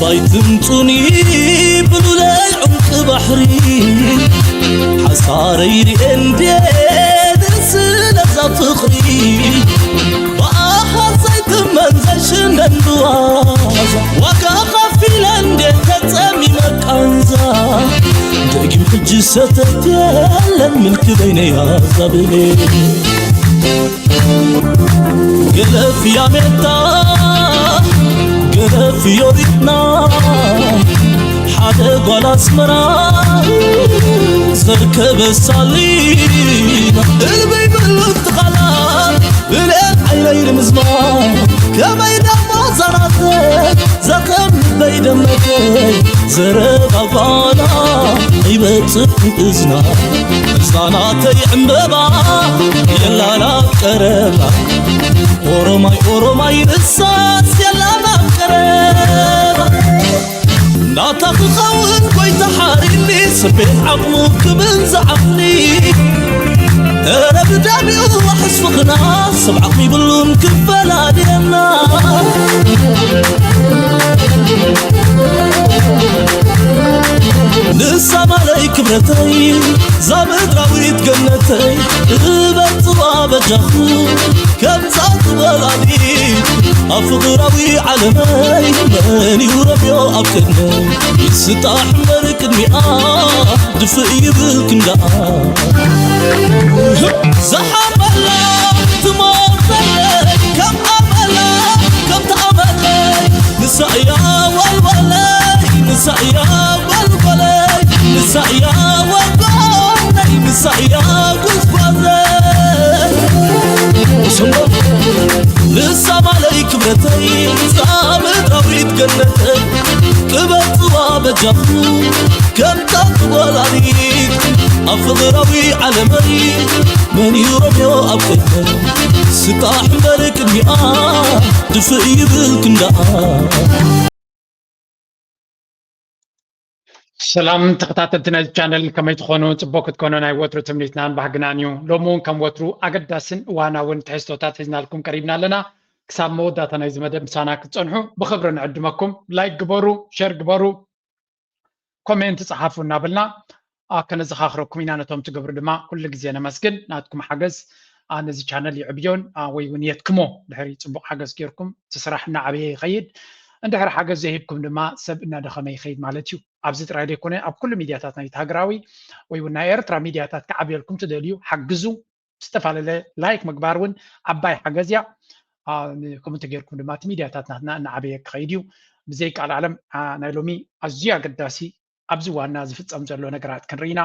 ባይትምጹኒ ብሉለይ ዑምቂ ባሕሪ ሓሳረይ ርኤ እንዴ ደስ ስለዛ ፍቕሪ ብኣሃት ዘይትመን ዘይሽነን ብዋዛ ዋጋ ኸፊለ እንዴ ተጸሚመ ቃንዛ ደጊም ሕጂ ሰተት የለን ምልኪ በይነይ ኣዛብሌ ገለፍያ ሜታ ገለፍዮ ሪትና ሓደ ጓል ኣስመራ ዘርከበ ሳሊና እልበይ ብሉ ትኻላ ብልኤል ዓይነይ ንምዝማ ከመይ ደሞ ዛናተይ ዘኸም ልበይ ደመተይ ዘረባ ጓላ ይበጽሕ እዝና እዝናናተይ ዕምበባ የላላ ቀረባ ኦሮማይ ኦሮማይ ንሳስ የላላ ቀረባ ናታ ክኸውን ጎይታ ሓሪኒ ስቤት ዓቕሙ ክብን ዝዓቕሊ እረ ብዳሚኡ ዋሕስ ፍቕና ሰብ ዓቕሚ ይብሉን ክፈላልየና ንሳ ማለይ ክብረተይ ዛምድራዊት ገነተይ እበጽዋ በጃኹ ከምዛ ዝበላሊት ኣብ ፍቕራዊ ዓለመይ መን እዩ ረብዮ ኣብ ቅድመይ ይስጣሕ እምበር ቅድሚኣ ድፍእ ይብል ክንዳኣ ዝሓበላ ትሞተለይ ከም ኣመላ ከምቲ ኣመለይ ንሳ እያ ዋልዋለይ ንሳ እያ ዋልዋለይ ንሳ እያ ዋጓነይ ንሳ እያ ጉዝጓዘይ ንሳ ማለይ ክብረተይ ንሳ ምድራዊት ገነተይ ቅበጽዋ በጃኹ ከምታ ትወላዲት ኣብ ፍቕራዊ ዓለመይ መን እዩ ረብዮ ኣብ ቅድመይ ስጣሕ እምበር ቅድሚኣ ድፍእ ይብል ክንዳኣ ሰላም ተኸታተልቲ ናይዚ ቻነል ከመይ ትኾኑ? ጽቡቕ ክትኮኑ ናይ ወትሩ ትምኒትናን ባህግናን እዩ። ሎሚ እውን ከም ወትሩ ኣገዳስን እዋናውን ትሕዝቶታት ሒዝናልኩም ቀሪብና ኣለና። ክሳብ መወዳእታ ናይዚ መደብ ምሳና ክትጸንሑ ብኽብሪ ንዕድመኩም። ላይክ ግበሩ፣ ሸር ግበሩ፣ ኮሜንት ጸሓፉ እናበልና ከነዘኻኽረኩም ኢና። ነቶም ትገብሩ ድማ ኩሉ ግዜ ነመስግን። ናትኩም ሓገዝ ነዚ ቻነል ይዕብዮን ወይ እውን የትክሞ። ድሕሪ ጽቡቕ ሓገዝ ጌርኩም እቲ ስራሕ እናዓበየ ይኸይድ። እንድሕር ሓገዝ ዘይሂብኩም ድማ ሰብ እናደኸመ ይኸይድ ማለት እዩ። ኣብዚ ጥራይ ዘይኮነ ኣብ ኩሉ ሚድያታት ናይቲ ሃገራዊ ወይ እውን ናይ ኤርትራ ሚድያታት ክዓብየልኩም ትደልዩ ሓግዙ። ዝተፈላለየ ላይክ ምግባር እውን ዓባይ ሓገዝ እያ። ከምኡ እንተጌርኩም ድማ እቲ ሚድያታት ናትና እናዓበየ ክኸይድ እዩ። ብዘይ ቃል ዓለም ናይ ሎሚ ኣዝዩ ኣገዳሲ ኣብዚ ዋና ዝፍጸም ዘሎ ነገራት ክንርኢ ኢና።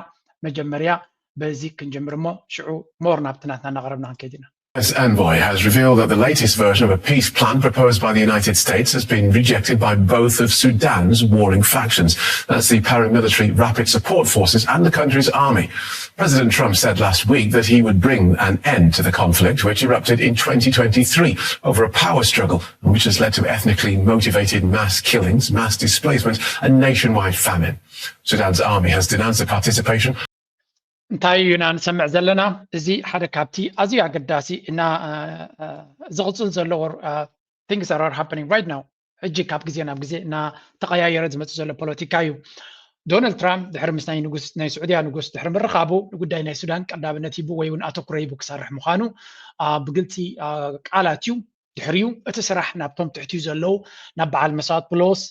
መጀመርያ በዚ ክንጅምር እሞ ሽዑ ሞር ናብቲ ናትና እናቐረብና ክንከይድ ኢና። This envoy has revealed that the latest version of a peace plan proposed by the United States has been rejected by both of Sudan's warring factions. That's the paramilitary Rapid Support Forces and the country's army. President Trump said last week that he would bring an end to the conflict, which erupted in twenty twenty-three over a power struggle and which has led to ethnically motivated mass killings, mass displacement, and nationwide famine. Sudan's army has denounced the participation እንታይ እዩ ኢና ንሰምዕ ዘለና? እዚ ሓደ ካብቲ ኣዝዩ ኣገዳሲ እና ዝቕፅል ዘሎ things that are happening right now ሕጂ ካብ ግዜ ናብ ግዜ እና ተቐያየረ ዝመፅእ ዘሎ ፖለቲካ እዩ። ዶናልድ ትራምፕ ድሕሪ ምስ ናይ ንጉስ ናይ ስዑድያ ንጉስ ድሕሪ ምርኻቡ ንጉዳይ ናይ ሱዳን ቀዳምነት ሂቡ ወይ እውን ኣተኩሮ ሂቡ ክሰርሕ ምዃኑ ብግልፂ ቃላት እዩ። ድሕሪኡ እቲ ስራሕ ናብቶም ትሕቲኡ ዘለዉ ናብ በዓል መሳጥብሎስ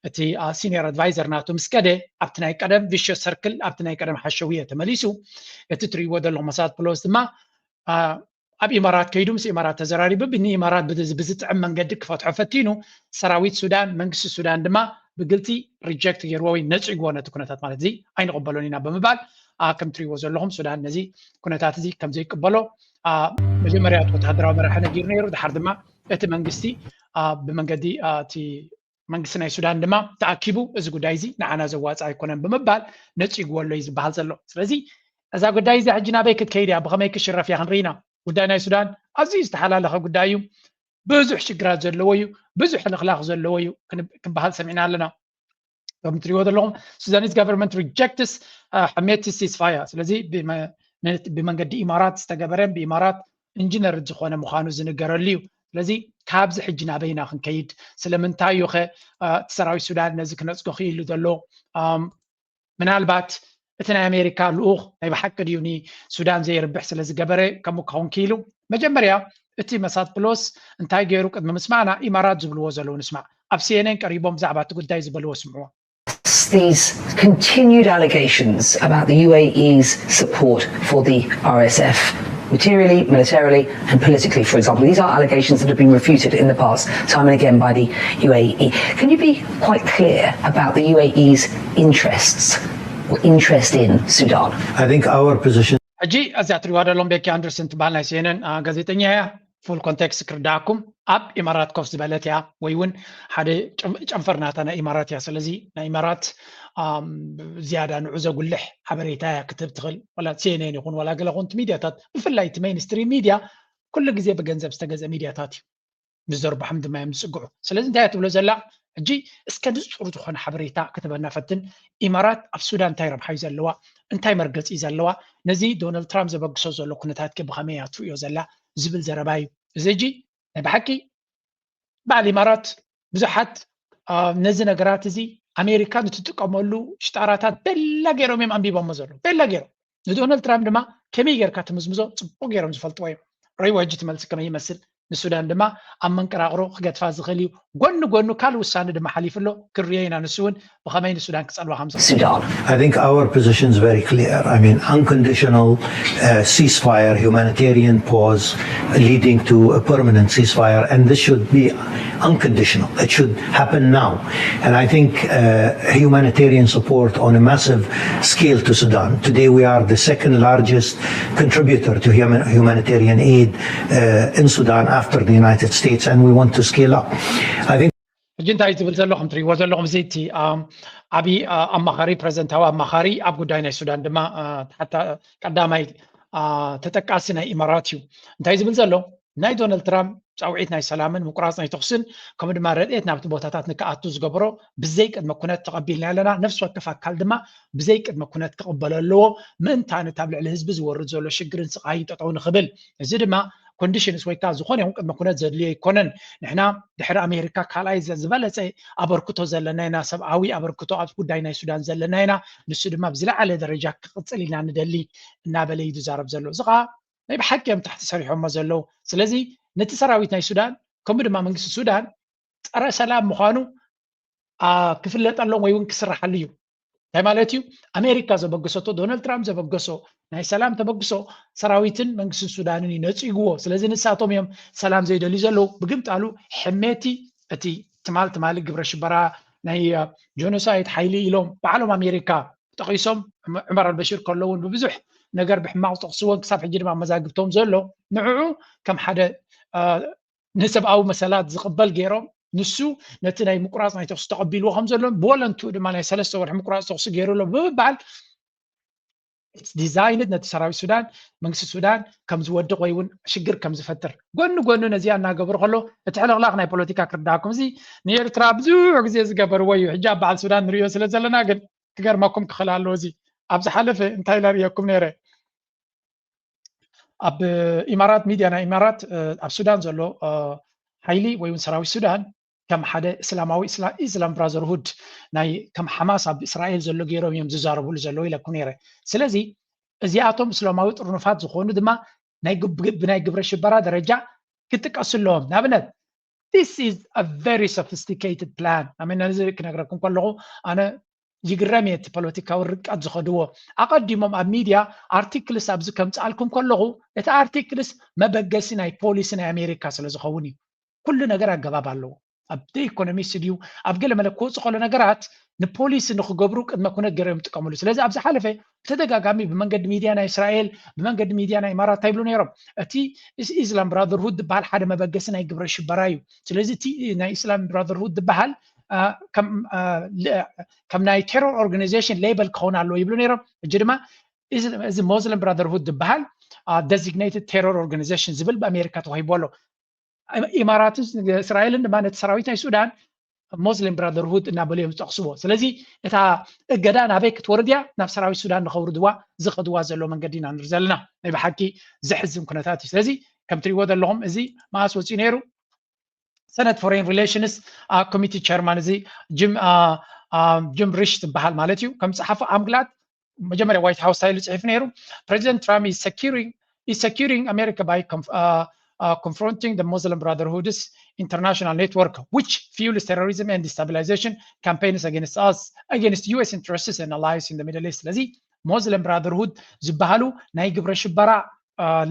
እቲ ሲኒየር ኣድቫይዘር ናቱ ምስ ከደ ኣብቲ ናይ ቀደም ቪሸስ ሰርክል ኣብቲ ናይ ቀደም ሓሸውየ ተመሊሱ። እቲ ትርእይዎ ዘለኹም መሳጥብሎስ ድማ ኣብ ኢማራት ከይዱ ምስ ኢማራት ተዘራሪቡ ንኢማራት ብዝጥዕም መንገዲ ክፈትሖ ፈቲኑ። ሰራዊት ሱዳን መንግስቲ ሱዳን ድማ ብግልፂ ሪጀክት ገይርዎ ወይ ነፂግዎ ነቲ ኩነታት ማለት እዚ ኣይንቕበሎን ኢና ብምባል ከም ትሪእዎ ዘለኹም ሱዳን ነዚ ኩነታት እዚ ከም ዘይቅበሎ መጀመርያ እቲ ወተሃደራዊ መራሒ ነጊሩ ነይሩ። ድሓር ድማ እቲ መንግስቲ ብመንገዲ እቲ መንግስቲ ናይ ሱዳን ድማ ተኣኪቡ እዚ ጉዳይ እዚ ንዓና ዘዋፅእ ኣይኮነን ብምባል ነፂግዎ ኣሎ እዩ ዝበሃል ዘሎ። ስለዚ እዛ ጉዳይ እዚኣ ሕጂ ናበይ ክትከይድ እያ፣ ብኸመይ ክሽረፍ እያ ክንርኢ ኢና። ጉዳይ ናይ ሱዳን ኣዝዩ ዝተሓላለኸ ጉዳይ እዩ። ብዙሕ ሽግራት ዘለዎ እዩ፣ ብዙሕ ሕልኽላኽ ዘለዎ እዩ ክበሃል ሰሚዕና ኣለና። ከም ትሪእዎ ዘለኹም Sudanese government rejects ሓሜቲ ceasefire። ስለዚ ብመንገዲ ኢማራት ዝተገበረን ብኢማራት ኢንጂነር ዝኾነ ምዃኑ ዝንገረሉ እዩ። ስለዚ ካብዚ ሕጂ ናበይና ክንከይድ? ስለምንታይ እዩ ኸ እቲ ሰራዊት ሱዳን ነዚ ክነፅጎ ክኢሉ ዘሎ? ምናልባት እቲ ናይ ኣሜሪካ ልኡኽ ናይ ብሓቂ ድዩ ንሱዳን ዘይርብሕ ስለ ዝገበረ ከምኡ ክኸውን ክኢሉ? መጀመርያ እቲ መሳት ፕሎስ እንታይ ገይሩ ቅድሚ ምስማዕና ኢማራት ዝብልዎ ዘለዉ ንስማዕ። ኣብ ሲኤንኤን ቀሪቦም ብዛዕባ እቲ ጉዳይ ዝበልዎ ስምዕዎ። These continued allegations about the U A E's support for the R S F, materially, militarily, and politically, for example. These are allegations that have been refuted in the past, time and again, by the U A E. Can you be quite clear about the U A E's interests or interest in Sudan? I think our position. ሕጂ እዚኣ ትሪዋ ደሎም ቤኪ ኣንደርሰን ትበሃል ናይ ሲኤንኤን ጋዜጠኛ እያ። ፉል ኮንቴክስት ክርዳኣኩም፣ ኣብ ኢማራት ኮፍ ዝበለት እያ ወይ እውን ሓደ ጨንፈር ናታ ናይ ኢማራት እያ። ስለዚ ናይ ኢማራት ዝያዳ ንዑ ዘጉልሕ ሓበሬታ እያ ክትህብ ትኽእል። ዋላ ሲኤንኤን ይኹን ዋላ ገለ ኮንቲ ሚድያታት፣ ብፍላይ እቲ ሜይንስትሪም ሚድያ ኩሉ ግዜ ብገንዘብ ዝተገዝአ ሚድያታት እዩ። ምስ ዘርባሖም ድማ እዮም ዝፅግዑ። ስለዚ እንታይ እያ ትብሎ ዘላ? ሕጂ እስከ ንፁር ዝኾነ ሓበሬታ ክትበና ፈትን። ኢማራት ኣብ ሱዳን እንታይ ረብሓ እዩ ዘለዋ? እንታይ መርገፂ እዩ ዘለዋ? ነዚ ዶናልድ ትራምፕ ዘበግሶ ዘሎ ኩነታት ከ ብኸመይ እያ ትርእዮ ዘላ ዝብል ዘረባ እዩ። እዚ ሕጂ ናይ ብሓቂ በዓል ኢማራት ብዙሓት ነዚ ነገራት እዚ ኣሜሪካ ንትጥቀመሉ ሽጣራታት ቤላ ገይሮም እዮም ኣንቢቦሞ ዘለዉ። ቤላ ገይሮም ንዶናልድ ትራምፕ ድማ ከመይ ጌርካ ትምዝምዞ ፅቡቅ ገይሮም ዝፈልጥዎ እዮም። ረይዎ ሕጂ ትመልሲ ከመይ ይመስል? ንሱዳን ድማ ኣብ መንቀራቅሮ ክገድፋ ዝኽእል እዩ። ጎኒ ጎኑ ካልእ ውሳነ ድማ ሓሊፉ ኣሎ። ክንሪኦ ኢና ንሱ እውን ብኸመይ ንሱዳን ክጸልዋ ከም ዝኽእል። Sudan. I think our position is very clear. I mean, unconditional uh, ceasefire, humanitarian pause leading to a permanent ceasefire, and this should be unconditional. It should happen now. And I think uh, humanitarian support on a massive scale to Sudan. Today we are the second largest contributor to human, humanitarian aid uh, in Sudan after the United States, and we want to scale up. I think. ሕጂ እንታይ ዝብል ዘሎ ከም ትሪእዎ ዘለኹም እዚ እቲ ዓብዪ ኣማኻሪ ፕሬዚደንታዊ ኣማኻሪ ኣብ ጉዳይ ናይ ሱዳን ድማ ሓታ ቀዳማይ ተጠቃሲ ናይ ኢማራት እዩ። እንታይ ዝብል ዘሎ ናይ ዶናልድ ትራምፕ ፃውዒት ናይ ሰላምን ምቁራፅ ናይ ተኹስን ከምኡ ድማ ረድኤት ናብቲ ቦታታት ንክኣቱ ዝገበሮ ብዘይ ቅድመ ኩነት ተቐቢልና ኣለና። ነፍሲ ወከፍ ኣካል ድማ ብዘይ ቅድመ ኩነት ክቕበሎ ኣለዎ። ምእንታን እቲ ኣብ ልዕሊ ህዝቢ ዝወርድ ዘሎ ሽግርን ስቓይን ጠጠው ንኽብል። እዚ ድማ ኮንዲሽንስ ወይ ከዓ ዝኾነ ይኹን ቅድመ ኩነት ዘድልዮ ኣይኮነን። ንሕና ድሕሪ ኣሜሪካ ካልኣይ ዝበለፀ ኣበርክቶ ዘለና ኢና፣ ሰብኣዊ ኣበርክቶ ኣብ ጉዳይ ናይ ሱዳን ዘለና ኢና። ንሱ ድማ ብዝለዓለ ደረጃ ክቕፅል ኢና ንደሊ እናበለ እዩ ዝዛረብ ዘሎ። እዚ ከዓ ናይ ብሓቂ እዮም ታሕቲ ሰሪሖሞ ዘለዉ። ስለዚ ነቲ ሰራዊት ናይ ሱዳን ከምኡ ድማ መንግስቲ ሱዳን ፀረ ሰላም ምዃኑ ክፍለጠሎም ወይ እውን ክስራሓሉ እዩ። እንታይ ማለት እዩ? ኣሜሪካ ዘበገሰቶ፣ ዶናልድ ትራምፕ ዘበገሶ ናይ ሰላም ተበግሶ ሰራዊትን መንግስትን ሱዳንን እዩ ነፂግዎ። ስለዚ ንሳቶም እዮም ሰላም ዘይደልዩ ዘለዉ። ብግምጣሉ ሕሜቲ እቲ ትማል ትማሊ ግብረ ሽበራ ናይ ጆኖሳይድ ሓይሊ ኢሎም ባዕሎም ኣሜሪካ ጠቒሶም ዑመር ኣልበሽር ከሎ እውን ብብዙሕ ነገር ብሕማቕ ዝጠቕስዎን ክሳብ ሕጂ ድማ መዛግብቶም ዘሎ ንዕዑ ከም ሓደ ንሰብኣዊ መሰላት ዝቕበል ገይሮም ንሱ ነቲ ናይ ምቁራፅ ናይ ተኩሲ ተቐቢልዎ ከም ዘሎ ብወለንትኡ ድማ ናይ ሰለስተ ወርሒ ምቁራፅ ተኩሲ ገይሩ ኣሎ ብምባል ዲዛይንድ ነቲ ሰራዊት ሱዳን መንግስቲ ሱዳን ከም ዝወድቕ ወይ እውን ሽግር ከም ዝፈጥር ጎኒ ጎኑ ነዚኣ እናገበሩ ከሎ እቲ ሕልቕላቕ ናይ ፖለቲካ ክርዳኣኩም እዚ ንኤርትራ ብዙሕ ግዜ ዝገበርዎ እዩ። ሕጂ ኣብ በዓል ሱዳን ንሪኦ ስለ ዘለና ግን ክገርመኩም ክኽእል ኣለዎ። እዚ ኣብ ዝሓለፈ እንታይ ኢለ ርእየኩም ነይረ? ኣብ ኢማራት ሚድያ ናይ ኢማራት ኣብ ሱዳን ዘሎ ሓይሊ ወይ እውን ሰራዊት ሱዳን ከም ሓደ እስላማዊ ኢስላም ብራዘርሁድ ናይ ከም ሓማስ ኣብ እስራኤል ዘሎ ገይሮም እዮም ዝዛረብሉ ዘለዉ ኢለኩም ነይረ። ስለዚ እዚኣቶም እስላማዊ ጥርኑፋት ዝኾኑ ድማ ናይ ብናይ ግብረ ሽበራ ደረጃ ክጥቀሱ ኣለዎም። ንኣብነት this is a very sophisticated plan ኣመና እዚ ክነግረኩም ከለኹ ኣነ ይግረም እየ እቲ ፖለቲካዊ ርቀት ዝኸድዎ ኣቐዲሞም ኣብ ሚድያ ኣርቲክልስ ኣብዚ ከምፅኣልኩም ከለኹ እቲ ኣርቲክልስ መበገሲ ናይ ፖሊሲ ናይ ኣሜሪካ ስለ ዝኸውን እዩ። ኩሉ ነገር ኣገባብ ኣለዎ። ኣብ ኢኮኖሚስት ድዩ ኣብ ገለ መለ ክወፁ ከሎ ነገራት ንፖሊሲ ንክገብሩ ቅድመ ኩነት ገይሮም ይጥቀምሉ። ስለዚ ኣብ ዝሓለፈ ብተደጋጋሚ ብመንገዲ ሚድያ ናይ እስራኤል ብመንገዲ ሚድያ ናይ ኢማራት እንታይ ይብሉ ነይሮም? እቲ ኢስላም ብራዘርሁድ ዝበሃል ሓደ መበገሲ ናይ ግብረ ሽበራ እዩ። ስለዚ እቲ ናይ ኢስላም ብራዘርሁድ ዝበሃል ከም ናይ ቴሮር ኦርጋናይዜሽን ሌበል ክኸውን ኣለዎ ይብሉ ነይሮም። ሕጂ ድማ እዚ ሞስሊም ብራዘርሁድ ዝበሃል ዴዚግኔትድ ቴሮር ኦርጋናይዜሽን ዝብል ብኣሜሪካ ተዋሂቡ ኣሎ። ኢማራትን እስራኤልን ድማ ነቲ ሰራዊት ናይ ሱዳን ሞስሊም ብራዘርሁድ እናበሉ እዮም ዝጠቕስዎ። ስለዚ እታ እገዳ ናበይ ክትወርድ እያ? ናብ ሰራዊት ሱዳን ንኸውርድዋ ዝኸድዋ ዘሎ መንገዲ ኢና ንርኢ ዘለና። ናይ ብሓቂ ዘሕዝን ኩነታት እዩ። ስለዚ ከም ትሪእዎ ዘለኹም እዚ መኣስ ወፂኡ ነይሩ? Senate Foreign Relations Committee Chairman እዚ ጅም ጅም ሪሽ ዝበሃል ማለት እዩ ከም ጸሓፉ ኣምግላት መጀመርያ ዋይት ሃውስ ታይሉ ጽሒፉ ነይሩ። President Trump is securing is securing America by uh, uh, confronting the Muslim Brotherhood's international network, which fuels terrorism and destabilization campaigns against us, against U S interests and allies in the Middle East. ስለዚ ሞስሊም ብራደርሁድ ዝበሃሉ ናይ ግብረ ሽበራ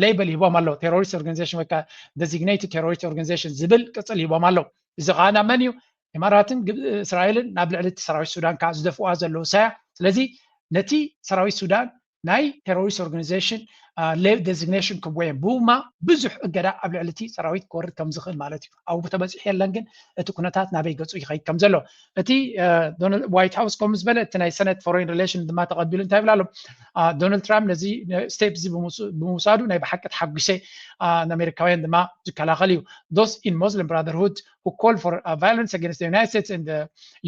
ሌበል ሂቦም ኣለዉ። ቴሮሪስት ኦርጋኒዜሽን ወይ ከዓ ዴዚግኔትድ ቴሮሪስት ኦርጋኒዜሽን ዝብል ቅፅል ሂቦም ኣለዉ። እዚ ከዓ ናብ መን እዩ? ኢማራትን እስራኤልን ናብ ልዕሊ እቲ ሰራዊት ሱዳን ከዓ ዝደፍዋ ዘለዉ ሳያ። ስለዚ ነቲ ሰራዊት ሱዳን ናይ ቴሮሪስት ኦርጋኒዜሽን ሌቭል ዴዚግኔሽን ክወየን ብውማ ብዙሕ እገዳ ኣብ ልዕሊ እቲ ሰራዊት ክወርድ ከም ዝኽእል ማለት እዩ። ኣብኡ ተበፂሑ የለን፣ ግን እቲ ኩነታት ናበይ ገፁ ይኸይድ ከም ዘሎ እቲ ዋይት ሃውስ ከም ዝበለ እቲ ናይ ሰነት ፎሬን ሪሌሽን ድማ ተቐቢሉ እንታይ ይብል ኣሎ? ዶናልድ ትራምፕ ነዚ ስቴፕ እዚ ብምውሳዱ ናይ ብሓቂ ተሓጒሰ፣ ንኣሜሪካውያን ድማ ዝከላኸል እዩ። Those in Muslim Brotherhood who call for violence against the United States and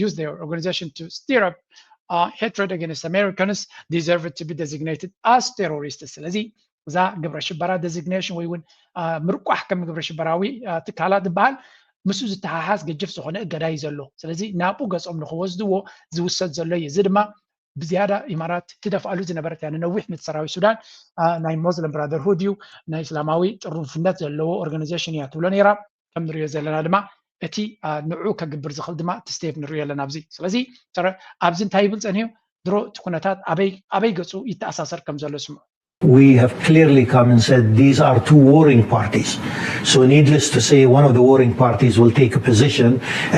use their organization to stir up hatred against Americans deserve to be designated as terrorists. ስለዚ እዛ ግብረ ሽበራ ዴዚግኔሽን ወይ እውን ምርቋሕ ከም ግብረ ሽበራዊ ትካላት ዝበሃል ምስኡ ዝተሓሓዝ ገጅፍ ዝኾነ እገዳ እዩ ዘሎ። ስለዚ ናብኡ ገጾም ንክወስድዎ ዝውሰድ ዘሎ እዩ። እዚ ድማ ብዝያዳ ኢማራት ትደፍኣሉ ዝነበረት እያ። ንነዊሕ ነቲ ሰራዊት ሱዳን ናይ ሞስሊም ብራደርሁድ እዩ፣ ናይ እስላማዊ ጥሩንፍነት ዘለዎ ኦርጋናይዜሽን እያ ትብሎ ነይራ። ከም ንሪኦ ዘለና ድማ እቲ ንዑ ከግብር ዝኽእል ድማ እቲ ስቴፕ ንሪኦ ኣለና ኣብዚ። ስለዚ ኣብዚ እንታይ ይብል ጸኒሑ? ድሮ እቲ ኩነታት ኣበይ ገጹ ይተኣሳሰር ከም ዘሎ ስምዑ። We have clearly come and said these are two warring parties. So needless to say, one of the warring parties will take a position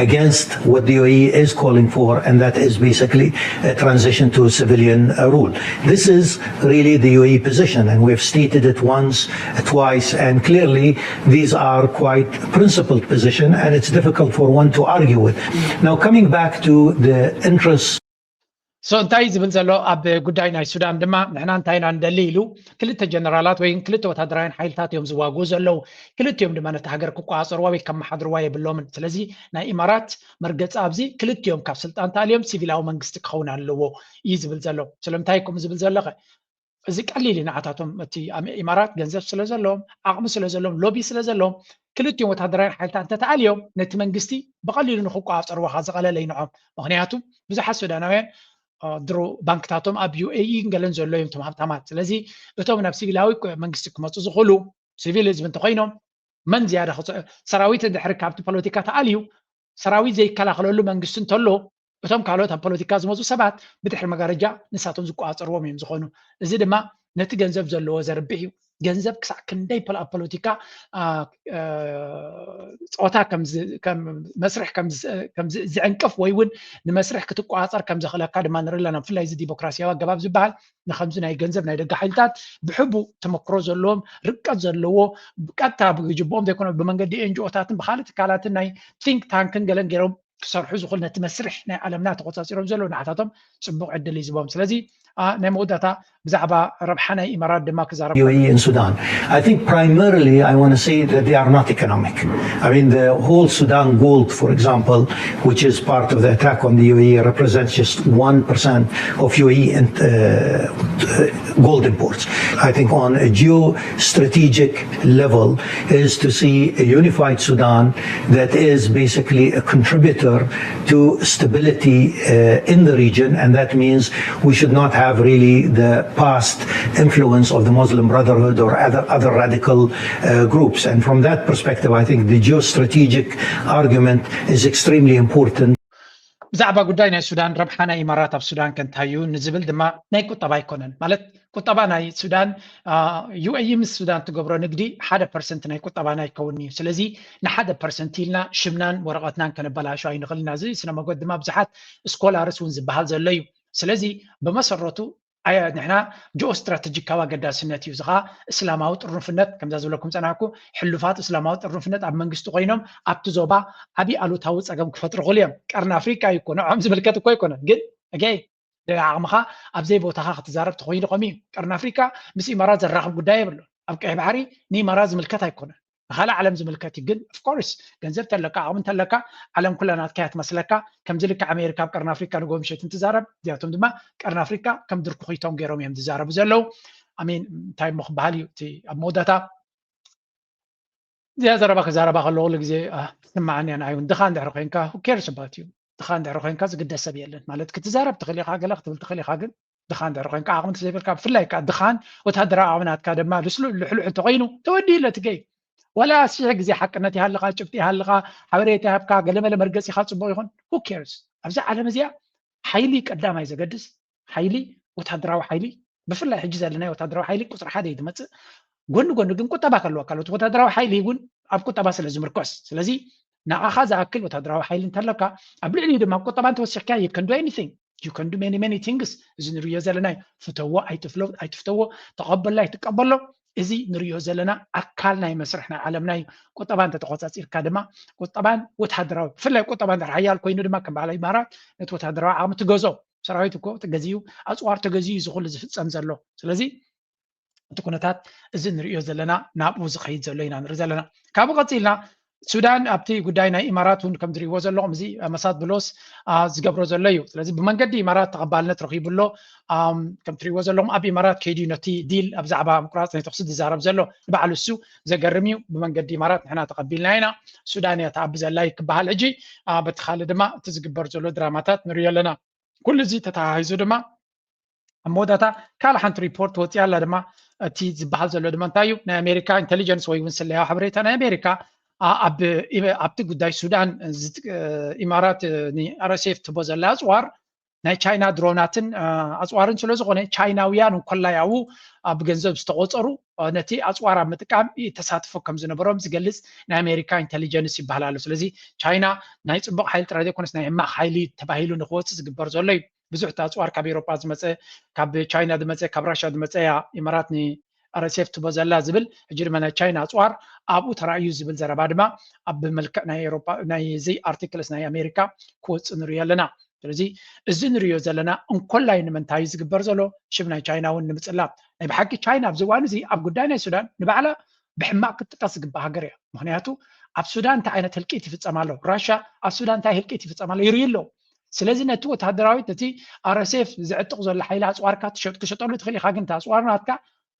against what the U A E is calling for, and that is basically a transition to civilian uh, rule. This is really the U A E position, and we've stated it once, twice, and clearly these are quite principled position, and it's difficult for one to argue with. Now, coming back to the interests so እንታይ ዝብል ዘሎ ኣብ ጉዳይ ናይ ሱዳን ድማ ንሕና እንታይ ኢና ንደሊ ኢሉ ክልተ ጀነራላት ወይ ክልተ ወታደራውያን ሓይልታት እዮም ዝዋግኡ ዘለዉ። ክልቲኦም ድማ ነቲ ሃገር ክቆፃፀርዋ ወይ ከመሓድርዋ የብሎምን። ስለዚ ናይ ኢማራት መርገፂ ኣብዚ ክልቲኦም ካብ ስልጣን ተኣልዮም ሲቪላዊ መንግስቲ ክኸውን ኣለዎ እዩ ዝብል ዘሎ። ስለምንታይ ከምኡ ዝብል ዘለኸ? እዚ ቀሊል እዩ ንዓታቶም። እቲ ኢማራት ገንዘብ ስለ ዘለዎም፣ ዓቕሚ ስለ ዘለዎም፣ ሎቢ ስለ ዘለዎም ክልቲኦም ወታደራውያን ሓይልታት እንተተኣልዮም ነቲ መንግስቲ ብቐሊሉ ንክቆፃፀርዎ ከዓ ዝቐለለ እዩ ንዖም። ምክንያቱ ብዙሓት ሱዳናውያን ድሮ ባንክታቶም ኣብ ዩ ኤ ኢ ገለን ዘሎ እዮም እቶም ሃብታማት። ስለዚ እቶም ናብ ሲቪላዊ መንግስቲ ክመፁ ዝኽእሉ ሲቪል ህዝቢ እንተኮይኖም መን ዝያዳ ሰራዊት እንድሕሪ ካብቲ ፖለቲካ ተኣልዩ ሰራዊት ዘይከላኸለሉ መንግስቲ እንተሎ እቶም ካልኦት ኣብ ፖለቲካ ዝመፁ ሰባት ብድሕሪ መጋረጃ ንሳቶም ዝቆፃፀርዎም እዮም ዝኾኑ። እዚ ድማ ነቲ ገንዘብ ዘለዎ ዘርብሕ እዩ። ገንዘብ ክሳዕ ክንደይ ኣብ ፖለቲካ ፀወታ መስርሕ ዝዕንቅፍ ወይ እውን ንመስርሕ ክትቆፃፀር ከም ዘኽእለካ ድማ ንርኢ ኣለና። ብፍላይ እዚ ዲሞክራሲያዊ ኣገባብ ዝበሃል ንከምዚ ናይ ገንዘብ ናይ ደገ ሓይልታት ብሕቡእ ተመክሮ ዘለዎም ርቀት ዘለዎ ቀጥታ ብግጅብኦም ዘይኮነ ብመንገዲ ኤንጂኦታትን ብካልእ ትካላትን ናይ ቲንክ ታንክን ገለን ገይሮም ክሰርሑ ዝኽእሉ ነቲ መስርሕ ናይ ዓለምና ተቆፃፂሮም ዘለዉ ንዓታቶም ፅቡቕ ዕድል እዩ ዝቦም። ስለዚ ናይ መወዳእታ ብዛዕባ ረብሓ ናይ ኢማራት ድማ ክዛረብ U A E in Sudan. I think primarily I want to say that they are not economic. I mean, the whole Sudan gold, for example, which is part of the attack on the U A E, represents just one percent of U A E in, uh, gold imports. I think on a geostrategic level is to see a unified Sudan that is basically a contributor to stability uh, in the region, and that means we should not have really the past influence of the Muslim Brotherhood or other, other radical uh, groups. And from that perspective, I think the geostrategic argument is extremely important. ብዛዕባ ጉዳይ ናይ ሱዳን ረብሓ ናይ ኢማራት ኣብ ሱዳን ከንታይ እዩ ንዝብል ድማ ናይ ቁጠባ ኣይኮነን። ማለት ቁጠባ ናይ ሱዳን ዩ ኤ ኢ ምስ ሱዳን ትገብሮ ንግዲ ሓደ ፐርሰንት ናይ ቁጠባና ኣይከውን እዩ። ስለዚ ንሓደ ፐርሰንት ኢልና ሽምናን ወረቐትናን ከነበላሾ ኣይንኽእል ኢና። እዚ ስነ መጎት ድማ ብዙሓት ስኮላርስ እውን ዝበሃል ዘሎ እዩ። ስለዚ ብመሰረቱ ንሕና ጂኦ ስትራተጂካዊ ኣገዳስነት እዩ። እዚ ከዓ እስላማዊ ጥርንፍነት ከምዛ ዝብለኩም ፀናሕኩ ሕሉፋት እስላማዊ ጥርንፍነት ኣብ መንግስቲ ኮይኖም ኣብቲ ዞባ ዓብዪ ኣሉታዊ ፀገም ክፈጥሩ ክእሉ እዮም። ቀርኒ ኣፍሪቃ እዩ እኮ ንዖም ዝምልከት እኮ ኣይኮነን። ግን ኣገይ ዓቕምኻ ኣብ ዘይቦታኻ ክትዛረብ ተኮይኑ ከምኡ እዩ። ቀርኒ ኣፍሪቃ ምስ ኢማራት ዘራኽብ ጉዳይ የብሉን። ኣብ ቀይሕ ባሕሪ ንኢማራት ዝምልከት ኣይኮነን። ንካልእ ዓለም ዝምልከት እዩ። ግን ኦፍኮርስ ገንዘብ ተለካ ዓቕሚ እንተለካ ዓለም ኩላ ናትካ እያ ትመስለካ። ከምዚ ልክዕ ኣሜሪካ ኣብ ቀርኒ ኣፍሪካ ንጎ ምሸት እንትዛረብ እዚኣቶም ድማ ቀርኒ ኣፍሪካ ከም ድርኩኺቶም ገይሮም እዮም ዝዛረቡ ዘለዉ። ኣሜን እንታይ እሞ ክበሃል እዩ እቲ ኣብ መወዳእታ እዚኣ ዘረባ ክዛረባ ከለዉ ኩሉ ግዜ ትመዓንያን ኣይውን ድኻ እንድሕር ኮይንካ who cares about you? ድኻ እንድሕር ኮይንካ ዝግደስ ሰብ የለን። ማለት ክትዛረብ ትኽእል ኢኻ፣ ገለ ክትብል ትኽእል ኢኻ፣ ግን ድኻ እንድሕር ኮይንካ ዓቕሚ እንተዘይብልካ፣ ብፍላይ ከዓ ድኻን ወታደራዊ ዓቕሚ ናትካ ድማ ልስሉዕ ልሕሉሕ እንተኮይኑ ተወዲኡ ለትገይ ዋላ ሽሕ ግዜ ሓቅነት ይሃልኻ፣ ጭብጢ ይሃልኻ፣ ሓበሬታ ይሃብካ፣ ገለመለ መርገፂኻ ፅቡቕ ይኹን who cares? ኣብዛ ዓለም እዚኣ ሓይሊ ቀዳማይ ዘገድስ ሓይሊ ወታደራዊ ሓይሊ ብፍላይ ሕጂ ዘለናይ ወታደራዊ ሓይሊ ቁፅሪ ሓደ እዩ ዝመፅእ። ጎኒ ጎኒ ግን ቁጠባ ከለዋ ካልኦት ወታደራዊ ሓይሊ እውን ኣብ ቁጠባ ስለ ዝምርኮስ፣ ስለዚ ንዓኻ ዝኣክል ወታደራዊ ሓይሊ እንተለካ ኣብ ልዕሊኡ ድማ ቁጠባ እንተወሲኽካ you can do anything, you can do many many things። እዚ ንሪዮ ዘለና እዩ። ፍተዎ ኣይትፍተዎ፣ ተቐበሎ ኣይትቀበሎ፣ እዚ ንሪዮ ዘለና ኣካል ናይ መስርሕ ናይ ዓለምና እዩ። ቁጠባ እንተተቆፃፂርካ ድማ ቁጠባን ወታደራዊ ብፍላይ ቁጠባ እንድሕር ሓያል ኮይኑ ድማ ከም በዓል ኢማራት ነቲ ወታደራዊ ዓቕሚ ትገዞ። ሰራዊት እኮ ተገዚኡ፣ ኣፅዋር ተገዚኡ እዩ ዝኩሉ ዝፍፀም ዘሎ። ስለዚ እቲ ኩነታት እዚ ንሪኦ ዘለና ናብኡ ዝኸይድ ዘሎ ኢና ንርኢ ዘለና። ካብኡ ቀፂልና ሱዳን ኣብቲ ጉዳይ ናይ ኢማራት እውን ከም ትሪእዎ ዘለኹም እዚ መሳድ ብሎስ ዝገብሮ ዘሎ እዩ። ስለዚ ብመንገዲ ኢማራት ተቐባልነት ረኺቡ ኣሎ። ከም ትሪእዎ ዘለኹም ኣብ ኢማራት ከይዱ ነቲ ዲል ኣብ ዛዕባ ምቁራፅ ናይ ተኽሲ ዝዛረብ ዘሎ ባዕሉ እሱ ዘገርም እዩ። ብመንገዲ ኢማራት ንሕና ተቐቢልና ኢና፣ ሱዳን እያ ተዓቢ ዘላ እዩ ክበሃል ሕጂ። በቲ ካልእ ድማ እቲ ዝግበር ዘሎ ድራማታት ንሪኦ ኣለና። ኩሉ እዚ ተተሓሒዙ ድማ ኣብ መወዳእታ ካልእ ሓንቲ ሪፖርት ወፂኣ ኣላ ድማ። እቲ ዝበሃል ዘሎ ድማ እንታይ እዩ? ናይ ኣሜሪካ ኢንቴሊጀንስ ወይ እውን ስለያዊ ሓበሬታ ናይ ኣሜሪካ ኣብቲ ጉዳይ ሱዳን ኢማራት ንኣርኤስኤፍ ትቦ ዘላ ኣፅዋር ናይ ቻይና ድሮናትን ኣፅዋርን ስለዝኾነ ቻይናውያን እንኮላይ ኣብኡ ብገንዘብ ዝተቆፀሩ ነቲ ኣፅዋር ኣብ ምጥቃም ተሳትፎ ከም ዝነበሮም ዝገልፅ ናይ ኣሜሪካ ኢንቴሊጀንስ ይበሃል ኣሎ። ስለዚ ቻይና ናይ ፅቡቕ ሓይሊ ጥራይ ዘይኮነስ ናይ ሕማቕ ሓይሊ ተባሂሉ ንክወፅእ ዝግበር ዘሎ እዩ። ብዙሕ እቲ ኣፅዋር ካብ ኤሮጳ ዝመፀ፣ ካብ ቻይና ዝመፀ፣ ካብ ራሻ ዝመፀ እያ ኢማራት ንኣርኤስኤፍ ትቦ ዘላ ዝብል። ሕጂ ድማ ናይ ቻይና ኣፅዋር ኣብኡ ተራእዩ ዝብል ዘረባ ድማ ኣብ መልክዕ ናይ ኤሮጳ ናይዚ ኣርቲክልስ ናይ ኣሜሪካ ክወፅእ ንሪኦ ኣለና። ስለዚ እዚ ንሪኦ ዘለና እንኮላይ ንምንታይ ዝግበር ዘሎ ሽም ናይ ቻይና እውን ንምፅላም ናይ ብሓቂ ቻይና ኣብዚ እዋን እዚ ኣብ ጉዳይ ናይ ሱዳን ንባዕላ ብሕማቕ ክትጥቀስ ዝግባእ ሃገር እያ። ምክንያቱ ኣብ ሱዳን እንታይ ዓይነት ህልቂት ይፍፀም ኣሎ፣ ራሻ ኣብ ሱዳን እንታይ ህልቂት ይፍፀም ኣሎ ይርኢ ኣሎ። ስለዚ ነቲ ወታደራዊ ነቲ ኣርኤስኤፍ ዝዕጥቕ ዘሎ ሓይሊ ኣፅዋርካ ትሸጥ ክሸጠሉ ትኽእል ኢኻ፣ ግን ኣፅዋር ናትካ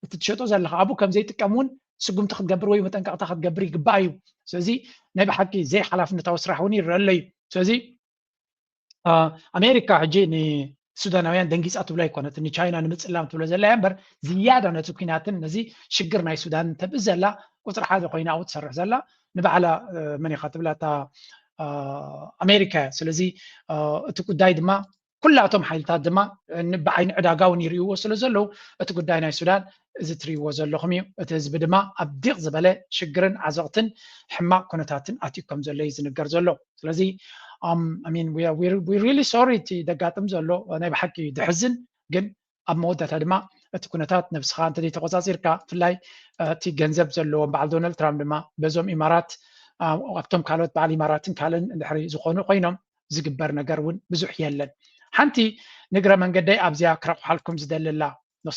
እቲ ትሸጦ ዘለካ ኣብኡ ከም ዘይጥቀም እውን ስጉምቲ ክትገብር ወይ መጠንቀቕታ ክትገብር ይግባእ እዩ። ስለዚ ናይ ብሓቂ ዘይሓላፍነታዊ ስራሕ እውን ይረአ ኣሎ እዩ። ስለዚ ኣሜሪካ ሕጂ ንሱዳናውያን ደንጊፃ ትብሎ ኣይኮነትን፣ ንቻይና ንምፅላም ትብሎ ዘላ እያ እምበር ዝያዳ ነቲ ኩናትን ነዚ ሽግር ናይ ሱዳን ተብእ ዘላ ቁፅሪ ሓደ ኮይና ኣብኡ ትሰርሕ ዘላ ንባዕላ መን ኢኻ ትብላ እታ ኣሜሪካ እያ። ስለዚ እቲ ጉዳይ ድማ ኩላቶም ሓይልታት ድማ ብዓይኒ ዕዳጋ እውን ይርእይዎ ስለ ዘለዉ እቲ ጉዳይ ናይ ሱዳን እዚ ትርእይዎ ዘለኹም እዩ። እቲ ህዝቢ ድማ ኣብ ዲቕ ዝበለ ሽግርን ዓዘቕትን ሕማቕ ኩነታትን ኣትዩ ከም ዘሎ እዩ ዝንገር ዘሎ። ስለዚ really sorry እቲ ደጋጥም ዘሎ ናይ ብሓቂ እዩ ድሕዝን። ግን ኣብ መወዳእታ ድማ እቲ ኩነታት ነብስኻ እንተዘይተቆፃፂርካ ብፍላይ እቲ ገንዘብ ዘለዎም በዓል ዶናልድ ትራምፕ ድማ በዞም ኢማራት ኣብቶም ካልኦት በዓል ኢማራትን ካልእን እንድሕሪ ዝኾኑ ኮይኖም ዝግበር ነገር እውን ብዙሕ የለን። ሓንቲ ንግረ መንገደይ ኣብዚኣ ክረቑሓልኩም ዝደልላ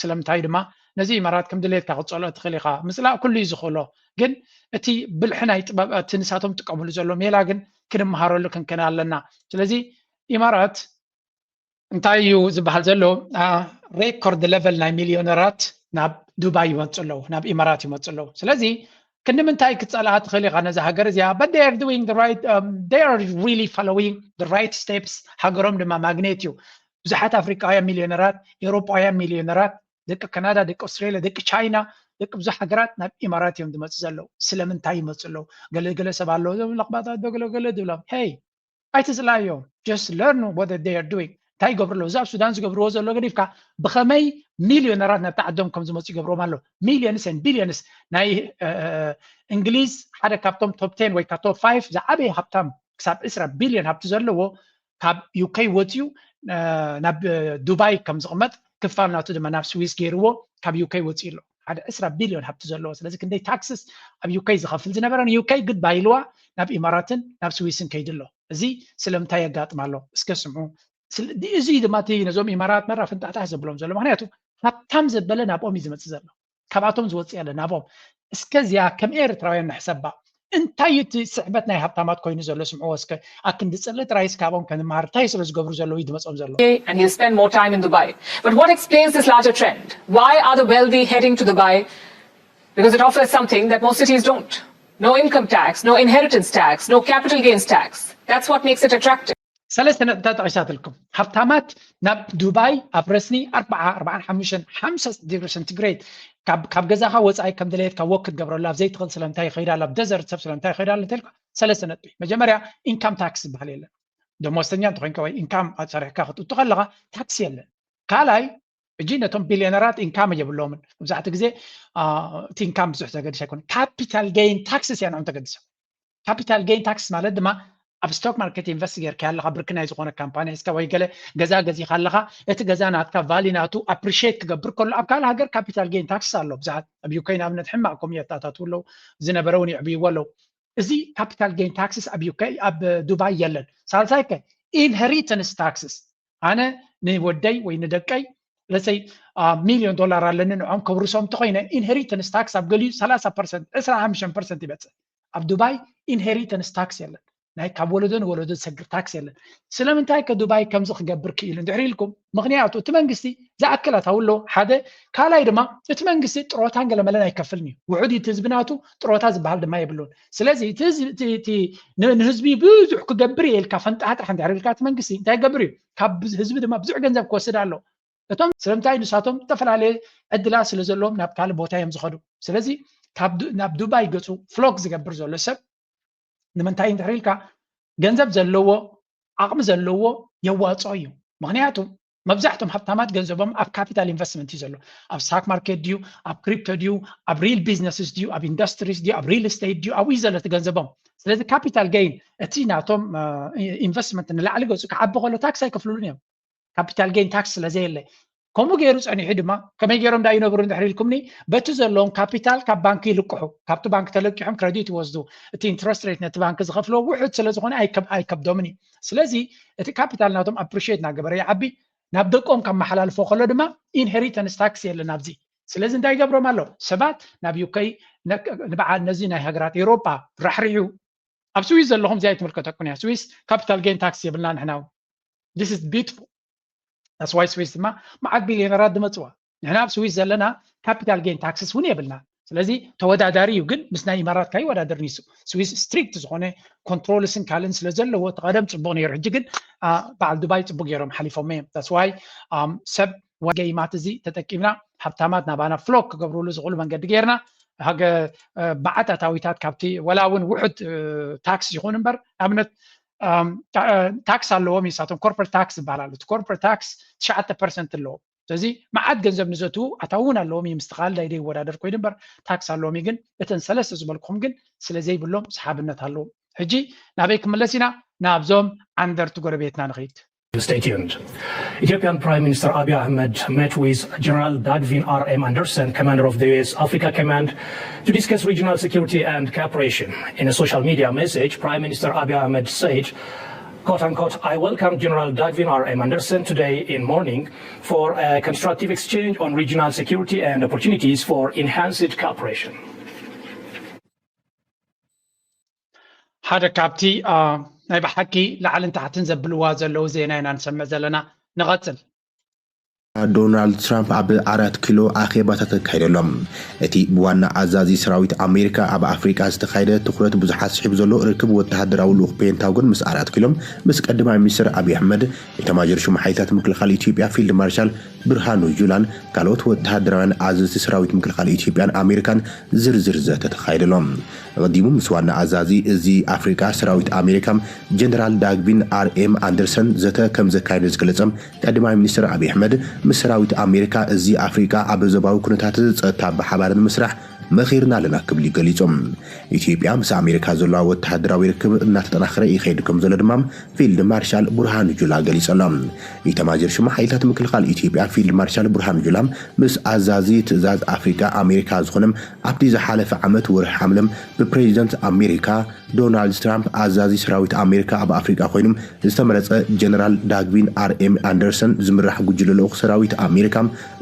ስለምንታይ ድማ ነዚ ኢማራት ከም ድሌትካ ክትፀልኦ ትኽእል ኢኻ። ምፅላእ ኩሉ እዩ ዝኽእሎ፣ ግን እቲ ብልሒ ናይ ጥበብ እቲ ንሳቶም ጥቀምሉ ዘሎ ሜላ ግን ክንመሃረሉ ክንክን ኣለና። ስለዚ ኢማራት እንታይ እዩ ዝበሃል ዘሎ? ሬኮርድ ሌቨል ናይ ሚሊዮነራት ናብ ዱባይ ይመፁ ኣለዉ፣ ናብ ኢማራት ይመፁ ኣለዉ። ስለዚ ክንዲ ምንታይ ክትፀልኣ ትኽእል ኢኻ ነዚ ሃገር እዚኣ? But they are doing the right, um, they are really following the right steps። ሃገሮም ድማ ማግኔት እዩ። ብዙሓት ኣፍሪቃውያን ሚሊዮነራት፣ ኤውሮጳውያን ሚሊዮነራት፣ ደቂ ካናዳ፣ ደቂ ኣውስትራሊያ፣ ደቂ ቻይና፣ ደቂ ብዙሕ ሃገራት ናብ ኢማራት እዮም ዝመፁ ዘለዉ። ስለምንታይ ይመፁ ኣለዉ? ገለገለ ሰብ ኣለዉ ዞም ለኽባጣት ዶ ገለገለ ዝብሎም። ሄይ ኣይትፅላዮም። Just learn what they are doing። እንታይ ይገብሩ ኣለዉ? እዚ ኣብ ሱዳን ዝገብርዎ ዘሎ ገዲፍካ ብኸመይ ሚሊዮነራት ናብቲ ዓዶም ከም ዝመፁ ይገብርዎም ኣሎ። ሚሊዮንስ ን ቢሊዮንስ። ናይ እንግሊዝ ሓደ ካብቶም ቶፕ ቴን ወይ ካብ ቶፕ ፋይቭ ዝዓበየ ሃብታም ክሳብ ዕስራ ቢሊዮን ሃብቲ ዘለዎ ካብ ዩኬ ወፂኡ ናብ ዱባይ ከም ዝቕመጥ ክፋል ናቱ ድማ ናብ ስዊስ ገይርዎ ካብ ዩኬ ወፂኡ ኣሎ። ሓደ ዕስራ ቢሊዮን ሃብቲ ዘለዎ። ስለዚ ክንደይ ታክስስ ኣብ ዩኬ ዝኸፍል ዝነበረ ንዩኬ ግድ ባይልዋ ናብ ኢማራትን ናብ ስዊስን ከይዱ ኣሎ። እዚ ስለምንታይ የጋጥም ኣሎ እስከ ስምዑ። እዚ ድማ እቲ ነዞም ኢማራት መራ ፍንጣጣሕ ዘብሎም ዘሎ ምክንያቱ ሃብታም ዘበለ ናብኦም እዩ ዝመፅእ ዘሎ፣ ካብኣቶም ዝወፅእ ያለ ናብኦም። እስከ እዚኣ ከም ኤርትራውያን ንሕሰባ። እንታይ እዩ እቲ ስሕበት ናይ ሃብታማት ኮይኑ ዘሎ ስምዕዎ እስከ። ኣክንዲ ፅልኢ ጥራይስ ካብኦም ከንመሃር እንታይ ስለ ዝገብሩ ዘለዉ እዩ ዝመፅኦም ዘሎ። And he'll spend more time in Dubai. But what explains this larger trend? Why are the wealthy heading to Dubai? Because it offers something that most cities don't. No income tax, no inheritance tax, no capital gains tax. That's what makes it attractive. ሰለስተ ነጥብታት ጠቂሳትልኩም። ሃብታማት ናብ ዱባይ ኣብ ረስኒ ኣርባዓ ኣርባዓን ሓሙሽተን ሓምሳ ዲግሪ ሰንቲግሬድ ካብ ገዛኻ ወፃኢ ከም ድሌትካ ወክ ትገብረሉ ኣብ ዘይትኽእል ስለምንታይ ይኸይዳ ኣሎ ኣብ ደዘርት ሰብ ስለምንታይ ይኸይዳ ኣሎ እንተልካ ሰለስተ ነጥቢ። መጀመርያ ኢንካም ታክስ ዝበሃል የለን። ደሞዝተኛ እንተኮይንካ ወይ ኢንካም ኣፀሪሕካ ክትእቱ ከለካ ታክስ የለን። ካልኣይ እጂ ነቶም ቢልዮነራት ኢንካም የብሎምን። መብዛሕትኡ ግዜ እቲ ኢንካም ብዙሕ ዘገድሽ ኣይኮነ። ካፒታል ጌን ታክስስ እያ ንዕም ተገድሶም። ካፒታል ጌን ታክስ ማለት ድማ ኣብ ስቶክ ማርኬት ኢንቨስት ጌርካ ኣለካ ብርኪ ናይ ዝኮነ ካምፓኒ ሒዝካ ወይ ገለ ገዛ ገዚካ ኣለካ እቲ ገዛ ናትካ ቫሊ ናቱ ኣፕሪሽት ክገብር ከሎ ኣብ ካልእ ሃገር ካፒታል ጌን ታክስ ኣሎ። ብዙሓት ኣብ ዩኬ ንኣብነት ሕማቅ ኮሚየታታት ኣለዉ ዝነበረ እውን ይዕብይዎ ኣለዉ። እዚ ካፒታል ጌን ታክስስ ኣብ ዩኬ ኣብ ዱባይ የለን። ሳልሳይ ከ ኢንሄሪተንስ ታክስስ ኣነ ንወደይ ወይ ንደቀይ ለሰይ ሚሊዮን ዶላር ኣለኒ ንዖም ከውርሶም እንተኮይነ ኢንሄሪተንስ ታክስ ኣብ ገሊኡ ሰላሳ ፐርሰንት ዕስራ ሓሙሽተ ፐርሰንት ይበፅእ። ኣብ ዱባይ ኢንሄሪተንስ ታክስ የለን። ናይ ካብ ወለዶ ንወለዶ ዝሰግር ታክስ የለን። ስለምንታይ ከ ዱባይ ከምዚ ክገብር ክኢሉ እንድሕር ኢልኩም ምክንያቱ እቲ መንግስቲ ዝኣክል ኣታዊ ኣለዎ። ሓደ ካልኣይ ድማ እቲ መንግስቲ ጥሮታን ገለመለን ኣይከፍልን እዩ። ውሑድ እዩ እቲ ህዝቢ ናቱ ጥሮታ ዝበሃል ድማ የብሉን። ስለዚ ንህዝቢ ብዙሕ ክገብር እየ ኢልካ ፈንጣሕ ጥራሕ እንድሕር ኢልካ እቲ መንግስቲ እንታይ ይገብር እዩ? ካብ ህዝቢ ድማ ብዙሕ ገንዘብ ክወስድ ኣሎ። እቶም ስለምንታይ ንሳቶም ዝተፈላለየ ዕድላት ስለ ዘለዎም ናብ ካልእ ቦታ እዮም ዝኸዱ። ስለዚ ናብ ዱባይ ገፁ ፍሎክ ዝገብር ዘሎ ሰብ ንምንታይ እንድሕር ኢልካ ገንዘብ ዘለዎ ዓቕሚ ዘለዎ የዋፅኦ እዩ። ምክንያቱ መብዛሕቶም ሃብታማት ገንዘቦም ኣብ ካፒታል ኢንቨስትመንት እዩ ዘሎ። ኣብ ስታክ ማርኬት ድዩ፣ ኣብ ክሪፕቶ ድዩ፣ ኣብ ሪል ቢዝነስስ ድዩ፣ ኣብ ኢንዱስትሪስ ድዩ፣ ኣብ ሪል ስቴት ድዩ፣ ኣብኡ እዩ ዘሎ እቲ ገንዘቦም። ስለዚ ካፒታል ገይን እቲ ናቶም ኢንቨስትመንት ንላዕሊ ገፁ ክዓቢ ከሎ ታክስ ኣይከፍልሉን እዮም። ካፒታል ጌን ታክስ ስለ ዘየለ ከምኡ ገይሩ ፀኒሑ ድማ ከመይ ገይሮም ዳ ይነብሩ እንድሕር ኢልኩምኒ በቲ ዘለዎም ካፒታል ካብ ባንክ ይልቅሑ። ካብቲ ባንክ ተለቂሖም ክረዲት ይወስዱ። እቲ ኢንትረስት ሬት ነቲ ባንክ ዝኸፍልዎ ውሑድ ስለ ዝኾነ ኣይከብዶምን እዩ። ስለዚ እቲ ካፒታል ናቶም ኣፕሪሽት እናገበረ ይዓቢ። ናብ ደቆም ካብ መሓላልፎ ከሎ ድማ ኢንሄሪተንስ ታክስ የለን ኣብዚ። ስለዚ እንታይ ይገብሮም ኣሎ ሰባት ናብ ዩከይ ንበዓል ነዚ ናይ ሃገራት ኤሮጳ ራሕሪሑ ኣብ ስዊስ ዘለኹም እዚኣ ይትምልከተኩም እያ። ስዊስ ካፒታል ጌን ታክስ የብልና ንሕና እውን። This is beautiful. That's why ስዊስ ድማ መዓት ቢልዮነራት ዝመፅዋ። ንሕና ኣብ ስዊስ ዘለና ካፒታል ጌን ታክስስ እውን የብልና። ስለዚ ተወዳዳሪ እዩ፣ ግን ምስ ናይ ኢማራት ካይወዳደር ንሱ። ስዊስ ስትሪክት ዝኾነ ኮንትሮልስን ካልእን ስለ ዘለዎ እቲ ቀደም ፅቡቅ ነይሩ። ሕጂ ግን በዓል ዱባይ ፅቡቅ ገይሮም ሓሊፎም እዮም። That's why ሰብ ገይማት እዚ ተጠቂምና ሃብታማት ናባና ፍሎክ ክገብርሉ ዝኽእሉ መንገዲ ገይርና መዓት ኣታዊታት ካብቲ ወላ እውን ውሑድ ታክስ ይኹን እምበር ኣብነት ታክስ ኣለዎም እዩ። ንሳቶም ኮርፖሬት ታክስ ይበሃል ኣሎ። እቲ ኮርፖሬት ታክስ ትሽዓተ ፐርሰንት ኣለዎም። ስለዚ መዓት ገንዘብ ንዘትዉ ኣታዊ እውን ኣለዎም እዩ። ምስቲ ካልእ ናይ ደይወዳደር ኮይኑ እምበር ታክስ ኣለዎም እዩ። ግን እተን ሰለስተ ዝበልኩኹም ግን ስለ ዘይብሎም ሰሓብነት ኣለዎም። ሕጂ ናበይ ክምለስ ኢና? ናብዞም ዓንደርቲ ጎረቤትና ንኸይድ። Stay tuned. Ethiopian Prime Minister Abiy Ahmed met with General Dagvin R M Andersen, commander of the U S Africa Command, to discuss regional security and cooperation. In a social media message, Prime Minister Abiy Ahmed said, quote unquote, I welcome General Dagvin R M Andersen today in morning for a constructive exchange on regional security and opportunities for enhanced cooperation. ሓደ ካብቲ ናይ ብሓቂ ላዕልን ታሕትን ዘብልዋ ዘለዉ ዜና ኢና ንሰምዕ ዘለና። ንቐጽል። ዶናልድ ትራምፕ ኣብ ኣራት ኪሎ ኣኼባታት ኣካይደሎም። እቲ ብዋና ኣዛዚ ሰራዊት ኣሜሪካ ኣብ ኣፍሪቃ ዝተኻየደ ትኹረት ብዙሓት ስሒቡ ዘሎ ርክብ ወተሃደራዊ ልኡኽ ፔንታጎን ምስ ኣራት ኪሎ ምስ ቀዳማይ ሚኒስትር ኣብይ ኣሕመድ፣ ኢታማዦር ሹም ሓይልታት ምክልኻል ኢትዮጵያ ፊልድ ማርሻል ብርሃኑ ጁላን ካልኦት ወተሃደራውያን ኣዘዝቲ ሰራዊት ምክልኻል ኢትዮጵያን ኣሜሪካን ዝርዝር ዘተ ተኻይደሎም። ኣቐዲሙ ምስ ዋና ኣዛዚ እዚ ኣፍሪቃ ሰራዊት ኣሜሪካ ጀነራል ዳግቪን ኣር ኤም ኣንደርሰን ዘተ ከም ዘካየደ ዝገለጸ ቀዳማይ ሚኒስትር ኣብይ ኣሕመድ፣ ምስ ሰራዊት ኣሜሪካ እዚ ኣፍሪቃ ኣብ ዞባዊ ኩነታት ጸጥታ ብሓባር ንምስራሕ መኺርና ኣለና ክብል እዩ ገሊጹ። ኢትዮጵያ ምስ ኣሜሪካ ዘለዋ ወተሃደራዊ ርክብ እናተጠናኸረ ይኸይድ ከም ዘሎ ድማ ፊልድ ማርሻል ብርሃኑ ጁላ ገሊጹ ኣሎ። ኢታማጆር ሹም ሓይልታት ምክልኻል ኢትዮጵያ ፊልድ ማርሻል ብርሃኑ ጁላ ምስ ኣዛዚ ትእዛዝ ኣፍሪቃ ኣሜሪካ ዝኾነ ኣብቲ ዝሓለፈ ዓመት ወርሒ ሓምለ ብፕሬዚደንት ኣሜሪካ ዶናልድ ትራምፕ ኣዛዚ ሰራዊት ኣሜሪካ ኣብ ኣፍሪቃ ኮይኑ ዝተመረጸ ጀነራል ዳግቪን ኣር ኤም ኣንደርሰን ዝምራሕ ጉጅለ ልኡኽ ሰራዊት ኣሜሪካ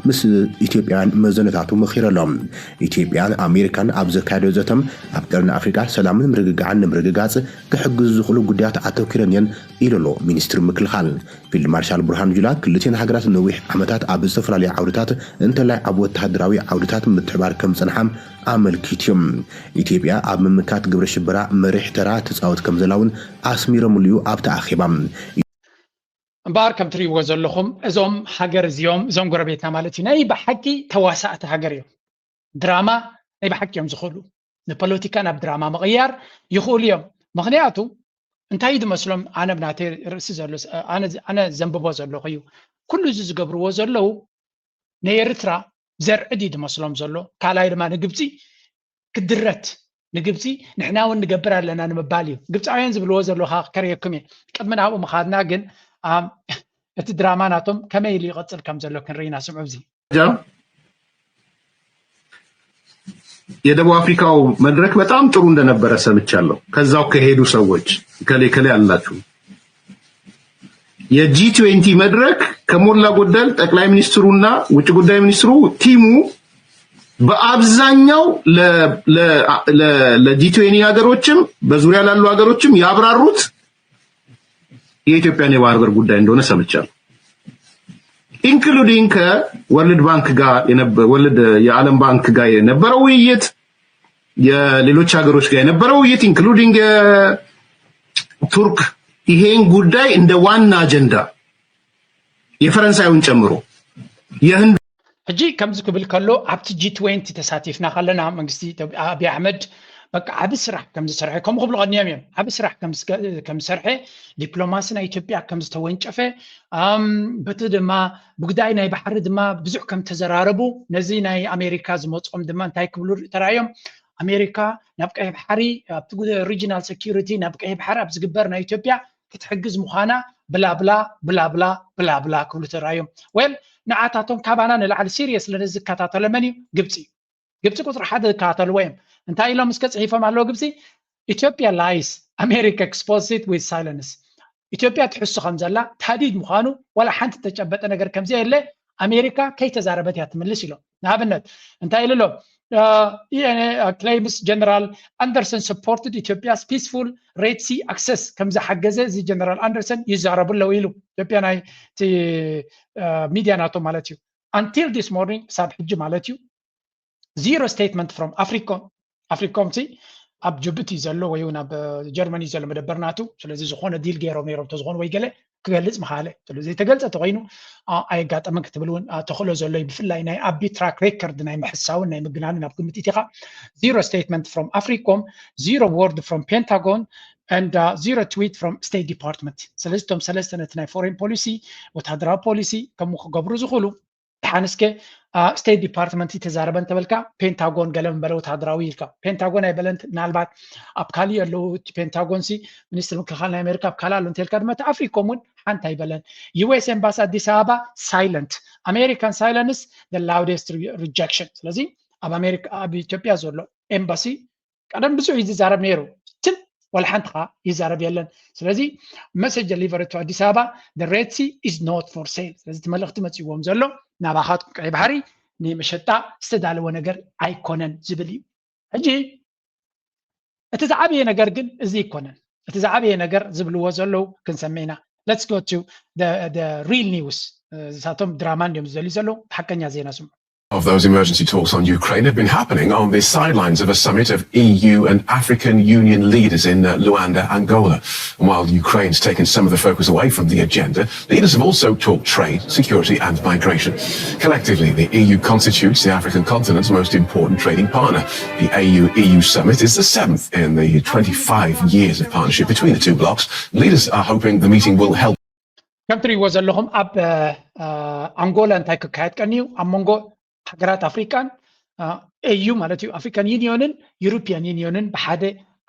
ምስ ኢትዮጵያውያን መዘነታቱ መኺሩ ኣሎ። ኢትዮጵያን ኣሜሪካን ኣብ ዘካየዶ ዘተም ኣብ ቀርኒ ኣፍሪቃ ሰላምን ምርግጋዕን ንምርግጋጽ ክሕግዙ ዝኽእሉ ጉዳያት ኣተኪረን እየን ኢሉ ኣሎ ሚኒስትሪ ምክልኻል። ፊልድ ማርሻል ብርሃኑ ጁላ ክልቲኤን ሃገራት ነዊሕ ዓመታት ኣብ ዝተፈላለዩ ዓውድታት እንተላይ ኣብ ወተሃደራዊ ዓውድታት ምትሕባር ከም ዝጸንሓ ኣመልኪቱ እዩ። ኢትዮጵያ ኣብ ምምካት ግብረ ሽበራ መሪሕ ተራ ትጻወት ከም ዘላ እውን ኣስሚሮምሉ እዩ ኣብቲ ኣኼባ። እምበኣር ከም ትሪእዎ ዘለኹም እዞም ሃገር እዚኦም እዞም ጎረቤትና ማለት እዩ ናይ ብሓቂ ተዋሳእቲ ሃገር እዮም። ድራማ ናይ ብሓቂ እዮም ዝኽእሉ። ንፖለቲካ ናብ ድራማ ምቕያር ይኽእሉ እዮም። ምኽንያቱ እንታይ እዩ ዝመስሎም? ኣነ ብናተይ ርእሲ ዘሎ ኣነ ዘንብቦ ዘለኹ እዩ። ኩሉ እዚ ዝገብርዎ ዘለዉ ንኤርትራ ዘርዕድ እዩ ዝመስሎም ዘሎ። ካልኣይ ድማ ንግብፂ ክድረት ንግብፂ ንሕና እውን ንገብር ኣለና ንምባል እዩ። ግብፃውያን ዝብልዎ ዘለዉ ከዓ ክከርየኩም እየ። ቅድሚ ናብኡ ምኻድና ግን እቲ ድራማ ናቶም ከመይ ኢሉ ይቐፅል ከም ዘሎ ክንርኢ ኢና። ስምዑ እዚ የደቡብ አፍሪካው መድረክ በጣም ጥሩ እንደነበረ ሰምቻለሁ። ከዛው ከሄዱ ሰዎች ከሌ ከሌ አላችሁ። የጂ ትዌንቲ መድረክ ከሞላ ጎደል ጠቅላይ ሚኒስትሩና ውጭ ጉዳይ ሚኒስትሩ ቲሙ በአብዛኛው ለጂ ትዌንቲ ሀገሮችም በዙሪያ ላሉ ሀገሮችም ያብራሩት የኢትዮጵያን የባህር በር ጉዳይ እንደሆነ ሰምቻለሁ። ኢንክሉዲንግ ከወርልድ ባንክ ጋር የነበ- ወርልድ የዓለም ባንክ ጋር የነበረው ውይይት፣ የሌሎች ሀገሮች ጋር የነበረው ውይይት ኢንክሉዲንግ የቱርክ ይሄን ጉዳይ እንደ ዋና አጀንዳ የፈረንሳዩን ጨምሮ የህንድ ሕጂ ከምዚ ክብል ከሎ ኣብቲ ጂ ትዌንቲ ተሳቲፍና ከለና መንግስቲ ኢትዮጵያ ኣብይ ኣሕመድ በቃ ዓቢ ስራሕ ከም ዝሰርሐ ከምኡ ክብሉ ቀንዮም እዮም። ዓቢ ስራሕ ከም ዝሰርሐ፣ ዲፕሎማሲ ናይ ኢትዮጵያ ከም ዝተወንጨፈ፣ በቲ ድማ ብጉዳይ ናይ ባሕሪ ድማ ብዙሕ ከም ተዘራረቡ፣ ነዚ ናይ ኣሜሪካ ዝመፅኦም ድማ እንታይ ክብሉ ተራእዮም? ኣሜሪካ ናብ ቀይሕ ባሕሪ ኣብቲ ሪጂናል ሴኪሪቲ ናብ ቀይሕ ባሕሪ ኣብ ዝግበር ናይ ኢትዮጵያ ክትሕግዝ ምዃና ብላብላ ብላብላ ብላብላ ክብሉ ተራእዮም። ወል ንዓታቶም ካባና ንላዕሊ ሲሪየስ ለነ ዝከታተሎ መን እዩ? ግብፂ እዩ። ግብፂ ቁፅሪ ሓደ ዝከታተልዎ እዮም። እንታይ ኢሎም እስከ ፅሒፎም ኣለዉ ግብፂ? ኢትዮጵያ lies, America exposed it with silence. ኢትዮጵያ ትሕሱ ከም ዘላ ታዲድ ምዃኑ ዋላ ሓንቲ ተጨበጠ ነገር ከምዚ የለ ኣሜሪካ ከይተዛረበት እያ ትምልስ ኢሎም። ንኣብነት እንታይ ኢሉ ኣሎ? Claims General Anderson supported Ethiopia's peaceful Red Sea access ከም ዝሓገዘ እዚ ጀነራል ኣንደርሰን ይዛረቡ ኣለዉ ኢሉ። ኢትዮጵያ ናይ ሚድያ ናቶ ማለት እዩ። Until this morning ክሳብ ሕጂ ማለት እዩ zero statement from Africom. ኣፍሪኮም ሲ ኣብ ጅቡቲ ዘሎ ወይ እውን ኣብ ጀርመኒ ዘሎ መደበር ናቱ ስለዚ ዝኾነ ዲል ገይሮም ነይሮም ተዝኾኑ ወይ ገለ ክገልፅ ምኻለ ስለዚ ዘይተገልፀ ተኮይኑ ኣየጋጠመን ክትብል እውን ተኽእሎ ዘሎ እዩ። ብፍላይ ናይ ኣቢ ትራክ ሬከርድ ናይ ምሕሳውን ናይ ምግናንን ኣብ ግምት ኢኻ። Zero statement from Africom, zero word from Pentagon and zero tweet from State Department። ስለዚ እቶም ሰለስተ ነቲ ናይ ፎሬን ፖሊሲ ወታደራዊ ፖሊሲ ከምኡ ክገብሩ ዝኽእሉ ሓንስከ ስቴት ዲፓርትመንት ተዛረበ እንተበልካ ፔንታጎን ገለ ምበለ ወታደራዊ ኢልካ ፔንታጎን ኣይበለን። ምናልባት ኣብ ካሊእ ኣለዉ እቲ ፔንታጎን ሲ ሚኒስትር ምክልኻል ናይ ኣሜሪካ ኣብ ካልእ ኣሎ እንተልካ ድማ እቲ ኣፍሪኮም እውን ሓንቲ ኣይበለን። ዩ ኤስ ኤምባሲ ኣዲስ ኣበባ ሳይለንት ኣሜሪካን ሳይለንስ ላውደስት ሪጀክሽን። ስለዚ ኣብ ኣሜሪካ ኣብ ኢትዮጵያ ዘሎ ኤምባሲ ቀደም ብዙሕ እዩ ዝዛረብ ነይሩ። ትም ዋላ ሓንቲ ከዓ ይዛረብ የለን። ስለዚ መሰጅ ደሊቨሪ ቱ ኣዲስ ኣበባ the Red Sea is not for sale። ስለዚ እቲ መልእክቲ መፅዎም ዘሎ ናባኻትኩም ቀይ ባሕሪ ንመሸጣ ዝተዳለወ ነገር ኣይኮነን ዝብል እዩ። ሕጂ እቲ ዝዓበየ ነገር ግን እዚ ኣይኮነን። እቲ ዝዓበየ ነገር ዝብልዎ ዘለዉ ክንሰምዕ ኢና። Let's go to the real news። እሳቶም ድራማ እንዲዮም ዝደልዩ ዘለዉ ሓቀኛ ዜና ስምዑ። of those emergency talks on Ukraine have been happening on the sidelines of a summit of E U and African Union leaders in uh, Luanda, Angola. And while Ukraine's taken some of the focus away from the agenda, leaders have also talked trade, security, and migration. Collectively, the E U constitutes the African continent's most important trading partner. The A U E U summit is the seventh in the twenty-five years of partnership between the two blocs. Leaders are hoping the meeting will help. ከም ትሪእዎ ዘለኹም ኣብ ኣንጎላ እንታይ ክካየድ ቀንዩ ኣብ መንጎ ሃገራት ኣፍሪቃን ኤዩ ማለት እዩ ኣፍሪካን ዩኒዮንን ዩሮፒያን ዩኒዮንን ብሓደ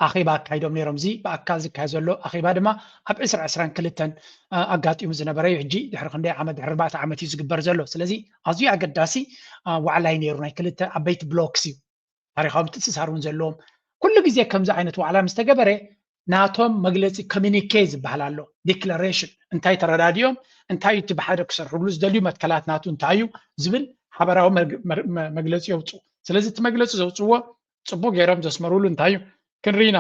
ኣኼባ ኣካይዶም ነይሮም። እዚ ብኣካል ዝካየድ ዘሎ ኣኼባ ድማ ኣብ ዕስራ ዕስራን ክልተን ኣጋጢሙ ዝነበረ እዩ። ሕጂ ድሕሪ ክንደይ ዓመት ድሕሪ ኣርባዕተ ዓመት እዩ ዝግበር ዘሎ። ስለዚ ኣዝዩ ኣገዳሲ ዋዕላ እዩ ነይሩ። ናይ ክልተ ዓበይቲ ብሎክስ እዩ። ታሪኻዊ ምትእስሳር እውን ዘለዎም ኩሉ ግዜ ከምዚ ዓይነት ዋዕላ ምስ ተገበረ ናቶም መግለፂ ኮሚኒኬ ዝበሃል ኣሎ። ዲክለሬሽን እንታይ ተረዳዲኦም እንታይ እቲ ብሓደ ክሰርሕሉ ዝደልዩ መትከላት ናቱ እንታይ እዩ ዝብል ሓበራዊ መግለፂ የውፅኡ። ስለዚ እቲ መግለፂ ዘውፅዎ ፅቡቅ ገይሮም ዘስመሩሉ እንታይ እዩ ክንርኢና።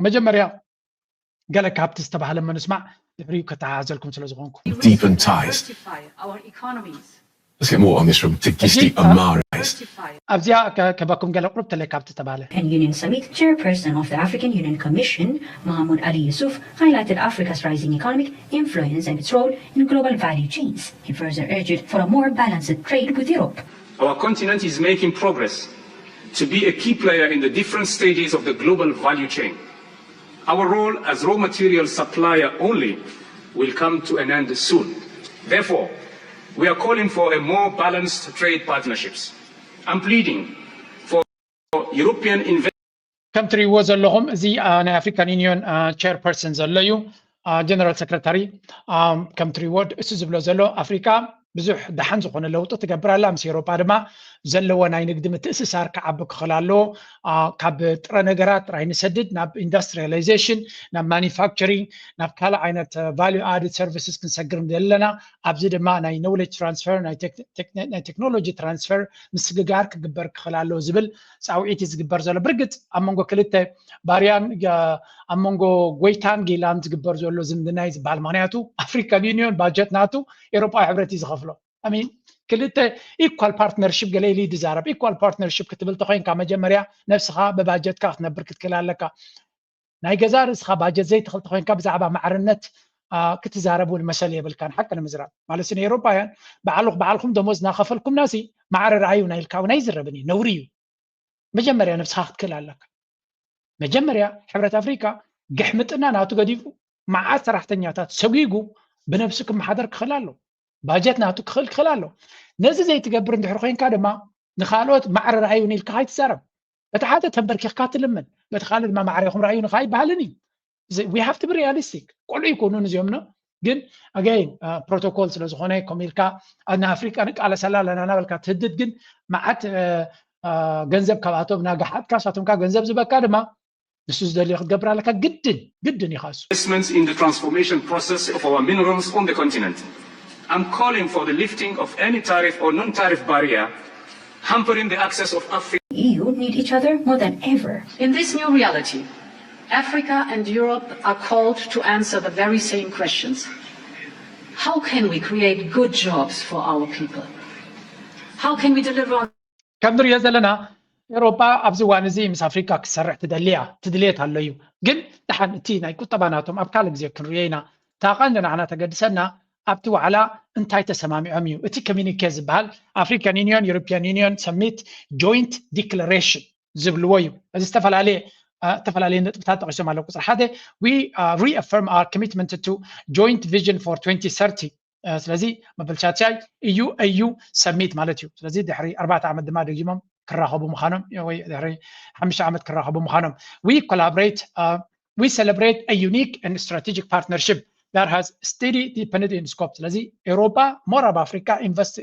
መጀመርያ ገለ ካብቲ ዝተባህለ መንስማዕ ድሕሪኡ ከተሓሓዘልኩም ስለ ዝኾንኩ። Deepen ties. Let's get more on this from Tegisti Amarais. ኣብዚኣ ከበኩም ገለ ቁሩብ ተለይ ካብቲ ዝተባህለ። African Union Summit, Chairperson of the African Union Commission, Mahmoud Ali Yusuf, highlighted Africa's rising economic influence and its role in global value chains. He further urged for a more balanced trade with Europe. Our continent is making progress to be a key player in the different stages of the global value chain. Our role as raw material supplier only will come to an end soon. Therefore, we are calling for a more balanced trade partnerships. I'm pleading for European investors. ከም ትሪእዎ ዘለኹም እዚ ናይ ኣፍሪካን ዩኒዮን ቸርፐርሰን ዘሎ እዩ። ጀነራል ሰክረታሪ ከም ትሪእዎ እሱ ዝብሎ ዘሎ ኣፍሪካ ብዙሕ ደሓን ዝኾነ ለውጢ ትገብር ኣላ። ምስ ኤሮጳ ድማ ዘለዎ ናይ ንግዲ ምትእስሳር ክዓቢ ክኽእል ኣለዎ። ካብ ጥረ ነገራት ጥራይ ንሰድድ ናብ ኢንዱስትሪያላይዜሽን፣ ናብ ማኒፋክቸሪንግ፣ ናብ ካልእ ዓይነት ቫልዩ ኣድድ ሰርቪስስ ክንሰግር ዘለና። ኣብዚ ድማ ናይ ኖውሌጅ ትራንስፈር፣ ናይ ቴክኖሎጂ ትራንስፈር ምስግጋር ክግበር ክኽእል ኣለዎ ዝብል ፃውዒት እዩ ዝግበር ዘሎ። ብርግፅ ኣብ መንጎ ክልተ ባርያን ኣብ መንጎ ጎይታን ጌላን ዝግበር ዘሎ ዝምድና እዩ ዝበሃል። ምክንያቱ ኣፍሪካን ዩኒዮን ባጀት ናቱ ኤሮጳዊ ሕብረት እዩ ዝኸፍሎ። ሚን ክልተ ኢኳል ፓርትነርሽፕ ገለ ኢሉ ይዛረብ። ኢኳል ፓርትነርሽፕ ክትብል ተኮይንካ መጀመርያ ነብስኻ ብባጀትካ ክትነብር ክትክእል ኣለካ። ናይ ገዛ ርእስኻ ባጀት ዘይትኽእል ተኮይንካ ብዛዕባ ማዕርነት ክትዛረብ እውን መሰል የብልካን። ሓቂ ንምዝራብ ማለት ንኤሮፓውያን ባዕልኹ ባዕልኹም ደሞዝ እናኸፈልኩምና ሲ ማዕረ ረኣዩና ኢልካ እውን ኣይዝረብን እዩ፣ ነውሪ እዩ። መጀመርያ ነብስኻ ክትክእል ኣለካ። መጀመርያ ሕብረት ኣፍሪካ ግሕምጥና ናቱ ገዲፉ መዓት ሰራሕተኛታት ሰጒጉ ብነብሱ ክመሓደር ክኽእል ኣሎ። ባጀት ናቱ ክኽእል ክኽእል ኣሎ። ነዚ ዘይትገብር እንድሕር ኮይንካ ድማ ንኻልኦት ማዕረ ረኣዩን ኢልካ ካይትዛረብ። በቲ ሓደ ተንበርኪኽካ ትልምን፣ በቲ ካልእ ድማ ማዕረ ኢኹም ረኣዩን ከዓ ኣይበሃልን እዩ። We have to be realistic። ቆልዑ ይኮኑን እዚኦም ነው ግን again ፕሮቶኮል ስለ ዝኾነ ኮም ኢልካ ንኣፍሪቃ ንቃለሰላ ኣለና እናበልካ ትህድድ ግን መዓት ገንዘብ ካብኣቶም እናገሓጥካ ንሳቶም ከዓ ገንዘብ ዝበካ ድማ ንሱ ዝደልዮ ክትገብር ኣለካ። ግድን ግድን ኢኻ እሱ። Investments in the transformation process of our minerals on the continent. I'm calling for the lifting of any tariff or non-tariff barrier hampering the access of Africa. E U need each other more than ever. In this new reality, Africa and Europe are called to answer the very same questions. How can we create good jobs for our people? How can we deliver on ከም ንሪኦ ዘለና ኤሮጳ ኣብዚ እዋን እዚ ምስ ኣፍሪካ ክትሰርሕ ትደሊ እያ፣ ትድልየት ኣሎ እዩ። ግን ደሓን እቲ ናይ ቁጠባ ናቶም ኣብ ካልእ ግዜ ክንሪኦ ኢና። እታ ቀንዲ ንዓና ተገድሰና ኣብቲ ዋዕላ እንታይ ተሰማሚዖም እዩ። እቲ ኮሚኒኬ ዝበሃል ኣፍሪካን ዩኒዮን ዩሮፒያን ዩኒዮን ሰሚት ጆይንት ዲክለሬሽን ዝብልዎ እዩ። እዚ ዝተፈላለየ ዝተፈላለየ ነጥብታት ጠቂሶም ኣለዉ። ቁፅሪ ሓደ we reaffirm our commitment to joint vision for twenty thirty። ስለዚ መበል ሻትሻይ እዩ እዩ ሰሚት ማለት እዩ። ስለዚ ድሕሪ ኣርባዕተ ዓመት ድማ ደጊሞም ክራኸቡ ምዃኖም ወይ ድሕሪ ሓሙሽተ ዓመት ክራኸቡ ምዃኖም። We collaborate, we celebrate a unique and strategic partnership that has steady depended in scope። ስለዚ ኤውሮፓ more ኣብ ኣፍሪካ ኢንቨስት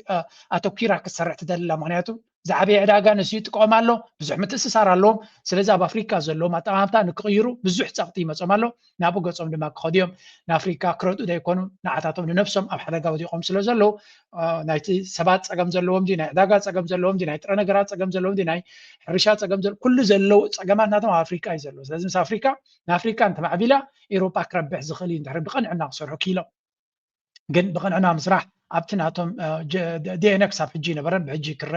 ኣተኲራ ክትሰርሕ ትደሊ ኣላ። ምክንያቱ ዝዓበየ ዕዳጋ ንሱ ይጥቀም ኣሎ፣ ብዙሕ ምትእስሳር ኣለዎም። ስለዚ ኣብ ኣፍሪካ ዘለዎም ኣጠማምታ ንክቕይሩ ብዙሕ ፀቕጢ ይመፆም ኣሎ። ናብኡ ገፆም ድማ ክኸዱ እዮም። ንኣፍሪካ ክረድኡ ዘይኮኑ ንዓታቶም ንነብሶም ኣብ ሓደጋ ወዲቖም ስለ ዘለዉ ናይቲ ሰባት ፀገም ዘለዎም ድዩ፣ ናይ ዕዳጋ ፀገም ዘለዎም ድዩ፣ ናይ ጥረ ነገራት ፀገም ዘለዎም ድዩ፣ ናይ ሕርሻ ፀገም ዘለዎም፣ ኩሉ ዘለዉ ፀገማት ናቶም ኣብ ኣፍሪካ እዩ ዘሎ። ስለዚ ምስ ኣፍሪካ ንኣፍሪካ እንተማዕቢላ ኤውሮጳ ክረብሕ ዝኽእል እዩ እንድሕሪ ብቕንዕና ክሰርሑ ክኢሎም። ግን ብቕንዕና ምስራሕ ኣብቲ ናቶም ዲኤንኤ ክሳብ ሕጂ ይነበረን ብሕጂ ክረ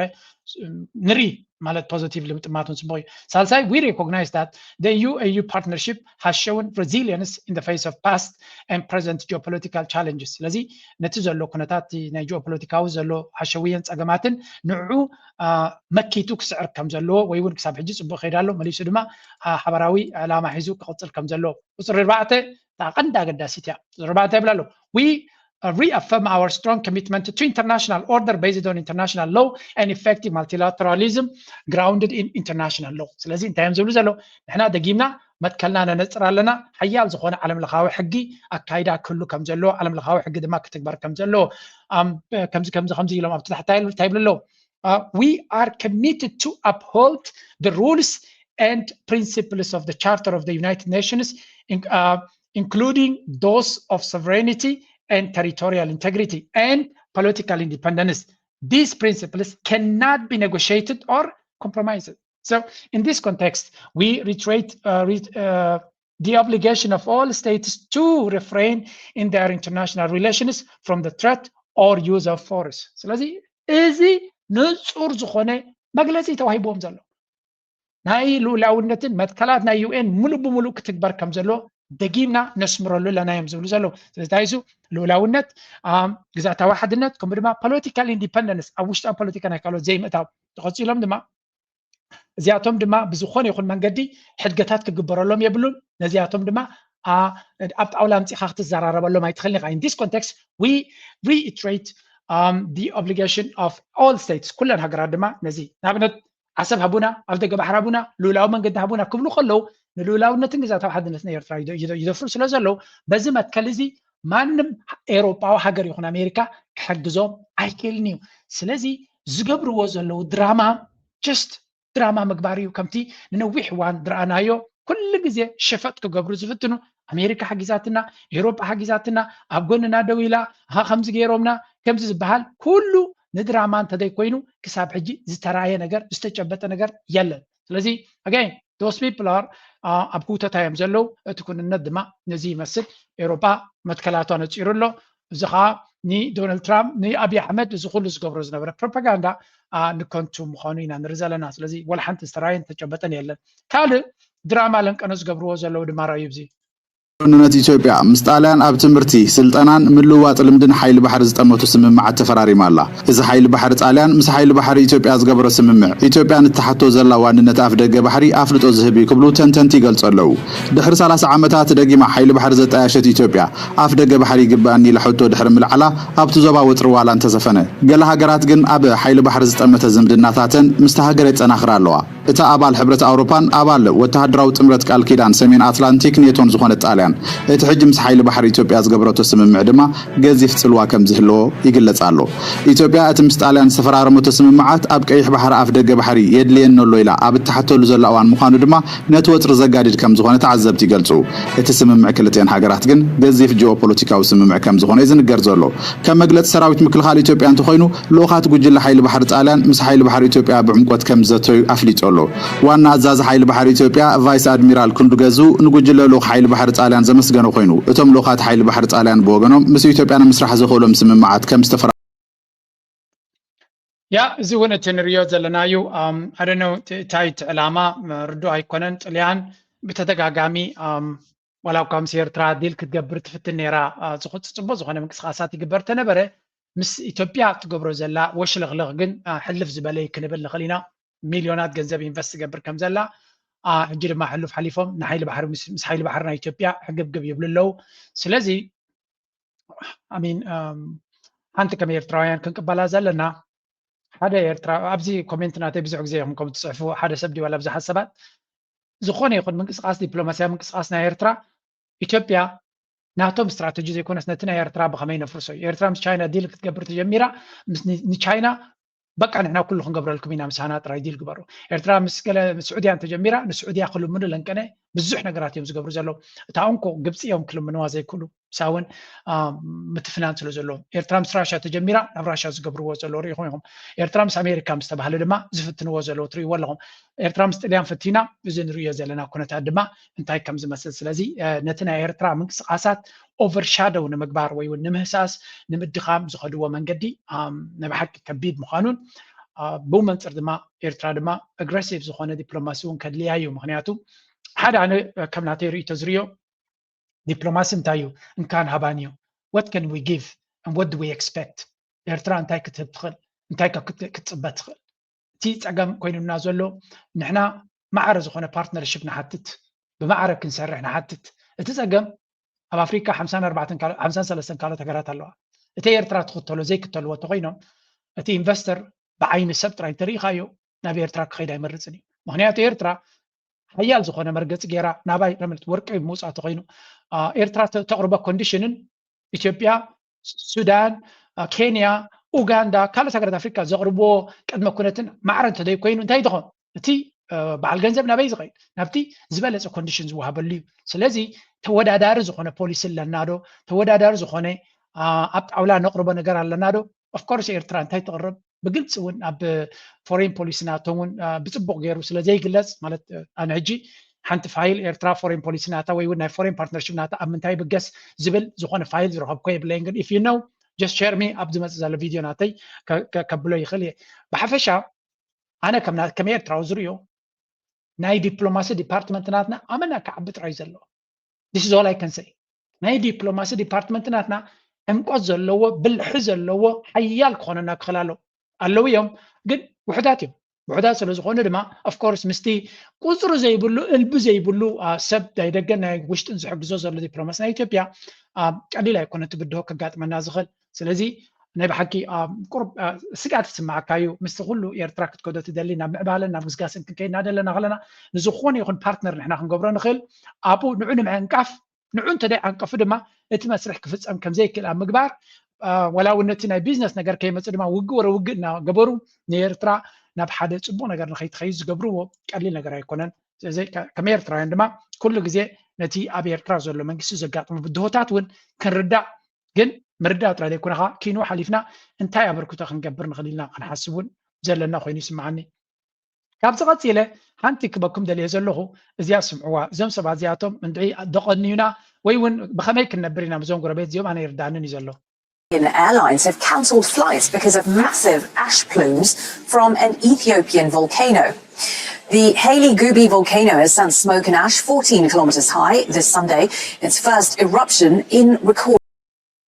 ንሪ ማለት ፖዘቲቭ ልምጥማቱን ፅቡቅ እዩ። ሳልሳይ we recognize that the E U A U partnership has shown resilience in the face of past and present geopolitical challenges። ስለዚ ነቲ ዘሎ ኩነታት ናይ ጂኦፖለቲካዊ ዘሎ ሓሸውየን ፀገማትን ንዑ መኪቱ ክስዕር ከም ዘለዎ ወይ እውን ክሳብ ሕጂ ፅቡቅ ከይዳ ኣሎ መሊሱ ድማ ሓበራዊ ዕላማ ሒዙ ክቅፅል ከም ዘለዎ። ቁፅሪ ኣርባዕተ እታ ቀንዲ ኣገዳሲት እያ። ቁፅሪ ኣርባዕተ ይብል ኣሎ we reaffirm our strong commitment to international order based on international law and effective multilateralism grounded in international law። ስለዚ እንታይ እዮም ዝብሉ ዘለዉ? ንሕና ደጊምና መትከልና ነነፅር ኣለና። ሓያል ዝኾነ ዓለም ለኻዊ ሕጊ ኣካይዳ ክህሉ ከም ዘለዎ፣ ዓለም ለኻዊ ሕጊ ድማ ክትግበር ከም ዘለዎ ከምዚ ከምዚ ከምዚ ኢሎም ኣብቲ ታሕታይ እንታይ ይብሉ ኣለዉ? We are committed to uphold the rules and principles of the Charter of the United Nations, including those of sovereignty and territorial integrity and political independence. These principles cannot be negotiated or compromise it. So in this context, we reiterate uh, re- uh, the obligation of all states to refrain in their international relations from the threat or use of force. ስለዚ እዚ ንጹር ዝኾነ መግለጺ ተዋሂብዎም ዘሎ ናይ ልኡላውነትን መትከላት ናይ ዩኤን ሙሉእ ብሙሉእ ክትግበር ከም ዘሎ ደጊምና ነስምረሉ ኣለና እዮም ዝብሉ ዘለዉ። ስለዚ እንታይ እሱ ልኡላውነት፣ ኣም፣ ግዛታዊ ሓድነት ከምኡ ድማ political independence ኣብ ውሽጣዊ ፖለቲካ ናይ ካልኦት ዘይምእታው። ተቐጺሎም ድማ እዚኣቶም ድማ ብዝኾነ ይኹን መንገዲ ሕድገታት ክግበረሎም የብሉን። ነዚኣቶም ድማ ኣ- ኣብ ጣውላ ኣምፂኻ ክትዘራረበሎም ኣይትኽእልን ኢኻ። In this context, we reiterate um, the obligation of all states, ኩለን ሃገራት ድማ ነዚ ንኣብነት ዓሰብ ሃቡና፣ ኣብ ደገ ባሕሪ ሃቡና፣ ልኡላዊ መንገዲ ሃቡና ክብሉ ከለዉ ንልኡላውነትን ግዛታዊ ሓድነት ናይ ኤርትራ ይደ- ይደ- ይደፍሩ ስለ ዘለዉ በዚ መትከል እዚ ማንም ኤውሮጳዊ ሃገር ይኹን ኣሜሪካ ክሕግዞም ኣይክእልን እዩ። ስለዚ ዝገብርዎ ዘለዉ ድራማ just ድራማ ምግባር እዩ። ከምቲ ንነዊሕ እዋን ዝረኣናዮ ኩሉ ግዜ ሸፈጥ ክገብሩ ዝፍትኑ ኣሜሪካ ሓጊዛትና፣ ኤውሮጳ ሓጊዛትና፣ ኣብ ጎንና ደው ኢላ፣ ኣሃ ከምዚ ገይሮምና ከምዚ ዝበሃል ኩሉ ንድራማ እንተዘይኮይኑ ክሳብ ሕጂ ዝተራየ ነገር ዝተጨበጠ ነገር የለን። ስለዚ again those people are ኣብ ህውተታ እዮም ዘለዉ። እቲ ኩንነት ድማ ነዚ ይመስል። ኤውሮጳ መትከላቷ ነፂሩ ኣሎ። እዚ ከዓ ንዶናልድ ትራምፕ ንኣብይ ኣሕመድ እዚ ኩሉ ዝገብሮ ዝነበረ ፕሮፓጋንዳ ንከንቱ ምዃኑ ኢና ንርኢ ዘለና። ስለዚ ወላ ሓንቲ ዝተራየን ተጨበጠን የለን። ካልእ ድራማ ለንቀኖ ዝገብርዎ ዘለዉ ድማ ረኣዩ። እዚ ነት ኢትዮጵያ ምስ ጣልያን ኣብ ትምህርቲ፣ ስልጠናን ምልውዋጥ ልምድን ሓይሊ ባሕሪ ዝጠመቱ ስምምዓት ተፈራሪማ ኣላ። እዚ ሓይሊ ባሕሪ ጣልያን ምስ ሓይሊ ባሕሪ ኢትዮጵያ ዝገበሮ ስምምዕ ኢትዮጵያ ንትሓቶ ዘላ ዋንነት ኣፍ ደገ ባሕሪ ኣፍልጦ ዝህብ እዩ ክብሉ ተንተንቲ ይገልጹ ኣለዉ። ድሕሪ ሰላሳ ዓመታት ደጊማ ሓይሊ ባሕሪ ዘጣየሸት ኢትዮጵያ ኣፍ ደገ ባሕሪ ይግባኣኒ ኢላ ሕቶ ድሕሪ ምልዓላ ኣብቲ ዞባ ወጥሪ ዋላ እንተሰፈነ፣ ገለ ሃገራት ግን ኣብ ሓይሊ ባሕሪ ዝጠመተ ዝምድናታተን ምስቲ ሃገር የጸናኽራ ኣለዋ። እታ ኣባል ሕብረት ኣውሮፓን ኣባል ወተሃደራዊ ጥምረት ቃል ኪዳን ሰሜን ኣትላንቲክ ኔቶን ዝኾነት ጣልያን እቲ ሕጂ ምስ ሓይሊ ባሕሪ ኢትዮጵያ ዝገበረቶ ስምምዕ ድማ ገዚፍ ጽልዋ ከም ዝህልዎ ይግለጽ ኣሎ። ኢትዮጵያ እቲ ምስ ጣልያን ዝተፈራረመቶ ስምምዓት ኣብ ቀይሕ ባሕሪ ኣፍ ደገ ባሕሪ የድልየኒ ኣሎ ኢላ ኣብ እትሓተሉ ዘላ እዋን ምዃኑ ድማ ነቲ ወጥሪ ዘጋድድ ከም ዝኾነ ተዓዘብቲ ይገልጹ። እቲ ስምምዕ ክልቲኤን ሃገራት ግን ገዚፍ ጂኦፖለቲካዊ ስምምዕ ከም ዝኾነ እዩ ዝንገር ዘሎ። ከም መግለጺ ሰራዊት ምክልኻል ኢትዮጵያ እንተኾይኑ ልኡኻት ጉጅለ ሓይሊ ባሕሪ ጣልያን ምስ ሓይሊ ባሕሪ ኢትዮጵያ ብዕምቆት ከም ዝዘተዩ ኣፍሊጡ ኣሎ። ዋና ኣዛዚ ሓይሊ ባሕሪ ኢትዮጵያ ቫይስ ኣድሚራል ክንዱ ገዙ ንጉጅለ ልኡኽ ሓይሊ ባሕሪ ጣልያን ዘመስገነ ኮይኑ እቶም ልኡኻት ሓይሊ ባሕሪ ጣልያን ብወገኖም ምስ ኢትዮጵያ ንምስራሕ ዘኽእሎም ስምምዓት ከም ዝተፈራ ያ እዚ እውን እቲ ንሪኦ ዘለና እዩ። ኣደነው እንታይ እቲ ዕላማ ርዱእ ኣይኮነን። ጥልያን ብተደጋጋሚ ዋላ እኳ ምስ ኤርትራ ዲል ክትገብር ትፍትን ነይራ፣ ጽቡቅ ዝኾነ ምንቅስቃሳት ይግበር ተነበረ ምስ ኢትዮጵያ ትገብሮ ዘላ ወሽለኽለኽ ግን ሕልፍ ዝበለ እዩ ክንብል ንኽእል ኢና። ሚልዮናት ገንዘብ ኢንቨስት ትገብር ከም ዘላ ሕጂ ድማ ሕሉፍ ሓሊፎም ንሓይሊ ባሕሪ ምስ ሓይሊ ባሕሪ ናይ ኢትዮጵያ ሕግብግብ ይብሉ ኣለዉ። ስለዚ ኣሚን ሓንቲ ከም ኤርትራውያን ክንቅበላ ዘለና ሓደ ኤርትራ ኣብዚ ኮሜንት ናተይ ብዙሕ ግዜ ኢኹም ከም ትፅሕፉ ሓደ ሰብ ድዩ ኣብዚ ሓሳባት ዝኾነ ይኹን ምንቅስቃስ ዲፕሎማሲያዊ ምንቅስቃስ ናይ ኤርትራ ኢትዮጵያ ናቶም ስትራተጂ ዘይኮነስ ነቲ ናይ ኤርትራ ብኸመይ ነፍርሶ እዩ። ኤርትራ ምስ ቻይና ዲል ክትገብር ተጀሚራ ንቻይና በቃ ንሕና ኩሉ ክንገብረልኩም ኢና ምሳና ጥራይ ዲል ግበሩ። ኤርትራ ምስ ገለ ምስ ስዑድያ እንተጀሚራ ንስዑድያ ክልምኑ ለንቀነ ብዙሕ ነገራት እዮም ዝገብሩ ዘለዉ። እታ እንኮ ግብፂ እዮም ክልምንዋ ዘይክእሉ ሳውን ምትፍናን ስለ ዘለዎም ኤርትራ ምስ ራሻ ተጀሚራ ናብ ራሻ ዝገብርዎ ዘለዉ ርኢኹም ኢኹም። ኤርትራ ምስ ኣሜሪካ ምስ ተባህለ ድማ ዝፍትንዎ ዘለዉ ትርእይዎ ኣለኹም። ኤርትራ ምስ ጥልያን ፈቲና እዚ ንርእዮ ዘለና ኩነታት ድማ እንታይ ከም ዝመስል። ስለዚ ነቲ ናይ ኤርትራ ምንቅስቃሳት ኦቨርሻዶው ንምግባር ወይ እውን ንምህሳስ ንምድኻም ዝኸድዎ መንገዲ ናይ ብሓቂ ከቢድ ምዃኑን ብኡ መንፅር ድማ ኤርትራ ድማ ኣግረሲቭ ዝኾነ ዲፕሎማሲ እውን ከድልያ እዩ። ምክንያቱ ሓደ ኣነ ከም ናተይ ርእይቶ ዝርእዮ ዲፕሎማሲ እንታይ እዩ? እንካን ሃባን እዩ። What can we give and what do we expect? ኤርትራ እንታይ ክትህብ ትኽእል? እንታይ ክትፅበ ትኽእል? እቲ ፀገም ኮይኑና ዘሎ ንሕና ማዕረ ዝኾነ ፓርትነርሽፕ ንሓትት፣ ብማዕረ ክንሰርሕ ንሓትት። እቲ ፀገም ኣብ ኣፍሪካ ሓምሳን ኣርባዕተን ካልኦት ሃገራት ኣለዋ። እቲ ኤርትራ ትኽተሎ ዘይክተልዎ እንተኮይኖም እቲ ኢንቨስተር ብዓይኒ ሰብ ጥራይ እንተሪኢኻዮ ናብ ኤርትራ ክኸይድ ኣይመርፅን እዩ። ምክንያቱ ኤርትራ ሓያል ዝኾነ መርገፂ ገይራ ናባይ ረምልት ወርቂ ምውፃእ ተኮይኑ ኤርትራ ተቕርቦ ኮንዲሽንን ኢትዮጵያ፣ ሱዳን፣ ኬንያ፣ ኡጋንዳ፣ ካልኦት ሃገራት ኣፍሪካ ዘቕርብዎ ቅድመ ኩነትን ማዕረ እንተዘይኮይኑ እንታይ ትኾን? እቲ በዓል ገንዘብ ናበይ ዝኸይድ? ናብቲ ዝበለፀ ኮንዲሽን ዝወሃበሉ እዩ። ስለዚ ተወዳዳሪ ዝኾነ ፖሊሲ ኣለና ዶ? ተወዳዳሪ ዝኾነ ኣብ ጣውላ ነቕርቦ ነገር ኣለና ዶ? of course ኤርትራ እንታይ ትቕርብ ብግልፂ እውን ኣብ foreign policy ናቶም እውን ብፅቡቕ ገይሩ ስለ ዘይግለፅ ማለት ኣነ ሕጂ ሓንቲ file ኤርትራ foreign policy ናታ ወይ እውን ናይ foreign partnership ናታ ኣብ ምንታይ ይብገስ ዝብል ዝኾነ file ዝረኸብኮ የብለይን ግን if you know just share me ኣብ ዝመፅእ ዘሎ ቪድዮ ናተይ ከብሎ ይኽእል እየ ብሓፈሻ ኣነ ከም ኤርትራዊ ዝርእዮ ናይ diplomacy department ናትና ኣመና ክዓቢ ጥራይ ዘለዎ this is all I can say ናይ diplomacy department ናትና ዕምቆት ዘለዎ ብልሒ ዘለዎ ሓያል ክኾነና ክኽእል ኣለዎ ኣለዉ እዮም ግን ውሕዳት እዮም ውሕዳት ስለ ዝኾኑ ድማ of course ምስቲ ቁፅሪ ዘይብሉ እልቢ ዘይብሉ ሰብ ናይ ደገን ናይ ውሽጥን ዝሕግዞ ዘሎ diplomacy ናይ ኢትዮጵያ ቀሊል ኣይኮነ እቲ ብድሆ ከጋጥመና ዝኽእል ስለዚ ናይ ብሓቂ ቁሩብ ስግኣት ክስምዓካ እዩ ምስቲ ኩሉ ኤርትራ ክትከዶ ትደሊ ናብ ምዕባለን ናብ ግስጋስን ክንከይድ እናደለና ከለና ንዝኾነ ይኹን partner ንሕና ክንገብሮ ንኽእል ኣብኡ ንዑ ንምዕንቃፍ ንዑ እንተደይ ዓንቀፉ ድማ እቲ መስርሕ ክፍፀም ከምዘይክእል ኣብ ምግባር ወላ እውን ነቲ ናይ business ነገር ከይመፅእ ድማ ውግእ ወረ ውግእ እናገበሩ ንኤርትራ ናብ ሓደ ፅቡቕ ነገር ንኸይትኸይድ ዝገብርዎ ቀሊል ነገር ኣይኮነን ስለዚ ከም ኤርትራውያን ድማ ኩሉ ግዜ ነቲ ኣብ ኤርትራ ዘሎ መንግስቲ ዘጋጥሙ ብድሆታት እውን ክንርዳእ ግን ምርዳእ ጥራይ ዘይኮነ ከዓ ኪኑ ሓሊፍና እንታይ ኣበርክቶ ክንገብር ንኽእል ኢልና ክንሓስብ እውን ዘለና ኮይኑ ይስምዓኒ ካብዚ ቀፂለ ሓንቲ ክበኩም ደልየ ዘለኹ እዚኣ ስምዕዋ እዞም ሰባት እዚኣቶም እንድዒ ደቐንዩና ወይ እውን ብኸመይ ክንነብር ኢና ምስዞም ጎረቤት እዚኦም ኣነ ይርዳንን እዩ ዘሎ Airlines have cancelled flights because of massive ash plumes from an Ethiopian volcano. The Haile Gubi volcano has sent smoke and ash fourteen kilometers high this Sunday, its first eruption in recorded.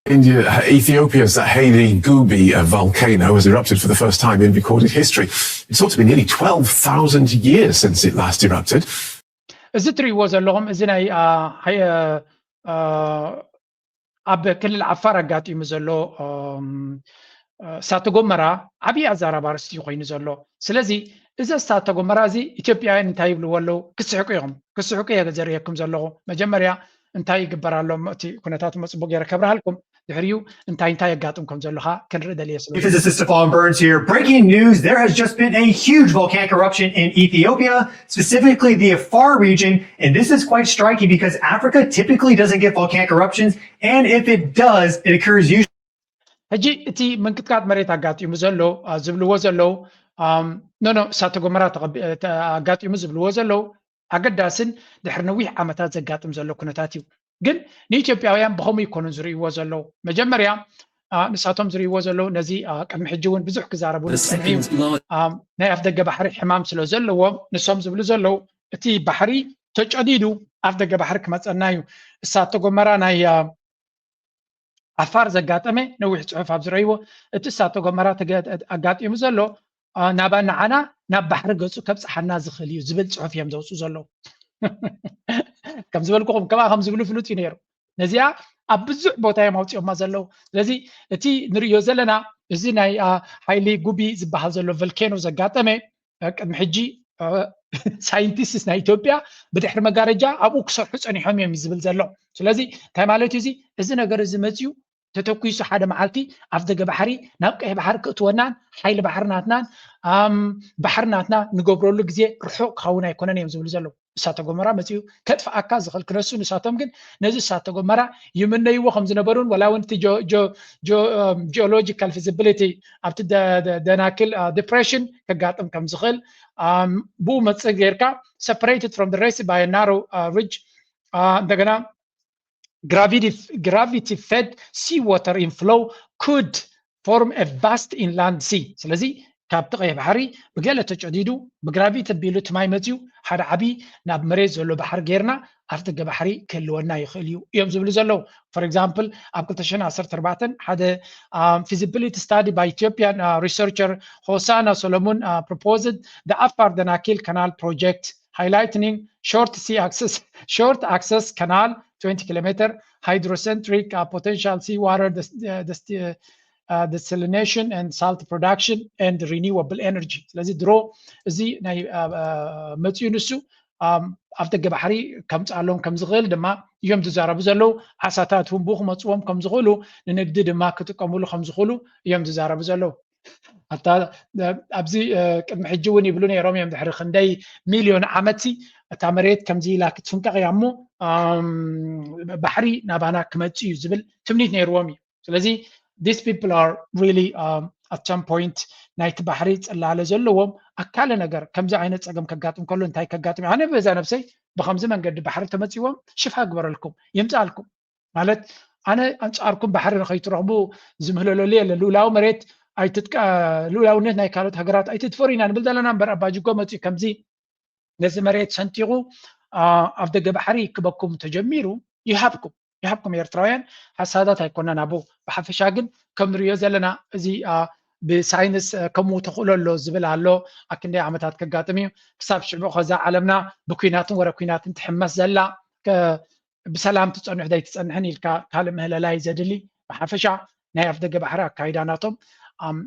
India, Ethiopia's Haile Gubi volcano has erupted for the first time in recorded history. It's thought to be nearly twelve thousand years since it last erupted. እዚ ትርእይዎ ዘለኹም እዚ ናይ ኣብ ክልል ዓፋር ኣጋጢሙ ዘሎ እሳተ ጎመራ ዓብዪ ኣዛራቢ ኣርእስቲ እዩ ኮይኑ ዘሎ ስለዚ እዚ እሳተ ጎመራ እዚ ኢትዮጵያውያን እንታይ ይብልዎ ኣለዉ ክስሕቁ ኢኹም ክስሕቁ እየ ዘርእየኩም ዘለኹ መጀመርያ እንታይ ይግበር ኣሎ እቲ ኩነታት መፅቡቅ ገይረ ከብርሃልኩም ድሕሪኡ እንታይ እንታይ የጋጥም ከም ዘለኻ ክንርኢ ደልየ ስለ Physicist Stefan Burns here. Breaking news, there has just been a huge volcanic eruption in Ethiopia, specifically the Afar region, and this is quite striking because Africa typically doesn't get volcanic eruptions, and if it does, it occurs usually ሕጂ እቲ ምንቅጥቃጥ መሬት ኣጋጢሙ ዘሎ ዝብልዎ ዘለዉ ኖ ኖ እሳተ ጎመራ ኣጋጢሙ ዝብልዎ ዘለዉ ኣገዳስን ድሕሪ ነዊሕ ዓመታት ዘጋጥም ዘሎ ኩነታት እዩ ግን ንኢትዮጵያውያን ብኸምኡ ይኮኑን ዝርእይዎ ዘለዉ መጀመርያ ንሳቶም ዝርእይዎ ዘለዉ ነዚ ቅድሚ ሕጂ እውን ብዙሕ ክዛረቡ ዝፀንሑ ናይ ኣፍ ደገ ባሕሪ ሕማም ስለ ዘለዎም ንሶም ዝብሉ ዘለዉ እቲ ባሕሪ ተጨዲዱ ኣፍ ደገ ባሕሪ ክመፀና እዩ እሳተ ጎመራ ናይ ዓፋር ዘጋጠመ ነዊሕ ፅሑፍ ኣብ ዝረእይዎ እቲ እሳተ ጎመራ ኣጋጢሙ ዘሎ ናብ ንዓና ናብ ባሕሪ ገፁ ከብፅሓና ዝኽእል እዩ ዝብል ፅሑፍ እዮም ዘውፅኡ ዘለዉ ከም ዝበልኩኹም ከማ ከም ዝብሉ ፍሉጥ እዩ ነይሩ ነዚኣ ኣብ ብዙሕ ቦታ እዮም ኣውፅኦማ ዘለዉ ስለዚ እቲ ንርእዮ ዘለና እዚ ናይ ሓይሊ ጉቢ ዝበሃል ዘሎ ቨልኬኖ ዘጋጠመ ቅድሚ ሕጂ ሳይንቲስትስ ናይ ኢትዮጵያ ብድሕሪ መጋረጃ ኣብኡ ክሰርሑ ፀኒሖም እዮም ዝብል ዘሎ ስለዚ እንታይ ማለት እዩ እዚ እዚ ነገር እዚ መፅዩ ተተኩሱ ሓደ መዓልቲ ኣፍ ደገ ባሕሪ ናብ ቀይ ባሕሪ ክእትወናን ሓይሊ ባሕሪ ናትናን ባሕሪ ናትና ንገብረሉ ግዜ ርሑቕ ክኸውን ኣይኮነን እዮም ዝብሉ ዘለዉ እሳተ ጎመራ መፅኡ ከጥፍኣካ ዝኽእል ክነሱ ንሳቶም ግን ነዚ እሳተ ጎመራ ይምነይዎ ከም ዝነበሩን ወላ እውን እቲ geological feasibility ኣብቲ ደናክል depression ከጋጥም ከም ዝኽእል ብኡ መፅእ ጌርካ separated from the rest by a narrow ridge እንደገና gravity fed sea water inflow could form a vast inland sea ስለዚ ካብቲ ቀይሕ ባሕሪ ብገለ ተጨዲዱ ብግራቪቲ ኣቢሉ እቲ ማይ መፅዩ ሓደ ዓብዪ ናብ መሬት ዘሎ ባሕሪ ጌርና ኣፍ ደገ ባሕሪ ክህልወና ይኽእል እዩ እዮም ዝብሉ ዘለዉ for example ኣብ ክልተ ሽሕን ዓሰርተ ኣርባዕተን ሓደ feasibility study by Ethiopian researcher Hosanna Solomon proposed the Afar Danakil Canal project highlighting short sea access short access canal twenty kilometer hydrocentric potential seawater desalination and salt production and renewable energy ስለዚ ድሮ እዚ ናይ መፅኡ ንሱ ኣብ ደገ ባሕሪ ከምፅኣሎም ከም ዝኽእል ድማ እዮም ዝዛረቡ ዘለዉ ዓሳታት እውን ብኡ ክመፅዎም ከም ዝኽእሉ ንንግዲ ድማ ክጥቀምሉ ከም ዝኽእሉ እዮም ዝዛረቡ ዘለዉ ኣታ ኣብዚ ቅድሚ ሕጂ እውን ይብሉ ነይሮም እዮም ድሕሪ ክንደይ ሚልዮን ዓመት እታ መሬት ከምዚ ኢላ ክትፍንቀቕ እያ እሞ ባሕሪ ናባና ክመፅእ እዩ ዝብል ትምኒት ነይርዎም እዩ ስለዚ these people are really, um, at some point ናይቲ ባሕሪ ጽላለ ዘለዎም ኣካለ ነገር ከምዚ ዓይነት ጸገም ከጋጥም ከሎ እንታይ ከጋጥም እዩ? ኣነ በዛ ነብሰይ ብኸምዚ መንገዲ ባሕሪ ተመጺዎም ሽፋ ግበረልኩም ይምጻልኩም ማለት ኣነ ኣንጻርኩም ባሕሪ ንኸይትረኽቡ ዝምህለለሉ የለ። ልኡላዊ መሬት ኣይትጥቀ ልኡላውነት ናይ ካልኦት ሃገራት ኣይትድፈሩ ኢና ንብል ዘለና እምበር ኣባጅጎ መጺኡ ከምዚ ነዚ መሬት ሰንጢቑ ኣብ ደገ ባሕሪ ክበኩም ተጀሚሩ ይሃብኩም ይሃብኩም ኤርትራውያን ሓሳዳት ኣይኮነን። ኣብኡ ብሓፈሻ ግን ከም ንሪኦ ዘለና እዚ ብሳይንስ ከምኡ ተኽእሎ ኣሎ ዝብል ኣሎ። ኣክንደይ ዓመታት ከጋጥም እዩ ክሳብ ሽዑ ከዛ ዓለምና ብኩናትን ወረ ኩናትን ትሕመስ ዘላ ብሰላም ትፀንሕ ዘይትፀንሕን ኢልካ ካልእ ምህለላ እዩ ዘድሊ። ብሓፈሻ ናይ ኣፍደገ ባሕሪ ኣካይዳ ናቶም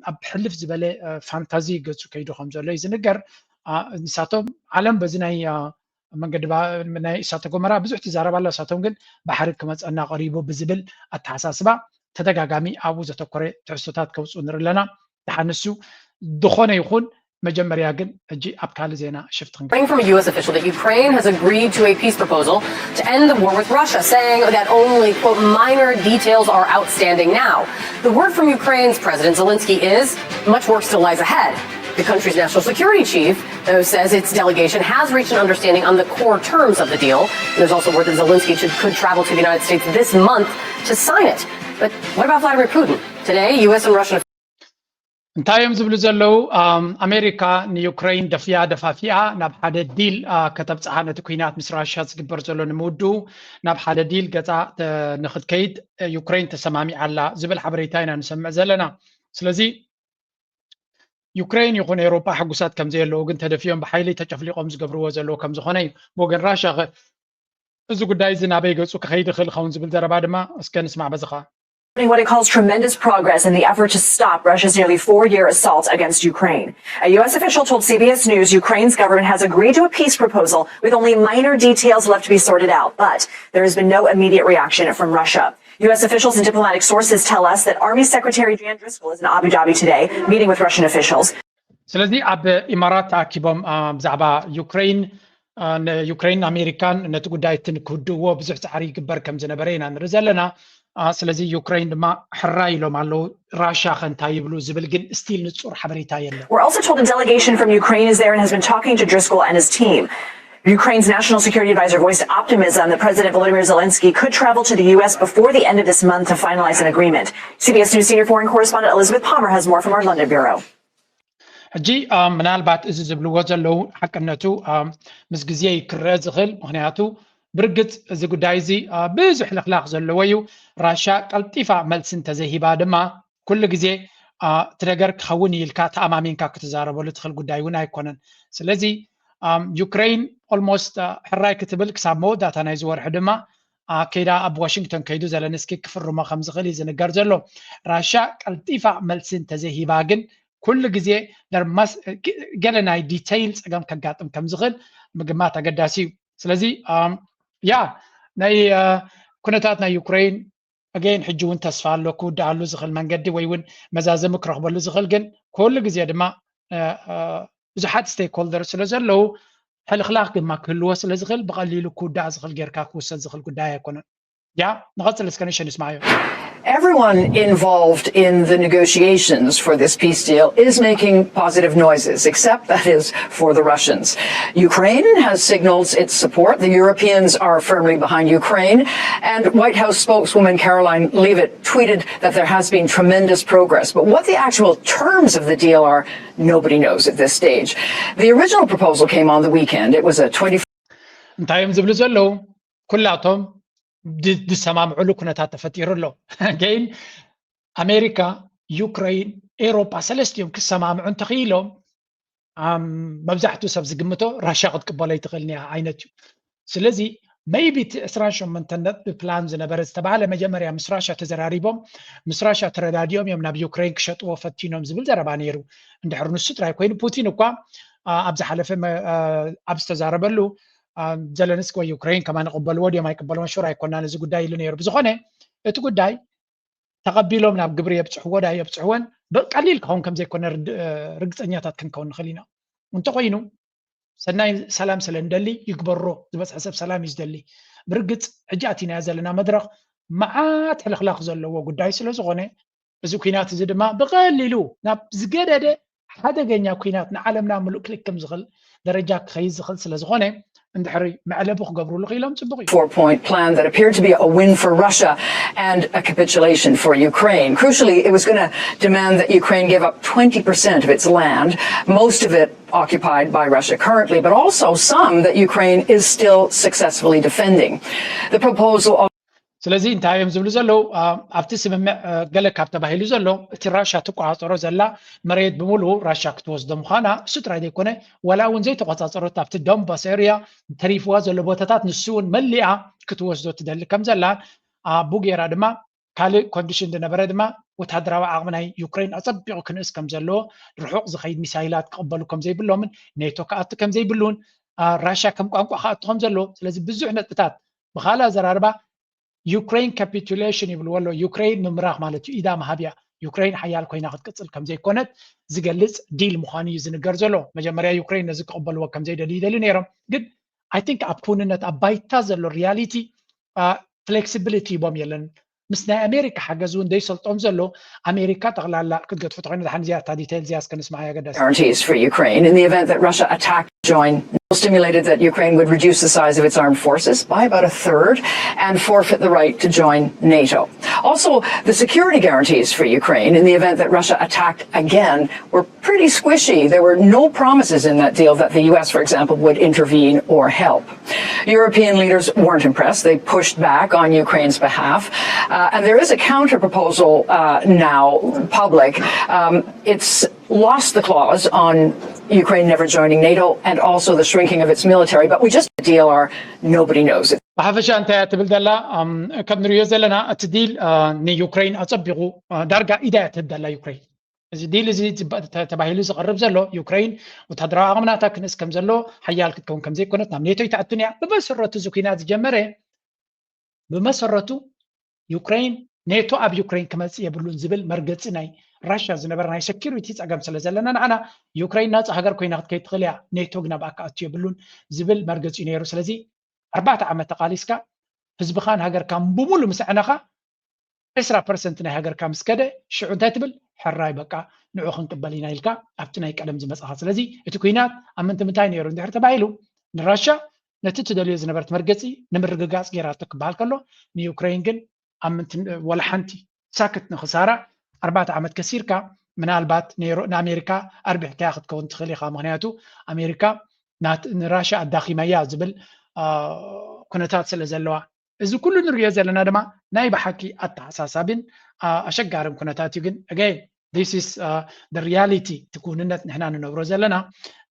ኣብ ሕልፍ ዝበለ ፋንታዚ ገፁ ከይዱ ከም ዘሎ እዩ ዝንገር። ንሳቶም ዓለም በዚ ናይ መንገዲ ናይ እሳተ ጎመራ ብዙሕ ትዛረብ ኣላ። ንሳቶም ግን ባሕሪ ክመፀና ቀሪቡ ብዝብል ኣተሓሳስባ ተደጋጋሚ ኣብኡ ዘተኮረ ትሕዝቶታት ከውፅኡ ንርኢ ኣለና። ደሓን ንሱ ዝኾነ ይኹን መጀመርያ ግን ሕጂ ኣብ ካልእ ዜና ሽፍት ክንገ Reporting from a U S official that Ukraine has agreed to a peace proposal to end the war with Russia, saying that only, quote, minor details are outstanding now. The word from Ukraine's President Zelensky is much work still lies ahead. The country's national security chief, though, says its delegation has reached an understanding on the core terms of the deal. There's also word that Zelensky should, could travel to the United States this month to sign it. But what about Vladimir Putin? Today, U S and Russian እንታይ እዮም ዝብሉ ዘለዉ? ኣሜሪካ ንዩክረይን ደፍያ ደፋፊኣ ናብ ሓደ ዲል ከተብፅሓ ነቲ ኩናት ምስ ራሽያ ዝግበር ዘሎ ንምውድኡ ናብ ሓደ ዲል ገፃ ንክትከይድ ዩክረይን ተሰማሚዓ ኣላ ዝብል ሓበሬታ ኢና ንሰምዕ ዘለና። ስለዚ ዩክረይን ይኹን ኤውሮጳ ሕጉሳት ከም ዘየለዉ ግን ተደፊኦም ብሓይሊ ተጨፍሊቖም ዝገብርዎ ዘለዉ ከም ዝኾነ እዩ። ብወገን ራሽያ ኸ እዚ ጉዳይ እዚ ናበይ ገፁ ክኸይድ ይኽእል ይኸውን ዝብል ዘረባ ድማ እስከ ንስማዕ በዚ ኸዓ። What it calls tremendous progress in the effort to stop Russia's nearly four year assault against Ukraine. A U S official told C B S News Ukraine's government has agreed to a peace proposal with only minor details left to be sorted out, but there has been no immediate reaction from Russia. U S officials and diplomatic sources tell us that Army Secretary Jan Driscoll is in Abu Dhabi today, meeting with Russian officials. ስለዚ ኣብ ኢማራት ተኣኪቦም ብዛዕባ ዩክረይን ንዩክረይን ኣሜሪካን ነቲ ጉዳይ እቲ ንክውድእዎ ብዙሕ ፃዕሪ ይግበር ከም ዝነበረ ኢና ንርኢ ዘለና። ስለዚ ዩክረይን ድማ ሕራይ ኢሎም ኣለዉ። ራሽያ ከ እንታይ ይብሉ ዝብል ግን ስቲል ንፁር ሓበሬታ የለን። We're also told a delegation from Ukraine is there and has been talking to Driscoll and his team. Ukraine's national security advisor voiced optimism that President Volodymyr Zelensky could travel to the U S before the end of this month to finalize an agreement. C B S News senior foreign correspondent Elizabeth Palmer has more from our London bureau. ሕጂ ምናልባት እዚ ዝብልዎ ዘለዉ ሓቅነቱ ምስ ግዜ ክረአ ዝኽእል፣ ምክንያቱ ብርግፅ እዚ ጉዳይ እዚ ብዙሕ ልኽላኽ ዘለዎ እዩ። ራሻ ቀልጢፋ መልሲ እንተዘይሂባ ድማ ኩሉ ግዜ እቲ ነገር ክኸውን እዩ ኢልካ ተኣማሚንካ ክትዛረበሉ ትኽእል ጉዳይ እውን ኣይኮነን። ስለዚ ዩክረይን ኦልሞስት ሕራይ ክትብል ክሳብ መወዳእታ ናይዚ ወርሒ ድማ ከይዳ ኣብ ዋሽንግተን ከይዱ ዘለንስኪ ክፍርሞ ከም ዝኽእል እዩ ዝንገር ዘሎ። ራሻ ቀልጢፋ መልሲ እንተዘይሂባ ግን ኩሉ ግዜ ገለ ናይ ዲተይል ፀገም ከጋጥም ከም ዝኽእል ምግማት ኣገዳሲ እዩ። ስለዚ ያ ናይ ኩነታት ናይ ዩክረይን ኣገይን ሕጂ እውን ተስፋ ኣሎ ክውድኣሉ ዝኽእል መንገዲ ወይ እውን መዛዘሚ ክረኽበሉ ዝኽእል ግን ኩሉ ግዜ ድማ ብዙሓት ስቴክሆልደር ስለ ዘለዉ ሕልኽላኽ ድማ ክህልዎ ስለ ዝኽእል ብቐሊሉ ክውዳእ ዝኽእል ጌርካ ክውሰድ ዝኽእል ጉዳይ ኣይኮነን። ያ ንቐፅል እስከ ንሸ ንስማዮ። Everyone involved in the negotiations for this peace deal is making positive noises, except that is for the Russians. Ukraine has signaled its support. The Europeans are firmly behind Ukraine. And White House spokeswoman Caroline Leavitt tweeted that there has been tremendous progress. But what the actual terms of the deal are, nobody knows at this stage. The original proposal came on the weekend. It was a twenty. እንታይ እዮም ዝብሉ ዘለዉ? ኩላቶም ዝሰማምዕሉ ኩነታት ተፈጢሩ ኣሎ። ገይን ኣሜሪካ፣ ዩክረይን፣ ኤሮፓ ሰለስቲኦም ክሰማምዑ እንተኽኢሎም መብዛሕትኡ ሰብ ዝግምቶ ራሻ ክትቅበሎ ኣይትኽእልን እያ ዓይነት እዩ። ስለዚ maybe እቲ ዕስራን ሸሞንተን ነጥቢ ፕላን ዝነበረ ዝተባህለ መጀመርያ ምስ ራሻ ተዘራሪቦም ምስ ራሻ ተረዳዲኦም እዮም ናብ ዩክረይን ክሸጥዎ ፈቲኖም ዝብል ዘረባ ነይሩ። እንድሕር ንሱ ጥራይ ኮይኑ ፑቲን እኳ ኣብ ዝሓለፈ ኣብ ዝተዛረበሉ ዘለንስኪ ወይ ዩክረይን ከማን ይቕበልዎ ድዮም ኣይቅበልዎን ሹር ኣይኮናን እዚ ጉዳይ ኢሉ ነይሩ። ብዝኾነ እቲ ጉዳይ ተቐቢሎም ናብ ግብሪ የብፅሕዎ ዳ የብፅሕወን ብቐሊል ክኸውን ከም ዘይኮነ ርግፀኛታት ክንከውን ንኽእል ኢና። እንተኾይኑ ሰናይ ሰላም ስለ ንደሊ ይግበሮ። ዝበፅሐ ሰብ ሰላም እዩ ዝደሊ። ብርግፅ ሕጂ ኣቲናዮ ዘለና መድረኽ መዓት ሕልኽላኽ ዘለዎ ጉዳይ ስለ ዝኾነ እዚ ኩናት እዚ ድማ ብቐሊሉ ናብ ዝገደደ ሓደገኛ ኩናት ንዓለምና ምሉእ ክልክም ዝኽእል ደረጃ ክኸይድ ዝኽእል ስለ ዝኾነ እንድሕሪ መዕለቢ ክገብሩሉ ክኢሎም ጽቡቕ እዩ። Four point plan that appeared to be a win for Russia and a capitulation for Ukraine. Crucially, it was going to demand that Ukraine give up twenty percent of its land, most of it occupied by Russia currently, but also some that Ukraine is still successfully defending. The proposal of ስለዚ እንታይ እዮም ዝብሉ ዘለዉ ኣብቲ ስምምዕ ገለ ካብ ተባሂሉ ዘሎ እቲ ራሻ ትቆፃፀሮ ዘላ መሬት ብምሉኡ ራሻ ክትወስዶ ምዃና እሱ ጥራይ ዘይኮነ ዋላ እውን ዘይተቆፃፀሮት ኣብቲ ዶንባስ ኤርያ ተሪፍዋ ዘሎ ቦታታት ንሱ እውን መሊኣ ክትወስዶ ትደሊ ከም ዘላን ኣብኡ ገይራ ድማ ካልእ ኮንዲሽን ዝነበረ ድማ ወታደራዊ ዓቕሚ ናይ ዩክሬን ኣፀቢቑ ክንእስ ከም ዘለዎ ርሑቕ ዝኸይድ ሚሳይላት ክቕበሉ ከም ዘይብሎምን ኔቶ ክኣቱ ከም ዘይብሉን ራሻ ከም ቋንቋ ክኣቱ ከም ዘለዎ ስለዚ ብዙሕ ነጥብታት ብካልእ ኣዘራርባ ዩክሬን ካፒቱሌሽን ይብልዎ ኣሎ ዩክሬን ምምራኽ ማለት እዩ ኢዳ ምሃብ እያ ዩክሬን ሓያል ኮይና ክትቅፅል ከም ዘይኮነት ዝገልፅ ዲል ምዃኑ እዩ ዝንገር ዘሎ መጀመርያ ዩክሬን ነዚ ክቕበልዎ ከም ዘይደልዩ ይደልዩ ነይሮም ግን I think ኣብ ክውንነት ኣብ ባይታ ዘሎ ሪያሊቲ ፍሌክሲቢሊቲ ሂቦም የለን ምስ ናይ ኣሜሪካ ሓገዝ እውን ዘይሰልጦም ዘሎ ኣሜሪካ ጠቕላላ ክትገድፎ ተኮይነ ድሓን እዚኣ እታ ዲቴል እዚኣ እስከ ንስማዓያ ኣገዳሲ guarantees for Ukraine in the event that Russia attacked join stimulated that Ukraine would reduce the size of its armed forces by about a third and forfeit the right to join NATO. Also, the security guarantees for Ukraine in the event that Russia attacked again were pretty squishy. There were no promises in that deal that the U S, for example, would intervene or help. European leaders weren't impressed. They pushed back on Ukraine's behalf. Uh, and there is a counter proposal uh, now public. Um, it's lost the clause on Ukraine never joining NATO and also the shrinking of its military. But we just deal are nobody knows. ብሓፈሻ እንታይ እያ ትብል ዘላ ከም ንሪዮ ዘለና እቲ ዲል ንዩክሬን ኣፀቢቑ ዳርጋ ኢዳ እያ ትህብ ዘላ ዩክሬን እዚ ዲል እዚ ተባሂሉ ዝቐርብ ዘሎ ዩክሬን ወታደራዊ ዓቕምናታ ክንእስ ከም ዘሎ ሓያል ክትከውን ከም ዘይኮነት ናብ ኔቶ ይትኣቱን እያ ብመሰረቱ እዚ ኩናት ዝጀመረ ብመሰረቱ ዩክሬን ኔቶ ኣብ ዩክሬን ክመፅእ የብሉን ዝብል መርገፂ ናይ ራሽያ ዝነበረ ናይ ሰኪሪቲ ፀገም ስለ ዘለና ንዓና ዩክሬን ናፃ ሃገር ኮይና ክትከይድ ትኽእል እያ ኔቶ ግን ኣብኣ ክኣቱ የብሉን ዝብል መርገፂ እዩ ነይሩ ስለዚ ኣርባዕተ ዓመት ተቃሊስካ ህዝብኻን ሃገርካን ብሙሉ ምስ ኣዕነኻ ዕስራ ፐርሰንት ናይ ሃገርካ ምስ ከደ ሽዑ እንታይ ትብል ሕራይ በቃ ንዑ ክንቅበል ኢና ኢልካ ኣብቲ ናይ ቀደም ዝመፅኻ ስለዚ እቲ ኩናት ኣብ ምንትምንታይ ነይሩ እንድሕር ተባሂሉ ንራሻ ነቲ ትደልዮ ዝነበረት መርገፂ ንምርግጋፅ ገይራቶ ክበሃል ከሎ ንዩክሬን ግን ኣብ ምንትን ወላ ሓንቲ ሳክት ንክሳራ ኣርባዕተ ዓመት ከሲርካ ምናልባት ንኣሜሪካ ኣርቢሕካያ ክትከውን ትኽእል ኢኻ ምክንያቱ ኣሜሪካ ንራሻ ኣዳኺመያ ዝብል ኩነታት ስለ ዘለዋ እዚ ኩሉ ንሪኦ ዘለና ድማ ናይ ብሓቂ ኣተሓሳሳቢን ኣሸጋርን ኩነታት እዩ ግን again this is reality እቲ ክውንነት ንሕና ንነብሮ ዘለና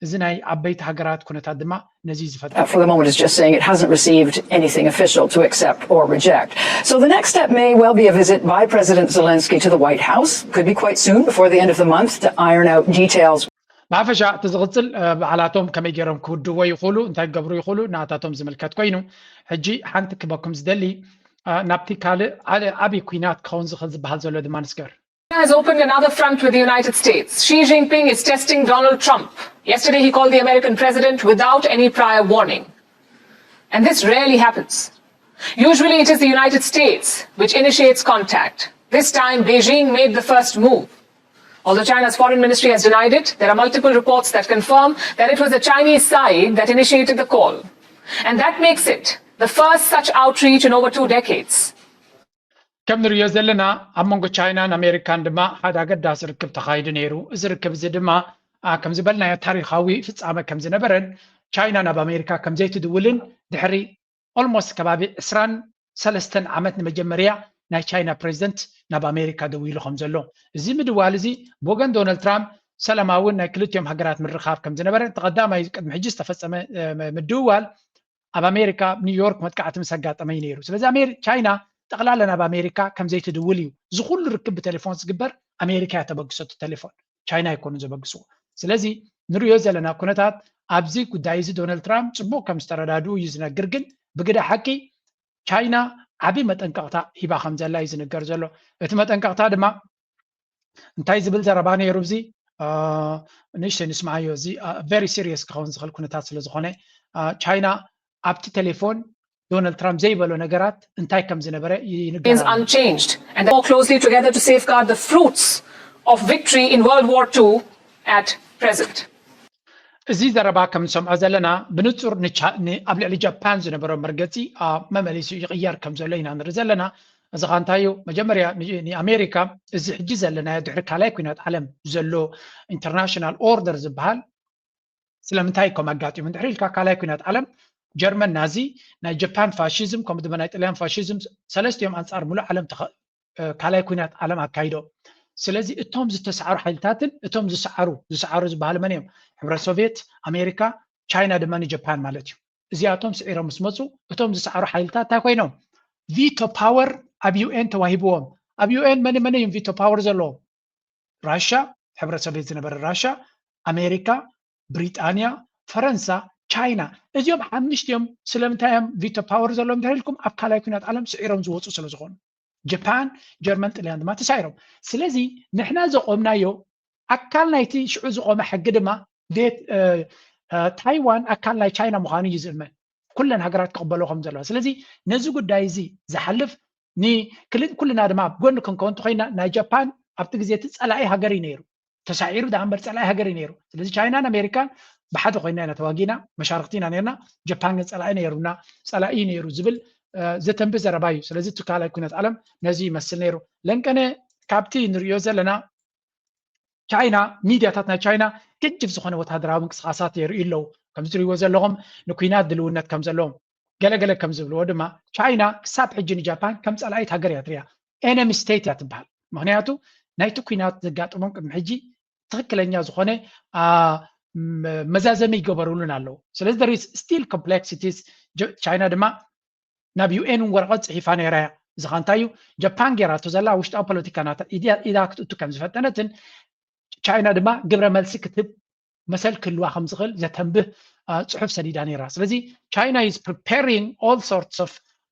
እዚ ናይ ዓበይቲ ሃገራት ኩነታት ድማ ነዚ ዝፈጥር for the moment is just saying it hasn't received anything official to accept or reject. So the next step may well be a visit by President Zelensky to the White House. Could be quite soon, before the end of the month, to iron out details. ብሓፈሻ እቲ ዝቕፅል በዓላቶም ከመይ ገይሮም ክውድዎ ይኽእሉ እንታይ ክገብሩ ይኽእሉ ናታቶም ዝምልከት ኮይኑ ሕጂ ሓንቲ ክበኩም ዝደሊ ናብቲ ካልእ ዓብዪ ኩናት ክኸውን ዝኽእል ዝበሃል ዘሎ ድማ ንስገር China has opened another front with the United States. Xi Jinping is testing Donald Trump. Yesterday, he called the American president without any prior warning. And this rarely happens. Usually, it is the United States which initiates contact. This time, Beijing made the first move. Although China's foreign ministry has denied it, there are multiple reports that confirm that it was the Chinese side that initiated the call. And that makes it the first such outreach in over two decades. ከም ንሪኦ ዘለና ኣብ መንጎ ቻይናን ኣሜሪካን ድማ ሓደ ኣገዳሲ ርክብ ተኻይዱ ነይሩ እዚ ርክብ እዚ ድማ ከም ዝበልናዮ ታሪኻዊ ፍፃመ ከም ዝነበረን ቻይና ናብ ኣሜሪካ ከም ዘይትድውልን ድሕሪ almost ከባቢ ዕስራን ሰለስተን ዓመት ንመጀመርያ ናይ ቻይና ፕሬዚደንት ናብ ኣሜሪካ ደዊሉ ከም ዘሎ እዚ ምድዋል እዚ ብወገን ዶናልድ ትራምፕ ሰላማውን ናይ ክልቲኦም ሃገራት ምርኻብ ከም ዝነበረ ተቐዳማይ ቅድሚ ሕጂ ዝተፈፀመ ምድውዋል ኣብ ኣሜሪካ ኣብ ኒውዮርክ መጥቃዕቲ ምስ ኣጋጠመ እዩ ነይሩ ስለዚ ቻይና ጠቕላላ ናብ ኣሜሪካ ከም ዘይትድውል እዩ እዚ ኩሉ ርክብ ብቴሌፎን ዝግበር ኣሜሪካ እያ ተበግሶ እቲ ቴሌፎን ቻይና ኣይኮኑን ዘበግስዎ ስለዚ ንሪኦ ዘለና ኩነታት ኣብዚ ጉዳይ እዚ ዶናልድ ትራምፕ ፅቡቅ ከም ዝተረዳድኡ እዩ ዝነግር ግን ብግዳ ሓቂ ቻይና ዓብዪ መጠንቀቕታ ሂባ ከም ዘላ እዩ ዝንገር ዘሎ እቲ መጠንቀቕታ ድማ እንታይ ዝብል ዘረባ ነይሩ እዚ ንእሽተይ ንስምዓዮ እዚ very serious ክኸውን ዝኽእል ኩነታት ስለ ዝኾነ ቻይና ኣብቲ ቴሌፎን ዶናልድ ትራምፕ ዘይበሎ ነገራት እንታይ ከም ዝነበረ ይንገር። Unchanged and more closely together to safeguard the fruits of victory in World War two at present. እዚ ዘረባ ከም ንሰምዖ ዘለና ብንጹር ኣብ ልዕሊ ጃፓን ዝነበሮ መርገጺ መመሊሱ ይቕየር ከም ዘሎ ኢና ንርኢ ዘለና። እዚ ኸ እንታይ እዩ? መጀመርያ ንኣሜሪካ እዚ ሕጂ ዘለናዮ ድሕሪ ካልኣይ ኩናት ዓለም ዘሎ ኢንተርናሽናል ኦርደር ዝበሃል ስለምንታይ ከም ኣጋጢሙ እንድሕር ኢልካ ካልኣይ ኩናት ዓለም ጀርመን ናዚ፣ ናይ ጃፓን ፋሽዝም ከምኡ ድማ ናይ ጥልያን ፋሽዝም ሰለስቲኦም ኣንጻር ሙሉእ ዓለም ካልኣይ ኩናት ዓለም ኣካይዶ። ስለዚ እቶም ዝተሰዓሩ ሓይልታትን እቶም ዝሰዓሩ ዝሰዓሩ ዝበሃሉ መን እዮም? ሕብረት ሶቪየት፣ ኣሜሪካ፣ ቻይና ድማ ንጃፓን ማለት እዩ። እዚኣቶም ስዒሮም ምስ መፁ እቶም ዝሰዓሩ ሓይልታት እንታይ ኮይኖም? ቪቶ ፓወር ኣብ ዩኤን ተዋሂብዎም። ኣብ ዩኤን መን መን እዮም ቪቶ ፓወር ዘለዎም? ራሻ፣ ሕብረት ሶቪየት ዝነበረ ራሻ፣ ኣሜሪካ፣ ብሪጣንያ፣ ፈረንሳ፣ ቻይና። እዚኦም ሓምሽቲኦም ስለምንታይ እዮም ቪቶ ፓወር ዘለዎም እንድሕር ኢልኩም ኣብ ካልኣይ ኩናት ዓለም ስዒሮም ዝወፁ ስለ ዝኾኑ። ጃፓን፣ ጀርመን፣ ጥልያን ድማ ተሳዒሮም። ስለዚ ንሕና ዘቆምናዮ ኣካል ናይቲ ሽዑ ዝቆመ ሕጊ ድማ ታይዋን ኣካል ናይ ቻይና ምዃኑ እዩ ዝእመን። ኩለን ሃገራት ክቕበሎ ከም ዘለዋ። ስለዚ ነዚ ጉዳይ እዚ ዝሓልፍ ንክልን ኩልና ድማ ኣብ ጎኒ ክንከውን እንተኮይና ናይ ጃፓን ኣብቲ ግዜ እቲ ፀላኢ ሃገር እዩ ነይሩ። ተሳዒሩ ደኣ እምበር ፀላኢ ሃገር እዩ ነይሩ። ስለዚ ቻይናን ኣሜሪካን ብሓደ ኮይና ኢና ተዋጊና መሻርክቲ ኢና ነርና። ጃፓን ግን ፀላኢ ነይሩና ፀላኢ እዩ ነይሩ ዝብል ዘተንብህ ዘረባ እዩ። ስለዚ እቲ ካልኣይ ኩነት ዓለም ነዚ ይመስል ነይሩ። ለንቀነ ካብቲ ንሪኦ ዘለና ቻይና ሚድያታት ናይ ቻይና ገጅፍ ዝኾነ ወታደራዊ ምንቅስቃሳት የርእዩ ኣለዉ። ከምዚ ትሪእዎ ዘለኹም ንኩናት ድልውነት ከም ዘለዎም ገለገለ ከም ዝብልዎ ድማ ቻይና ክሳብ ሕጂ ንጃፓን ከም ፀላኢት ሃገር እያ ትሪያ። ኤነሚ ስቴት እያ ትበሃል። ምክንያቱ ናይቲ ኩናት ዘጋጥሞም ቅድሚ ሕጂ ትክክለኛ ዝኾነ መዛዘሚ ይገበሩሉን ኣለዉ። ስለዚ there is still complexities። ቻይና ድማ ናብ ዩኤን እውን ወረቐት ፅሒፋ ነይራ እያ። እዚ ኸ እንታይ እዩ? ጃፓን ጌራቶ ዘላ ውሽጣዊ ፖለቲካ ናታ ኢዳ ክትእቱ ከም ዝፈጠነትን ቻይና ድማ ግብረ መልሲ ክትህብ መሰል ክህልዋ ከም ዝኽእል ዘተንብህ ፅሑፍ ሰዲዳ ነይራ። ስለዚ China is preparing all sorts of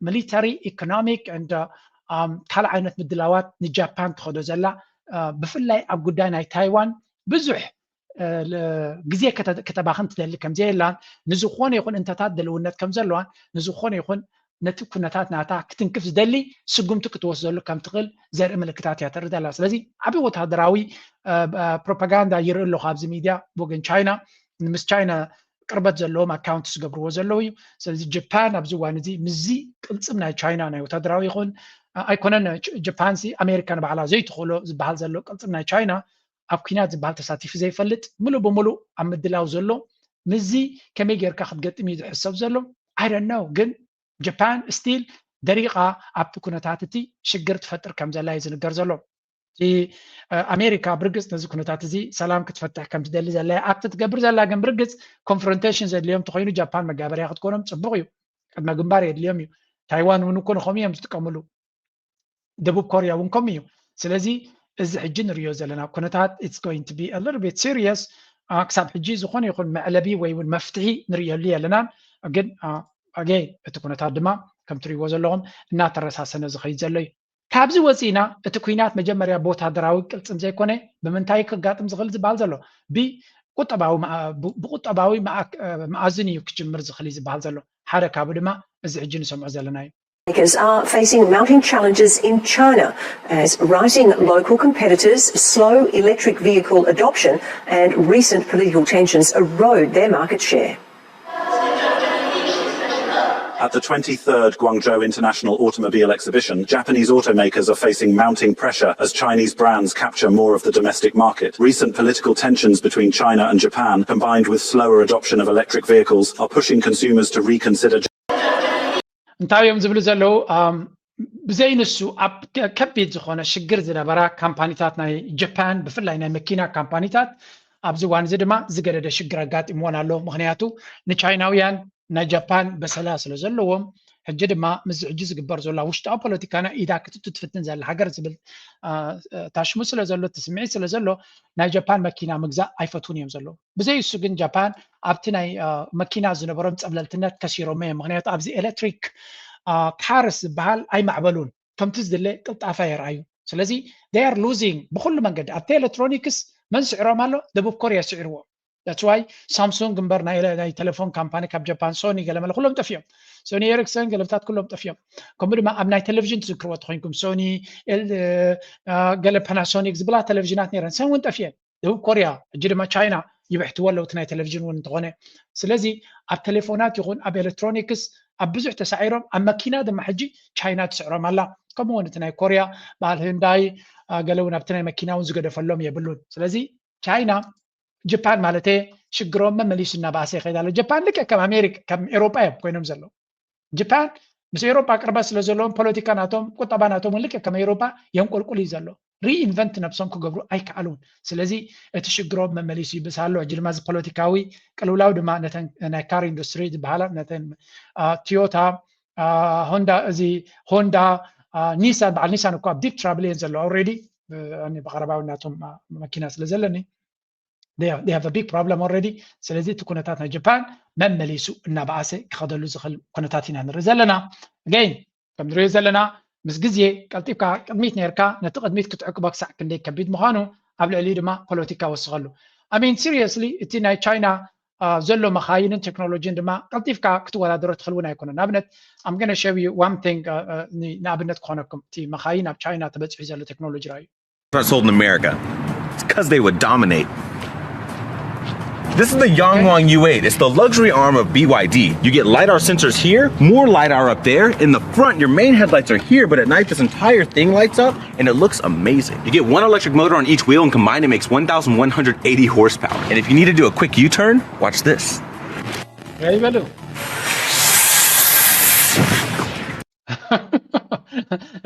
military, economic and ካልእ ዓይነት ምድላዋት ንጃፓን ትኸዶ ዘላ ብፍላይ ኣብ ጉዳይ ናይ ታይዋን ብዙሕ ግዜ ከተባኽን ትደሊ ከም ዘየላን ንዝኾነ ይኹን እንተታት ድልውነት ከም ዘለዋን ንዝኾነ ይኹን ነቲ ኩነታት ናታ ክትንክፍ ዝደሊ ስጉምቲ ክትወስደሉ ከም ትኽእል ዘርኢ ምልክታት እያ ተርኢ ዘላ። ስለዚ ዓብዪ ወታደራዊ ፕሮፓጋንዳ ይርኢ ኣለኹ ኣብዚ ሚድያ ብወገን ቻይና። ምስ ቻይና ቅርበት ዘለዎም ኣካውንት ዝገብርዎ ዘለዉ እዩ። ስለዚ ጃፓን ኣብዚ እዋን እዚ ምስዚ ቅልፅም ናይ ቻይና ናይ ወታደራዊ ይኹን ኣይኮነን ጃፓንሲ ኣሜሪካ ንባዕላ ዘይትኽእሎ ዝበሃል ዘሎ ቅልፅም ናይ ቻይና ኣብ ኩናት ዝበሃል ተሳቲፉ ዘይፈልጥ ምሉእ ብምሉእ ኣብ ምድላው ዘሎ ምስዚ ከመይ ጌርካ ክትገጥም እዩ ዝሕሰብ ዘሎ። I don't know ግን ጃፓን ስቲል ደሪቓ ኣብቲ ኩነታት እቲ ሽግር ትፈጥር ከም ዘላ እዩ ዝንገር ዘሎ። ኣሜሪካ ብርግፅ ነዚ ኩነታት እዚ ሰላም ክትፈትሕ ከም ትደሊ ዘላ ኣክት ትገብር ዘላ ግን ብርግፅ ኮንፍሮንቴሽን ዘድልዮም እንተኮይኑ ጃፓን መጋበርያ ክትኮኖም ፅቡቅ እዩ። ቅድመ ግንባር የድልዮም እዩ። ታይዋን እውን እኮ ንከምኡ እዮም ዝጥቀምሉ። ደቡብ ኮርያ እውን ከምኡ እዩ። ስለዚ እዚ ሕጂ ንሪኦ ዘለና ኩነታት it's going to be a little bit serious። ክሳብ ሕጂ ዝኾነ ይኹን መዕለቢ ወይ እውን መፍትሒ ንሪእየሉ የለናን። ግን ኣገይን እቲ ኩነታት ድማ ከም ትሪእዎ ዘለኹም እናተረሳሰነ ዝኸይድ ዘሎ እዩ። ካብዚ ወፂእና እቲ ኩናት መጀመርያ ብወታደራዊ ቅልፅም ዘይኮነ ብምንታይ ከጋጥም ዝኽእል ዝበሃል ዘሎ ብቁጠባዊ መኣዝን እዩ ክጅምር ዝኽእል ዝበሃል ዘሎ። ሓደ ካብኡ ድማ እዚ ሕጂ ንሰምዖ ዘለና እዩ። Lawmakers are facing mounting challenges in China as rising local competitors slow electric vehicle adoption and recent political tensions erode their market share. At the twenty-third Guangzhou International Automobile Exhibition, Japanese automakers are facing mounting pressure as Chinese brands capture more of the domestic market. Recent political tensions between China and Japan, combined with slower adoption of electric vehicles, are pushing consumers to reconsider. እንታይ እዮም ዝብሉ ዘለዉ? ብዘይ ንሱ ኣብ ከቢድ ዝኾነ ሽግር ዝነበራ ካምፓኒታት ናይ ጃፓን ብፍላይ ናይ መኪና ካምፓኒታት ኣብዚ እዋን እዚ ድማ ዝገደደ ሽግር ኣጋጢምዎን ኣሎ። ምክንያቱ ንቻይናውያን ናይ ጃፓን በሰላ ስለ ዘለዎም ሕጂ ድማ ምስዚ ሕጂ ዝግበር ዘሎ ውሽጣዊ ፖለቲካና ኢዳ ክትእቱ ትፍትን ዘላ ሃገር ዝብል ታሽሙ ስለ ዘሎ እቲ ስምዒት ስለ ዘሎ ናይ ጃፓን መኪና ምግዛእ ኣይፈትውን እዮም ዘለዉ። ብዘይ እሱ ግን ጃፓን ኣብቲ ናይ መኪና ዝነበሮም ፀብለልትነት ከሲሮሞ እዮም። ምክንያቱ ኣብዚ ኤሌክትሪክ ካርስ ዝበሃል ኣይማዕበሉን። ከምቲ ዝድለ ቅልጣፈ የርኣዩ። ስለዚ they are losing ብኩሉ መንገዲ ኣብቲ ኤሌክትሮኒክስ መን ስዕሮም ኣሎ? ደቡብ ኮርያ ስዕርዎ። That's why ሳምሱንግ እምበር ናይ ናይ ቴሌፎን ካምፓኒ ካብ ጃፓን፣ ሶኒ፣ ገለመለ ኩሎም ጠፊኦም። ሶኒ ኤሪክሰን ገለታት ኩሎም ጠፊኦም። ከምኡ ድማ ኣብ ናይ ቴሌቪዥን ትዝክርዎ ተኮይንኩም ሶኒ፣ ገለ ፓናሶኒክ ዝብላ ቴሌቪዥናት ነይረን፣ ሰን እውን ጠፊኤን። ደቡብ ኮርያ፣ ሕጂ ድማ ቻይና ይብሕትዎ ኣለዉ እቲ ናይ ቴሌቪዥን እውን እንተኾነ። ስለዚ ኣብ ቴሌፎናት ይኹን ኣብ ኤሌክትሮኒክስ ኣብ ብዙሕ ተሳዒሮም፣ ኣብ መኪና ድማ ሕጂ ቻይና ትስዕሮም ኣላ። ከምኡ እውን እቲ ናይ ኮርያ በዓል ህንዳይ ገለ እውን ኣብቲ ናይ መኪና እውን ዝገደፈሎም የብሉን። ስለዚ ቻይና፣ ጃፓን ማለት ሽግሮም መመሊሱ እናባእሰ ይኸይድ ኣሎ። ጃፓን ልክዕ ከም ኣሜሪካ ከም ኤሮጳ እዮም ኮይኖም ዘለዉ። ጃፓን ምስ ኤሮጳ ቅርበት ስለ ዘለዎም ፖለቲካ ናቶም ቁጠባ ናቶም እውን ልክዕ ከም ኤሮጳ የንቆልቁል እዩ ዘሎ። ሪኢንቨንት ነብሶም ክገብሩ ኣይከኣሉን። ስለዚ እቲ ሽግሮም መመሊሱ ይብስ ኣሎ። ሕጂ ድማ እዚ ፖለቲካዊ ቅልውላው ድማ ነተን ናይ ካር ኢንዱስትሪ ዝበሃላ ነተን ቶዮታ፣ ሆንዳ፣ እዚ ሆንዳ፣ ኒሳን፣ በዓል ኒሳን እኮ ኣብ ዲፕ ትራብል እየን ዘለዋ። ኦልሬዲ ብቐረባዊ ናቶም መኪና ስለ ዘለኒ they have a big problem already። ስለዚ እቲ ኩነታት ናይ ጃፓን መመሊሱ እናበኣሰ ክኸደሉ ዝኽእል ኩነታት ኢና ንርኢ ዘለና። ኣገይን ከም ንሪኦ ዘለና ምስ ግዜ ቀልጢፍካ ቅድሚት ነርካ ነቲ ቅድሚት ክትዕቅቦ ክሳዕ ክንደይ ከቢድ ምዃኑ ኣብ ልዕሊኡ ድማ ፖለቲካ ወስኸሉ። ኣሚን ሲሪየስሊ እቲ ናይ ቻይና ዘሎ መኻይንን ቴክኖሎጂን ድማ ቀልጢፍካ ክትወዳደሮ ትኽእል እውን ኣይኮነን። ንኣብነት I'm gonna show you one thing ንኣብነት ክኾነኩም እቲ መኻይን ኣብ ቻይና ተበፂሑ ዘሎ ቴክኖሎጂ ራዩ not sold in America. It's because they would dominate. This is the Yangwang U eight. It's the luxury arm of B Y D. You get LiDAR sensors here, more LiDAR up there. In the front, your main headlights are here, but at night, this entire thing lights up and it looks amazing. You get one electric motor on each wheel, and combined, it makes one thousand one hundred eighty horsepower. And if you need to do a quick U turn, watch this.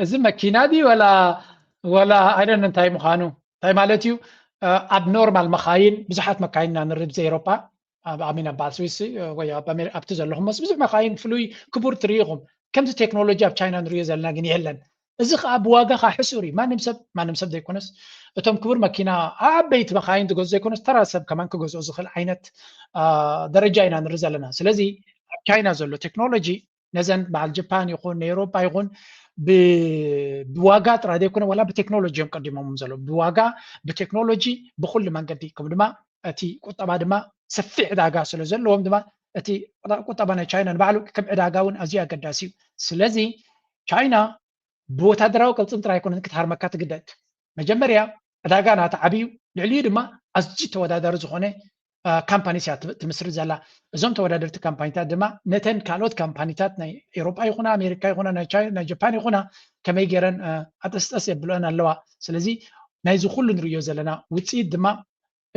እዚ መኪና ድዩ ወላ ወላ ኣይደን እንታይ ምዃኑ እንታይ ማለት እዩ? ኣብ ኖርማል መኻይን ብዙሓት መካይን ኢና ንርኢ ብዘይ ኤሮጳ ኣብ ኣሚን ኣብ በዓል ስዊስ ወይ ኣብቲ ዘለኹም መስ ብዙሕ መኻይን ፍሉይ ክቡር ትርኢ ኢኹም። ከምዚ ቴክኖሎጂ ኣብ ቻይና ንሪኦ ዘለና ግን የለን። እዚ ከዓ ብዋጋ ከዓ ሕሱር እዩ። ማንም ሰብ ማንም ሰብ ዘይኮነስ እቶም ክቡር መኪና ዓበይቲ መኻይን ዝገዙ ዘይኮነስ ተራ ሰብ ከማን ክገዝኦ ዝኽእል ዓይነት ደረጃ ኢና ንርኢ ዘለና። ስለዚ ኣብ ቻይና ዘሎ ቴክኖሎጂ ነዘን በዓል ጃፓን ይኹን ናይ ኤውሮጳ ይኹን ብዋጋ ጥራይ ዘይኮነ ዋላ ብቴክኖሎጂ እዮም ቀዲሞም ዘለዉ። ብዋጋ ብቴክኖሎጂ ብኩሉ መንገዲ ከም ድማ እቲ ቁጠባ ድማ ሰፊሕ ዕዳጋ ስለ ዘለዎም ድማ እቲ ቁጠባ ናይ ቻይና ንባዕሉ ከም ዕዳጋ እውን ኣዝዩ ኣገዳሲ እዩ። ስለዚ ቻይና ብወታደራዊ ቅልፅም ጥራይ ኣይኮነን ክትሃርመካ ትግደድ። መጀመርያ ዕዳጋ ናታ ዓብዩ ልዕሊኡ ድማ ኣዝዩ ተወዳዳሪ ዝኾነ ካምፓኒስ እያ ትምስርት ዘላ። እዞም ተወዳደርቲ ካምፓኒታት ድማ ነተን ካልኦት ካምፓኒታት ናይ ኤሮጳ ይኹና ኣሜሪካ ይኹና ናይ ቻይና ናይ ጃፓን ይኹና ከመይ ገይረን ኣጠስጠስ የብልኦን ኣለዋ። ስለዚ ናይዚ ኩሉ ንርእዮ ዘለና ውፅኢት ድማ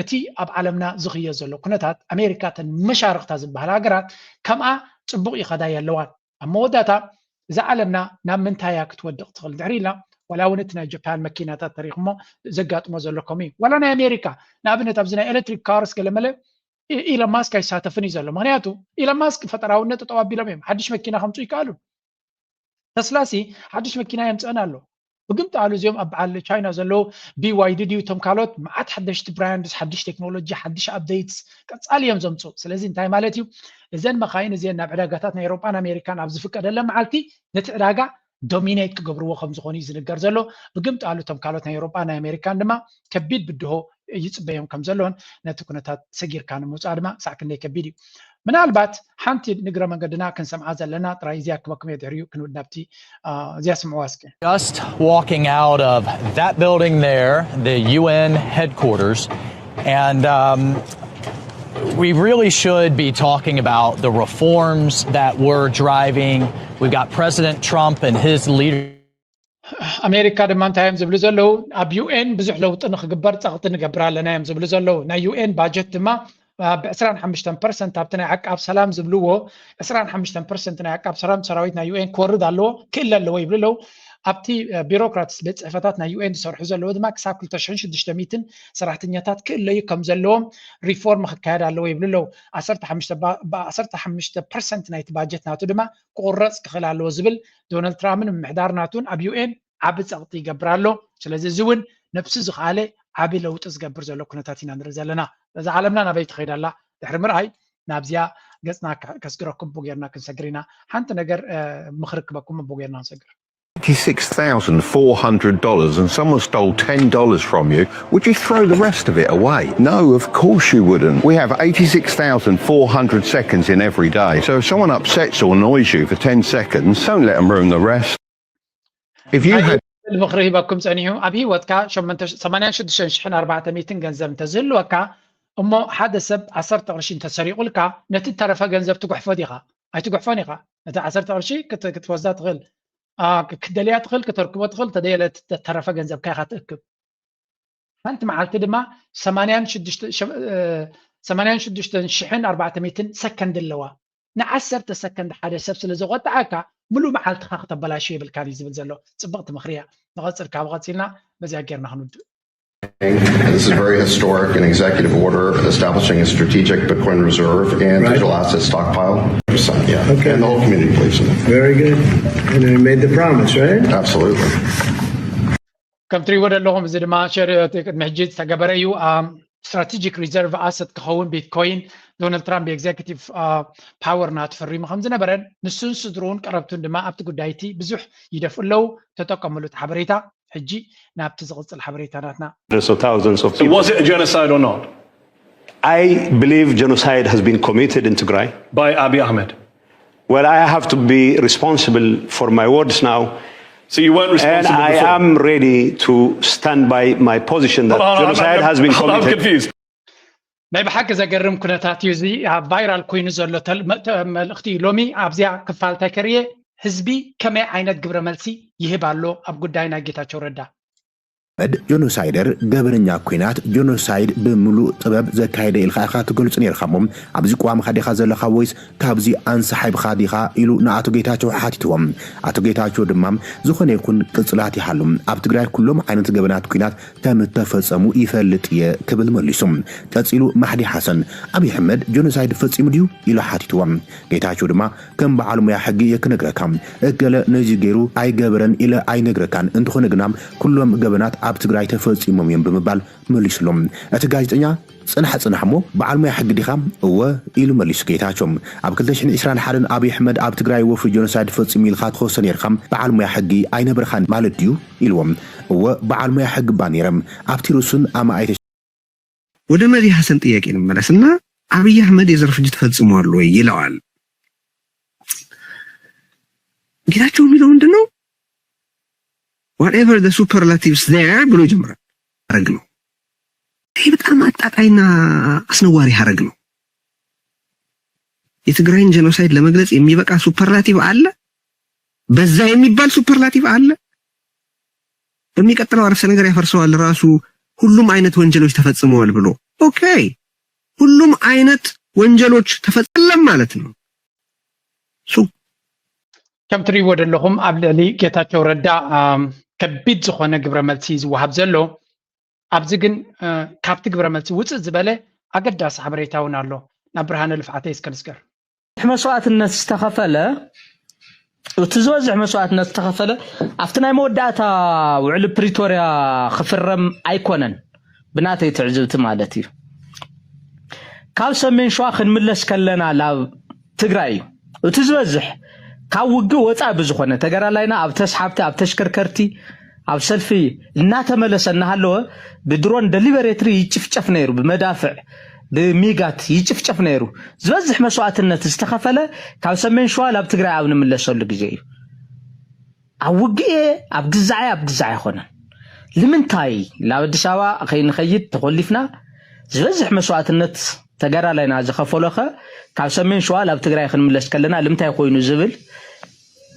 እቲ ኣብ ዓለምና ዝኽዮ ዘሎ ኩነታት ኣሜሪካ ተን መሻርኽታ ዝበሃላ ሃገራት ከምኣ ፅቡቕ ይኸዳ የለዋን። ኣብ መወዳእታ እዛ ዓለምና ናብ ምንታይ እያ ክትወድቕ ትኽእል ድሕሪ ኢልና ዋላ እውን እቲ ናይ ጃፓን መኪናታት ተሪኽሞ ዘጋጥሞ ዘሎ ከምኡ እዩ። ዋላ ናይ ኣሜሪካ ንኣብነት ኣብዚ ናይ ኤሌክትሪክ ካርስ ገለመለ ኢለን ማስክ ኣይሳተፍን እዩ ዘሎ። ምክንያቱ ኢለን ማስክ ፈጠራውነት ጠጠው ኣቢሎም እዮም። ሓድሽ መኪና ከምፁ ይከኣሉ። ተስላሲ ሓድሽ መኪና የምፅአን ኣሎ። ብግምጣሉ እዚኦም ኣብ በዓል ቻይና ዘለዉ ቢዋይዲ ድዩ እቶም ካልኦት መዓት ሓደሽቲ ብራንድስ ሓድሽ ቴክኖሎጂ ሓድሽ ኣፕዴትስ ቀፃሊ እዮም ዘምፅኡ። ስለዚ እንታይ ማለት እዩ? እዘን መኻይን እዚአን ናብ ዕዳጋታት ናይ ኤሮጳን ኣሜሪካን ኣብ ዝፍቀደለን መዓልቲ ነቲ ዕዳጋ ዶሚኔት ክገብርዎ ከም ዝኾኑ እዩ ዝንገር ዘሎ። ብግምጣሉ እቶም ካልኦት ናይ ኤሮጳ ናይ ኣሜሪካን ድማ ከቢድ ብድሆ ይፅበዮም ከም ዘሎን ነቲ ኩነታት ሰጊርካ ንምውፃእ ድማ ክሳዕ ክንደይ ከቢድ እዩ። ምናልባት ሓንቲ ንግረ መንገድና ክንሰምዓ ዘለና ጥራይ እዚኣ ክበኩም እየ ድሕሪኡ ክንውድ ናብቲ እዚኣ ስምዕዋ እስኪ። Just walking out of that building there, the U N headquarters, and um, we really should be talking about the reforms that we're driving. We've got President Trump and his leadership. ኣሜሪካ ድማ እንታይ እዮም ዝብሉ ዘለዉ? ኣብ ዩ ኤን ብዙሕ ለውጢ ንክግበር ፀቕጢ ንገብር ኣለና እዮም ዝብሉ ዘለዉ። ናይ ዩ ኤን ባጀት ድማ ብ ዕስራን ሓሙሽተን ፐርሰንት ኣብቲ ናይ ዓቃብ ሰላም ዝብልዎ ዕስራን ሓሙሽተን ፐርሰንት ናይ ዓቃብ ሰላም ሰራዊት ናይ ዩ ኤን ክወርድ ኣለዎ ክእለ ኣለዎ ይብሉ ኣለዉ። ኣብቲ ቢሮክራትስ ቤት ፅሕፈታት ናይ ዩ ኤን ዝሰርሑ ዘለዉ ድማ ክሳብ ክልተ ሽሕን ሽዱሽተ ሚእትን ሰራሕተኛታት ክእለዩ ከም ዘለዎም ሪፎርም ክካየድ ኣለዎ ይብሉ ኣለዉ። ዓሰርተ ሓሙሽተ ባ- ብ ዓሰርተ ሓሙሽተ ፐርሰንት ናይቲ ባጀት ናቱ ድማ ክቑረፅ ክኽእል ኣለዎ ዝብል ዶናልድ ትራምፕን ምምሕዳር ናቱን ኣብ ዩ ኤን ዓቢ ጸቕጢ ይገብር ኣሎ። ስለዚ እዚ እውን ነብሱ ዝኸኣለ ዓቢ ለውጢ ዝገብር ዘሎ ኩነታት ኢና ንርኢ ዘለና። እዛ ዓለምና ናበይ ትኸይድ ኣላ ድሕሪ ምርኣይ ናብዚኣ ገጽና ከስግረኩም ቡ ጌርና ክንሰግር ኢና። ሓንቲ ነገር ምኽሪ ክበኩም ቡ ጌርና ንሰግር። eighty-six thousand four hundred dollars and someone stole ten dollars from you, would you throw the rest of it away? No, of course you wouldn't. We have eighty-six thousand four hundred seconds in every day. So if someone upsets or annoys you for ten seconds, don't let them ruin the rest. If you had ምኽሪ ሂበኩም ጸኒሑ ኣብ ህይወትካ ሰማንያን ሽዱሽተ ሽሕን ኣርባዕተ ሚእትን ገንዘብ እንተዝህልወካ እሞ ሓደ ሰብ ዓሰርተ ቅርሺ እንተሰሪቑልካ ነቲ እተረፈ ገንዘብ ትጉሕፎ ዲኻ? ኣይትጉሕፎን ኢኻ። ነቲ ዓሰርተ ቅርሺ ክትወስዳ ትኽእል፣ ክትደልያ ትኽእል፣ ክተርክቦ ትኽእል፣ ተደየለ እተረፈ ገንዘብካ ኢኻ ትእክብ። ሓንቲ መዓልቲ ድማ ሰማንያን ሽዱሽተን ሽሕን ኣርባዕተ ሚእትን ሰከንድ ኣለዋ። ንዓሰርተ ሰከንድ ሓደ ሰብ ስለ ዘቆጣዓካ ምሉእ መዓልትኻ ክተበላሹ የብልካን እዩ ዝብል ዘሎ። ጽብቕቲ ምኽሪ እያ። ንቐጽል፣ ካብ ቀጺልና በዚኣ ጌርና ክንውድእ። This is very historic, an executive order establishing a strategic Bitcoin reserve and digital asset stockpile. Yeah. Okay. And the whole community believes in it. Very good. And I made the promise, right? Absolutely. ከም ትሪእዎ ዘለኹም እዚ ድማ ቅድሚ ሕጂ ዝተገበረ እዩ። ስትራቴጂክ ሪዘርቭ ኣሰት ክኸውን ቢትኮይን ዶናልድ ትራምፕ ብኤግዜክቲቭ ፓወር ናቱ ፈሪሙ ከም ዝነበረን ንሱን ስድርኡን ቀረብቱን ድማ ኣብቲ ጉዳይ እቲ ብዙሕ ይደፍኡ ኣለዉ። ተጠቀምሉ እቲ ሓበሬታ። ሕጂ ናብቲ ዝቕጽል ሓበሬታ ናትና። Hundreds of thousands of So people. Was it a genocide or not? I believe genocide has been committed in Tigray. By Abiy Ahmed? Well, I have to be responsible for my words now. So you weren't And responsible I before? am ready to stand by my position that Hold on, I'm- genocide I'm- has been hold on, I'm committed. Confused. ናይ ብሓቂ ዘገርም ኩነታት እዩ እዚ ኣብ ቫይራል ኮይኑ ዘሎ ተል- መ- ተ- መልእኽቲ እዩ። ሎሚ ኣብዚኣ ክፋል እንታይ ከርእየ ህዝቢ ከመይ ዓይነት ግብረ መልሲ ይህብ ኣሎ ኣብ ጉዳይ ናይ ጌታቸው ረዳ? መድ ጆኖሳይደር ገበነኛ ኩናት ጆኖሳይድ ብምሉእ ጥበብ ዘካየደ ኢልካ ኢኻ ትገልጹ ነርካ እሞ ኣብዚ ቅዋምካ ዲኻ ዘለኻ ወይስ ካብዚ ኣንሳሒብካ ዲኻ ኢሉ ንኣቶ ጌታቸው ሓቲትዎም። ኣቶ ጌታቸው ድማ ዝኾነ ይኹን ቅጽላት ይሃሉ ኣብ ትግራይ ኩሎም ዓይነት ገበናት ኩናት ከም እተፈጸሙ ይፈልጥ እየ ክብል መሊሱ። ቀጺሉ ማሕዲ ሓሰን ኣብይ ኣሕመድ ጆኖሳይድ ፈጺሙ ድዩ ኢሉ ሓቲትዎም። ጌታቸው ድማ ከም በዓል ሙያ ሕጊ እየ ክነግረካ፣ እገለ ነዚ ገይሩ ኣይገበረን ኢለ ኣይነግረካን፣ እንተኾነ ግና ኩሎም ገበናት ኣብ ትግራይ ተፈጺሞም እዮም ብምባል መሊሱሎም። እቲ ጋዜጠኛ ጽናሕ ጽናሕ እሞ በዓል ሙያ ሕጊ ዲኻ? እወ ኢሉ መሊሱ ጌታቸው። ኣብ ክልተ ሽሕን ዕስራን ሓደን ኣብይ ኣሕመድ ኣብ ትግራይ ወፍሪ ጆኖሳይድ ፈጺሙ ኢልካ ትኸሶ ነርካ፣ በዓል ሙያ ሕጊ ኣይነበርካን ማለት ድዩ ኢልዎም። እወ በዓል ሙያ ሕጊ እባ ነይረ ኣብቲ ርእሱን ኣማኣይተ ወደ መዲ ሐሰን ጥያቄ እንመለስና አብይ አህመድ የዘር ፍጅት ፈጽሟል ወይ ይለዋል። ጌታቸው የሚለው ምንድን ነው? Whatever the superlatives there ብሎ ይጀምራል። ሐረግ ነው ይሄ። በጣም አጣጣይና አስነዋሪ ሐረግ ነው። የትግራይን ጀኖሳይድ ለመግለጽ የሚበቃ ሱፐርላቲቭ አለ? በዛ የሚባል ሱፐርላቲቭ አለ? በሚቀጥለው አረፍተ ነገር ያፈርሰዋል ራሱ። ሁሉም አይነት ወንጀሎች ተፈጽመዋል ብሎ። ኦኬ፣ ሁሉም አይነት ወንጀሎች ተፈጸመም ማለት ነው። ሱ ከም ትሪእዎ ዘለኹም ኣብ ልዕሊ ጌታቸው ረዳ ከቢድ ዝኾነ ግብረ መልሲ ዝወሃብ ዘሎ። ኣብዚ ግን ካብቲ ግብረ መልሲ ውፅእ ዝበለ ኣገዳሲ ሓበሬታ እውን ኣሎ። ናብ ብርሃነ ልፍዓተይ እስከ ንስገር። መስዋእትነት ዝተኸፈለ እቲ ዝበዝሕ መስዋእትነት ዝተኸፈለ ኣብቲ ናይ መወዳእታ ውዕሊ ፕሪቶርያ ክፍረም ኣይኮነን፣ ብናተይ ትዕዝብቲ ማለት እዩ። ካብ ሰሜን ሸዋ ክንምለስ ከለና ናብ ትግራይ እዩ እቲ ዝበዝሕ። ካብ ውግእ ወፃኢ ብዝኾነ ተጋዳላይና ኣብ ተስሓብቲ፣ ኣብ ተሽከርከርቲ፣ ኣብ ሰልፊ እናተመለሰ እናሃለወ ብድሮን ደሊበሬትሪ ይጭፍጨፍ ነይሩ፣ ብመዳፍዕ ብሚጋት ይጭፍጨፍ ነይሩ። ዝበዝሕ መስዋእትነት ዝተኸፈለ ካብ ሰሜን ሸዋ ናብ ትግራይ ኣብ ንምለሰሉ ግዜ እዩ። ኣብ ውግእ እየ፣ ኣብ ግዛዕ እየ፣ ኣብ ግዛዕ ኣይኮነን። ልምንታይ ናብ ኣዲስ ኣበባ ከይንኸይድ ተኾሊፍና ዝበዝሕ መስዋእትነት ተጋዳላይና ዝኸፈሎኸ ካብ ሰሜን ሸዋ ናብ ትግራይ ክንምለስ ከለና ልምንታይ ኮይኑ ዝብል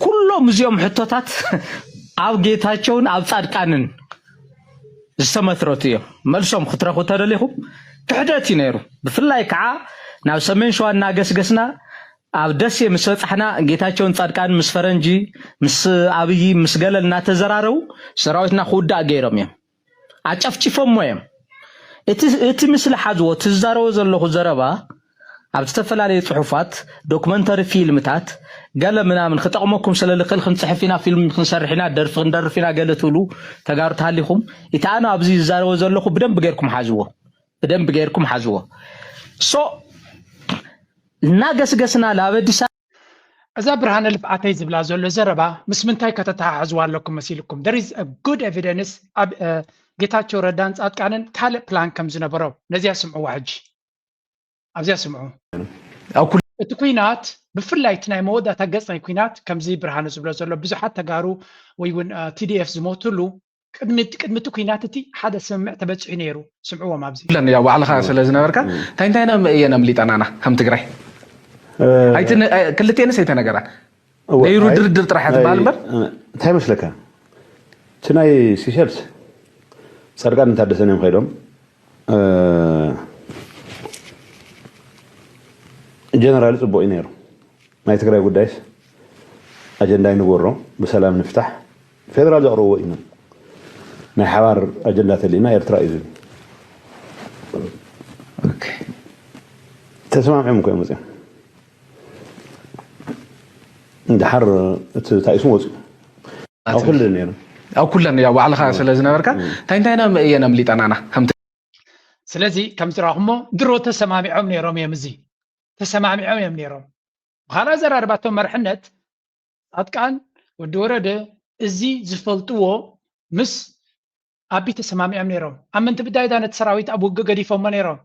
ኩሎም እዚኦም ሕቶታት ኣብ ጌታቸውን ኣብ ጻድቃንን ዝተመስረቱ እዮም። መልሶም ክትረኽቡ ተደሊኹም ክሕደት እዩ ነይሩ። ብፍላይ ከዓ ናብ ሰሜን ሸዋ እናገስገስና ኣብ ደሴ ምስ በጻሕና ጌታቸውን ጻድቃንን ምስ ፈረንጂ ምስ ኣብይ ምስ ገለ እናተዘራረቡ ሰራዊትና ክውዳእ ገይሮም እዮም። ኣጨፍጭፎሞ እዮም። እቲ እቲ ምስሊ ሓዝዎ እቲ ዝዛረቦ ዘለኹ ዘረባ ኣብ ዝተፈላለዩ ጽሑፋት ዶክመንተሪ ፊልምታት ገለ ምናምን ክጠቕመኩም ስለ ዝኽእል ክንጽሕፍ ኢና፣ ፊልም ክንሰርሕ ኢና፣ ደርፊ ክንደርፍ ኢና ገለ ትብሉ ተጋሩ ተሃሊኹም እቲ ኣነ ኣብዚ ዝዛረቦ ዘለኹ ብደንብ ጌርኩም ሓዝዎ። ብደንብ ጌርኩም ሓዝዎ። ሶ እናገስገስና ናብ ኣዲስ እዛ ብርሃነ ልፍዓተይ ዝብላ ዘሎ ዘረባ ምስ ምንታይ ከተተሓሕዝዋ ኣለኩም መሲልኩም? There is a good evidence ኣብ ጌታቸው ረዳን ፃድቃንን ካልእ ፕላን ከም ዝነበሮም። ነዚኣ ስምዕዋ ሕጂ ኣብዚኣ ስምዑ። እቲ ኩናት ብፍላይ እቲ ናይ መወዳእታ ገፅ ናይ ኩናት ከምዚ ብርሃነ ዝብሎ ዘሎ ብዙሓት ተጋሩ ወይ እውን ቲዲኤፍ ዝሞትሉ ቅድሚ ቅድሚ እቲ ኩናት እቲ ሓደ ስምምዕ ተበፂሑ ነይሩ። ስምዕዎም ኣብዚ። ኩለን ያው ባዕልኻ ስለ ዝነበርካ እንታይ እንታይ ነ እየን ኣምሊጠናና ከም ትግራይ? ክልቴንስ ኣይተነገራን። ነይሩ ድርድር ጥራሕ ትበሃል እምበር። እንታይ መስለካ? እቲ ናይ ሲሸልስ ፃድቃን ታደሰን እዮም ከይዶም ጀነራል ፅቡቅ እዩ ነይሩ። ናይ ትግራይ ጉዳይስ ኣጀንዳ ይንበሮ፣ ብሰላም ንፍታሕ። ፌደራል ዘቕረብዎ እዩ። ናይ ሓባር ኣጀንዳ ተሊና ኤርትራ እዩ ዝብል። ተስማሚዖም እኮ እዮም መፅኦም። እንድሓር እቲ ታኢሱ ወፅኡ ኣብ ኩለን ነይሩ። ኣብ ኩለን ያው ባዕልኻ ስለ ዝነበርካ እንታይ እንታይ ነ እየን ኣምሊጠናና ከምቲ ስለዚ ከም ዝረኹሞ ድሮ ተሰማሚዖም ነይሮም እዮም። እዚ ተሰማሚዖም እዮም ነይሮም። ብኻልእ ኣዘራርባቶም መርሕነት ፃድቃን ወዲ ወረደ እዚ ዝፈልጥዎ ምስ ኣቢ ተሰማሚዖም ነይሮም። ኣብ ምንቲ ብዳይዳ ነቲ ሰራዊት ኣብ ውግእ ገዲፎሞ ነይሮም።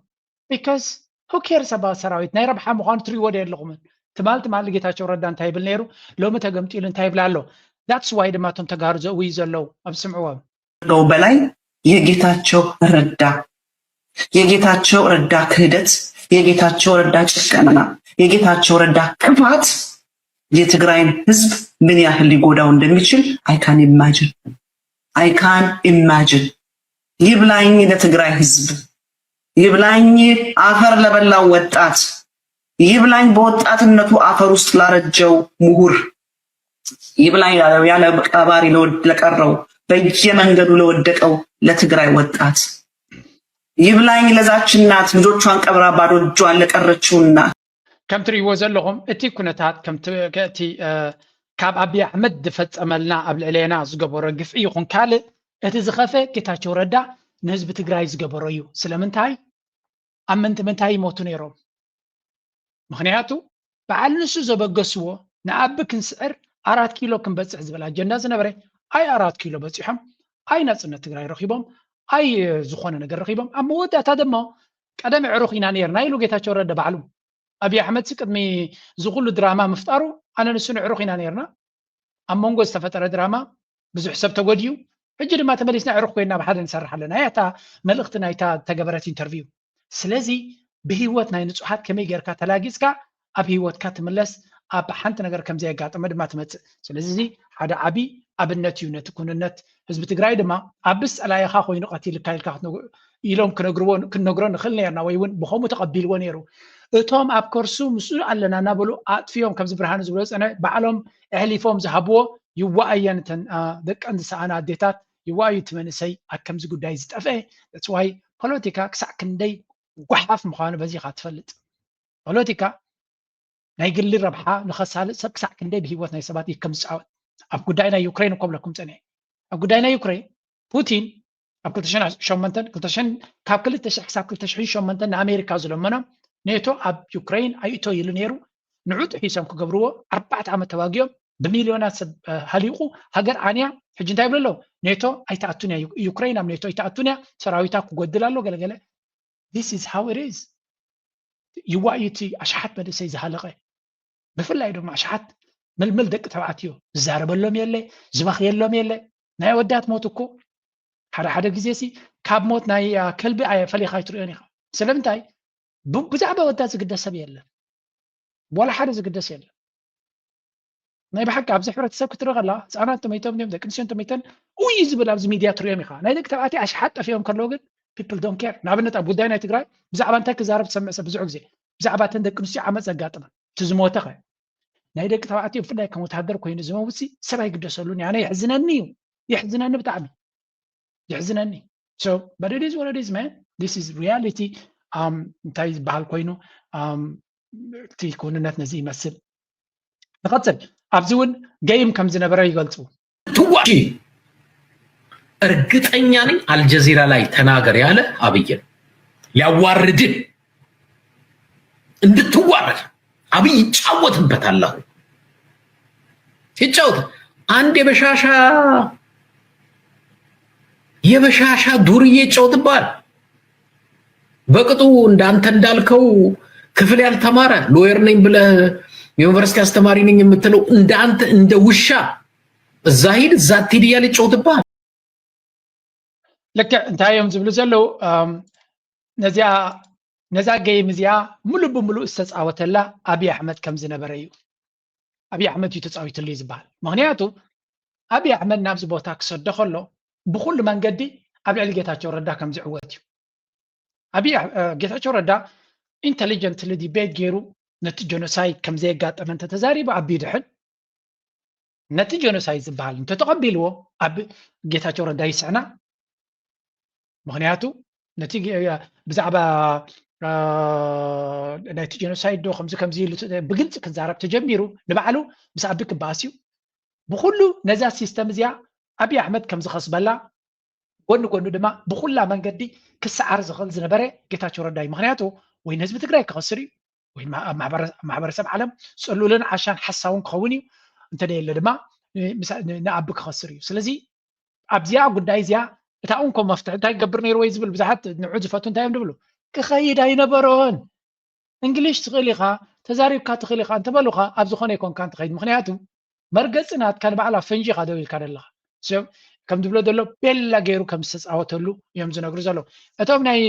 Because who cares about ሰራዊት? ናይ ረብሓ ምዃኑ ትሪእዎ ዶ የለኹምን? ትማል ትማል ጌታቸው ረዳ እንታይ ይብል ነይሩ? ሎሚ ተገምጢሉ እንታይ ይብል ኣሎ? That's why ድማ እቶም ተጋሩ ዘእውዩ ዘለዉ ኣብ ስምዕዎም። በላይ የጌታቸው ረዳ የጌታቸው ረዳ ክህደት፣ የጌታቸው ረዳ ጭከና፣ የጌታቸው ረዳ ክፋት የትግራይን ህዝብ ምን ያህል ሊጎዳው እንደሚችል I can imagine I can imagine። ይብላኝ ለትግራይ ህዝብ፣ ይብላኝ አፈር ለበላው ወጣት፣ ይብላኝ በወጣትነቱ አፈር ውስጥ ላረጀው ምሁር፣ ይብላኝ ያለ ቀባሪ ለቀረው በየመንገዱ ለወደቀው ለትግራይ ወጣት፣ ይብላኝ ለዛች እናት ልጆቿን ቀብራ ባዶ እጇን ለቀረችው እናት። ከም ትርእይዎ ዘለኹም እቲ ኩነታት እቲ ካብ ኣብይ ኣሕመድ ዝፈፀመልና ኣብ ልዕሌና ዝገበሮ ግፍዒ ይኹን ካልእ እቲ ዝኸፈ ጌታቸው ረዳ ንህዝቢ ትግራይ ዝገበሮ እዩ። ስለምንታይ ኣብ ምንቲ ምንታይ ይሞቱ ነይሮም? ምኽንያቱ በዓል ንሱ ዘበገስዎ ንኣቢ ክንስዕር ኣራት ኪሎ ክንበፅሕ ዝበል ኣጀንዳ ዝነበረ ኣይ ኣራት ኪሎ በፂሖም ኣይ ናፅነት ትግራይ ረኺቦም ኣይ ዝኾነ ነገር ረኺቦም ኣብ መወዳእታ ድማ ቀደም ዕሩኽ ኢና ነይርና ኢሉ ጌታቸው ረዳ ባዕሉ። ኣብይ ኣሕመድ ቅድሚ ዝኩሉ ድራማ ምፍጣሩ ኣነ ንሱ ንዕሩኽ ኢና ነይርና ኣብ መንጎ ዝተፈጠረ ድራማ ብዙሕ ሰብ ተጎድዩ ሕጂ ድማ ተመሊስና ዕሩኽ ኮይና ኣብ ሓደ ንሰርሕ ኣለና እያ እታ መልእኽቲ ናይታ ተገበረት interview። ስለዚ ብህይወት ናይ ንፁሃት ከመይ ጌርካ ተላጊፅካ ኣብ ህይወትካ ትምለስ ኣብ ሓንቲ ነገር ከምዘየጋጠመ ድማ ትመፅእ። ስለዚ እዚ ሓደ ዓብዪ ኣብነት እዩ ነቲ ኩንነት ህዝቢ ትግራይ ድማ ኣብስ ፀላኢኻ ኮይኑ ቀቲልካ ኢልካ ኢሎም ክነግርዎ ክንነግሮ ንኽእል ነርና ወይ እውን ብኸምኡ ተቐቢልዎ ነይሩ። እቶም ኣብ ከርሱ ምስኡ ኣለና እናበሉ ኣጥፍዮም ከምዚ ብርሃኑ ዝብሎ ዝፀነ ባዕሎም ኣሕሊፎም ዝሃብዎ ይዋኣየን እተን ደቀን ዝሰኣና ኣዴታት ይዋኣዩ እቲ መንእሰይ ኣብ ከምዚ ጉዳይ ዝጠፍአ። That's why ፖለቲካ ክሳዕ ክንደይ ጓሓፍ ምዃኑ በዚ ኢኻ ትፈልጥ። ፖለቲካ ናይ ግሊ ረብሓ ንኸሳልጥ ሰብ ክሳዕ ክንደይ ብህይወት ናይ ሰባት እዩ ከም ዝፃወት ኣብ ጉዳይ ናይ ዩክሬን እኮ ብለኩም ፀኒሐ ኣብ ጉዳይ ናይ ዩክሬን ፑቲን ኣብ ክልተ ሽሕን ሸሞንተን ክልተ ሽሕን ካብ ክልተ ሽሕ ክሳብ ክልተ ሽሕን ሸሞንተን ንኣሜሪካ ዝለመኖም ኔቶ ኣብ ዩክሬን ኣይእቶ ኢሉ ነይሩ ንዑ ጥሒሶም ክገብርዎ ኣርባዕተ ዓመት ተዋጊኦም ብሚልዮናት ሰብ ሃሊቁ ሃገር ዓንያ ሕጂ እንታይ ይብሉ ኣለዉ ኔቶ ኣይትኣቱን እያ ዩክሬን ኣብ ኔቶ ኣይትኣቱን እያ ሰራዊታ ክጎድል ኣሎ ገለገለ This is how it is ይዋእዩ እቲ ኣሽሓት መንእሰይ ዝሃለቐ ብፍላይ ድማ ኣሽሓት ምልምል ደቂ ተባዕትዮ ዝዛረበሎም የለ ዝበኽየሎም የለ ናይ ኣወዳት ሞት እኮ ሓደ ሓደ ግዜ ሲ ካብ ሞት ናይ ከልቢ ፈሊኻ ኣይትሪኦን ኢኻ ስለምንታይ ብዛዕባ ኣወዳት ዝግደስ ሰብ የለን ዋላ ሓደ ዝግደስ የለን ናይ ብሓቂ ኣብዚ ሕብረተሰብ ክትርኢ ከላ ህፃናት ተመይቶም እዮም ደቂ ኣንስትዮ ተመይተን ኡይ ዝብል ኣብዚ ሚድያ ትሪኦም ኢኻ ናይ ደቂ ተባዕትዮ ኣሽሓት ጠፊኦም ከለዉ ግን people don't care ንኣብነት ኣብ ጉዳይ ናይ ትግራይ ብዛዕባ እንታይ ክዛረብ ትሰምዕ ሰብ ብዙሕ ግዜ ብዛዕባ እተን ደቂ ኣንስትዮ ዓመፅ ዘጋጥመን እቲ ዝሞተ ኸ ናይ ደቂ ተባዕትዮ ብፍላይ ከም ወታደር ኮይኑ ዝመውት ሰብ ኣይግደሰሉን ኣነ የሕዝነኒ እዩ የሕዝነኒ ብጣዕሚ የሕዝነኒ so but it is what it is man this is reality እንታይ ዝበሃል ኮይኑ እቲ ክውንነት ነዚ ይመስል ንቐፅል ኣብዚ እውን ገይም ከም ዝነበረ ይገልፁ ትዋሺ እርግጠኛ ነኝ አልጀዚራ ላይ ተናገር ያለ አብይ ነው ሊያዋርድህ እንድትዋረድ አብይ ይጫወትበታል አሁን ይጫወት። አንድ የበሻሻ የበሻሻ ዱርዬ ይጫወትብሃል። በቅጡ እንዳንተ እንዳልከው ክፍል ያልተማረ ሎየር ነኝ ብለህ ዩኒቨርሲቲ አስተማሪ ነኝ የምትለው እንዳንተ እንደ ውሻ እዛ ሂድ እዛ ትሂድ እያለ ይጫወትብሃል። ልክዕ እንታይ እዮም ዝብሉ ዘለዉ? ነዚኣ ነዛ ጌም እዚኣ ሙሉእ ብምሉእ ዝተፃወተላ ኣብይ ኣሕመድ ከም ዝነበረ እዩ። ኣብይ ኣሕመድ እዩ ተፃዊትሉ እዩ ዝበሃል። ምክንያቱ ኣብይ ኣሕመድ ናብዚ ቦታ ክሰዶ ከሎ ብኩሉ መንገዲ ኣብ ልዕሊ ጌታቸው ረዳ ከም ዝዕወት እዩ። ኣብይ ጌታቸው ረዳ ኢንተሊጀንትሊ ዲቤት ገይሩ ነቲ ጀኖሳይድ ከም ዘየጋጠመ እንተተዛሪቡ ኣብ ይድሕን ነቲ ጀኖሳይድ ዝበሃል እንተተቐቢልዎ ኣብ ጌታቸው ረዳ ይስዕና። ምክንያቱ ነቲ ብዛዕባ ናይቲ ጀኖሳይድ ዶ ከምዚ ከምዚ ኢሉ ብግልፂ ክዛረብ ተጀሚሩ ንባዕሉ ምስ ኣቢ ክበኣስ እዩ። ብኩሉ ነዛ ሲስተም እዚኣ ኣብይ ኣሕመድ ከም ዝኸስበላ ጎኒ ጎኒ ድማ ብኩላ መንገዲ ክሰዓር ዝኽእል ዝነበረ ጌታቸው ረዳ እዩ። ምክንያቱ ወይ ንህዝቢ ትግራይ ክኸስር እዩ ወይ ኣብ ማሕበረሰብ ዓለም ፅሉልን ዓሻን ሓሳውን ክኸውን እዩ። እንተደየለ ድማ ንኣቢ ክኸስር እዩ። ስለዚ ኣብዚኣ ጉዳይ እዚኣ እታ እንኮ መፍትሒ እንታይ ክገብር ነይርዎ እዩ ዝብል ብዙሓት ንዑ ዝፈቱ እንታይ እዮም ዝብሉ? ክኸይድ ኣይነበሮን። እንግሊሽ ትኽእል ኢኻ፣ ተዛሪብካ ትኽእል ኢኻ እንተበሉኻ ኣብ ዝኾነ ኣይኮንካን ትኸይድ። ምክንያቱ መርገፂ ናትካ ንባዕላ ፈንጂ ኢኻ ደው ኢልካ ዘለኻ። ከም ዝብሎ ዘሎ ቤላ ገይሩ ከም ዝተፃወተሉ እዮም ዝነግሩ ዘለዉ። እቶም ናይ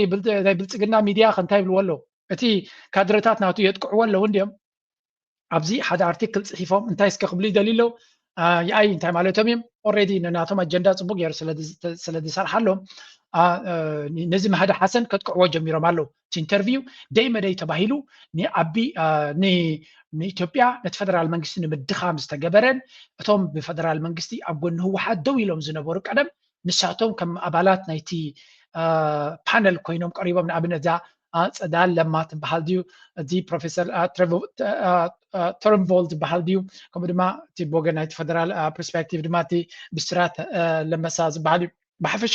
ብልፅግና ሚድያ ከ እንታይ ይብልዎ ኣለዉ? እቲ ካድረታት ናቱ የጥቅዕዎ ኣለዉ እንድዮም። ኣብዚ ሓደ ኣርቲክል ፅሒፎም እንታይ እስከ ክብሉ ይደልዩ ኣለዉ? ይኣይ እንታይ ማለቶም እዮም? ኦሬዲ ንናቶም ኣጀንዳ ፅቡቅ ገይሩ ስለ ዝሰርሓሎም ነዚ ማህዲ ሓሰን ከጥቅዕዎ ጀሚሮም ኣለዉ። እቲ ኢንተርቪው ደይ መደይ ተባሂሉ ንኣቢ ንኢትዮጵያ ነቲ ፈደራል መንግስቲ ንምድኻም ዝተገበረን እቶም ብፈደራል መንግስቲ ኣብ ጎኒ ህወሓት ደው ኢሎም ዝነበሩ ቀደም ንሳቶም ከም ኣባላት ናይቲ ፓነል ኮይኖም ቀሪቦም። ንኣብነት እዛ ፀዳል ለማ ትበሃል ድዩ? እዚ ፕሮፌሰር ተርንቮል ዝበሃል ድዩ? ከምኡ ድማ እቲ ብወገን ናይቲ ፈደራል ፐርስፔክቲቭ ድማ እቲ ብስራት ለመሳ ዝበሃል እዩ። ብሓፈሻ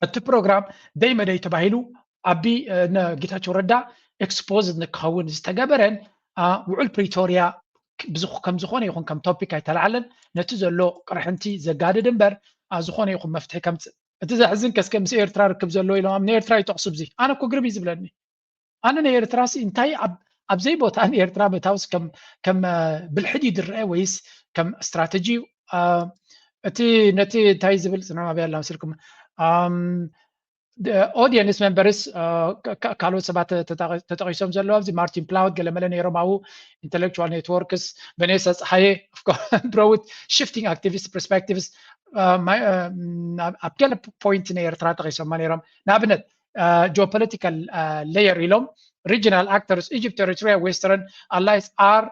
እቲ ፕሮግራም ደይ መደይ ተባሂሉ ኣቢ ጌታቸው ረዳ ኤክስፖዝድ ንክኸውን ዝተገበረን ውዑል ፕሪቶሪያ ከም ዝኾነ ይኹን ከም ቶፒክ ኣይተላዓለን። ነቲ ዘሎ ቅርሕንቲ ዘጋድድ እምበር ዝኾነ ይኹን መፍትሒ ከምፅእ እቲ ዘሕዝን ከስከ ምስ ኤርትራ ርክብ ዘለዎ ኢሎም ኣብ ንኤርትራ ይጠቕሱ። ብዚ ኣነ እኮ ግርም እዩ ዝብለኒ። ኣነ ንኤርትራ ሲ እንታይ ኣብ ዘይቦታ ንኤርትራ ምእታውስ ከም ብልሕድ እዩ ዝረአ ወይስ ከም ስትራተጂ እዩ? እቲ ነቲ እንታይ ዝብል ፅና ኣብያ ኣላ መሲልኩም ኦዲየንስ ሜምበርስ ካልኦት ሰባት ተጠቂሶም ዘለዉ ኣብዚ ማርቲን ፕላውድ ገለመለ ነይሮም ኣብኡ ኢንተሌክቹዋል ኔትወርክስ ቨኔሳ ፀሓየ ብረውት ሽፍቲንግ ኣክቲቪስት ፐርስፔክቲቭስ ኣብ ገለ ፖይንት ናይ ኤርትራ ጠቂሶማ ነይሮም ንኣብነት ጂኦፖለቲካል ሌየር ኢሎም regional actors Egypt Eritrea Western allies are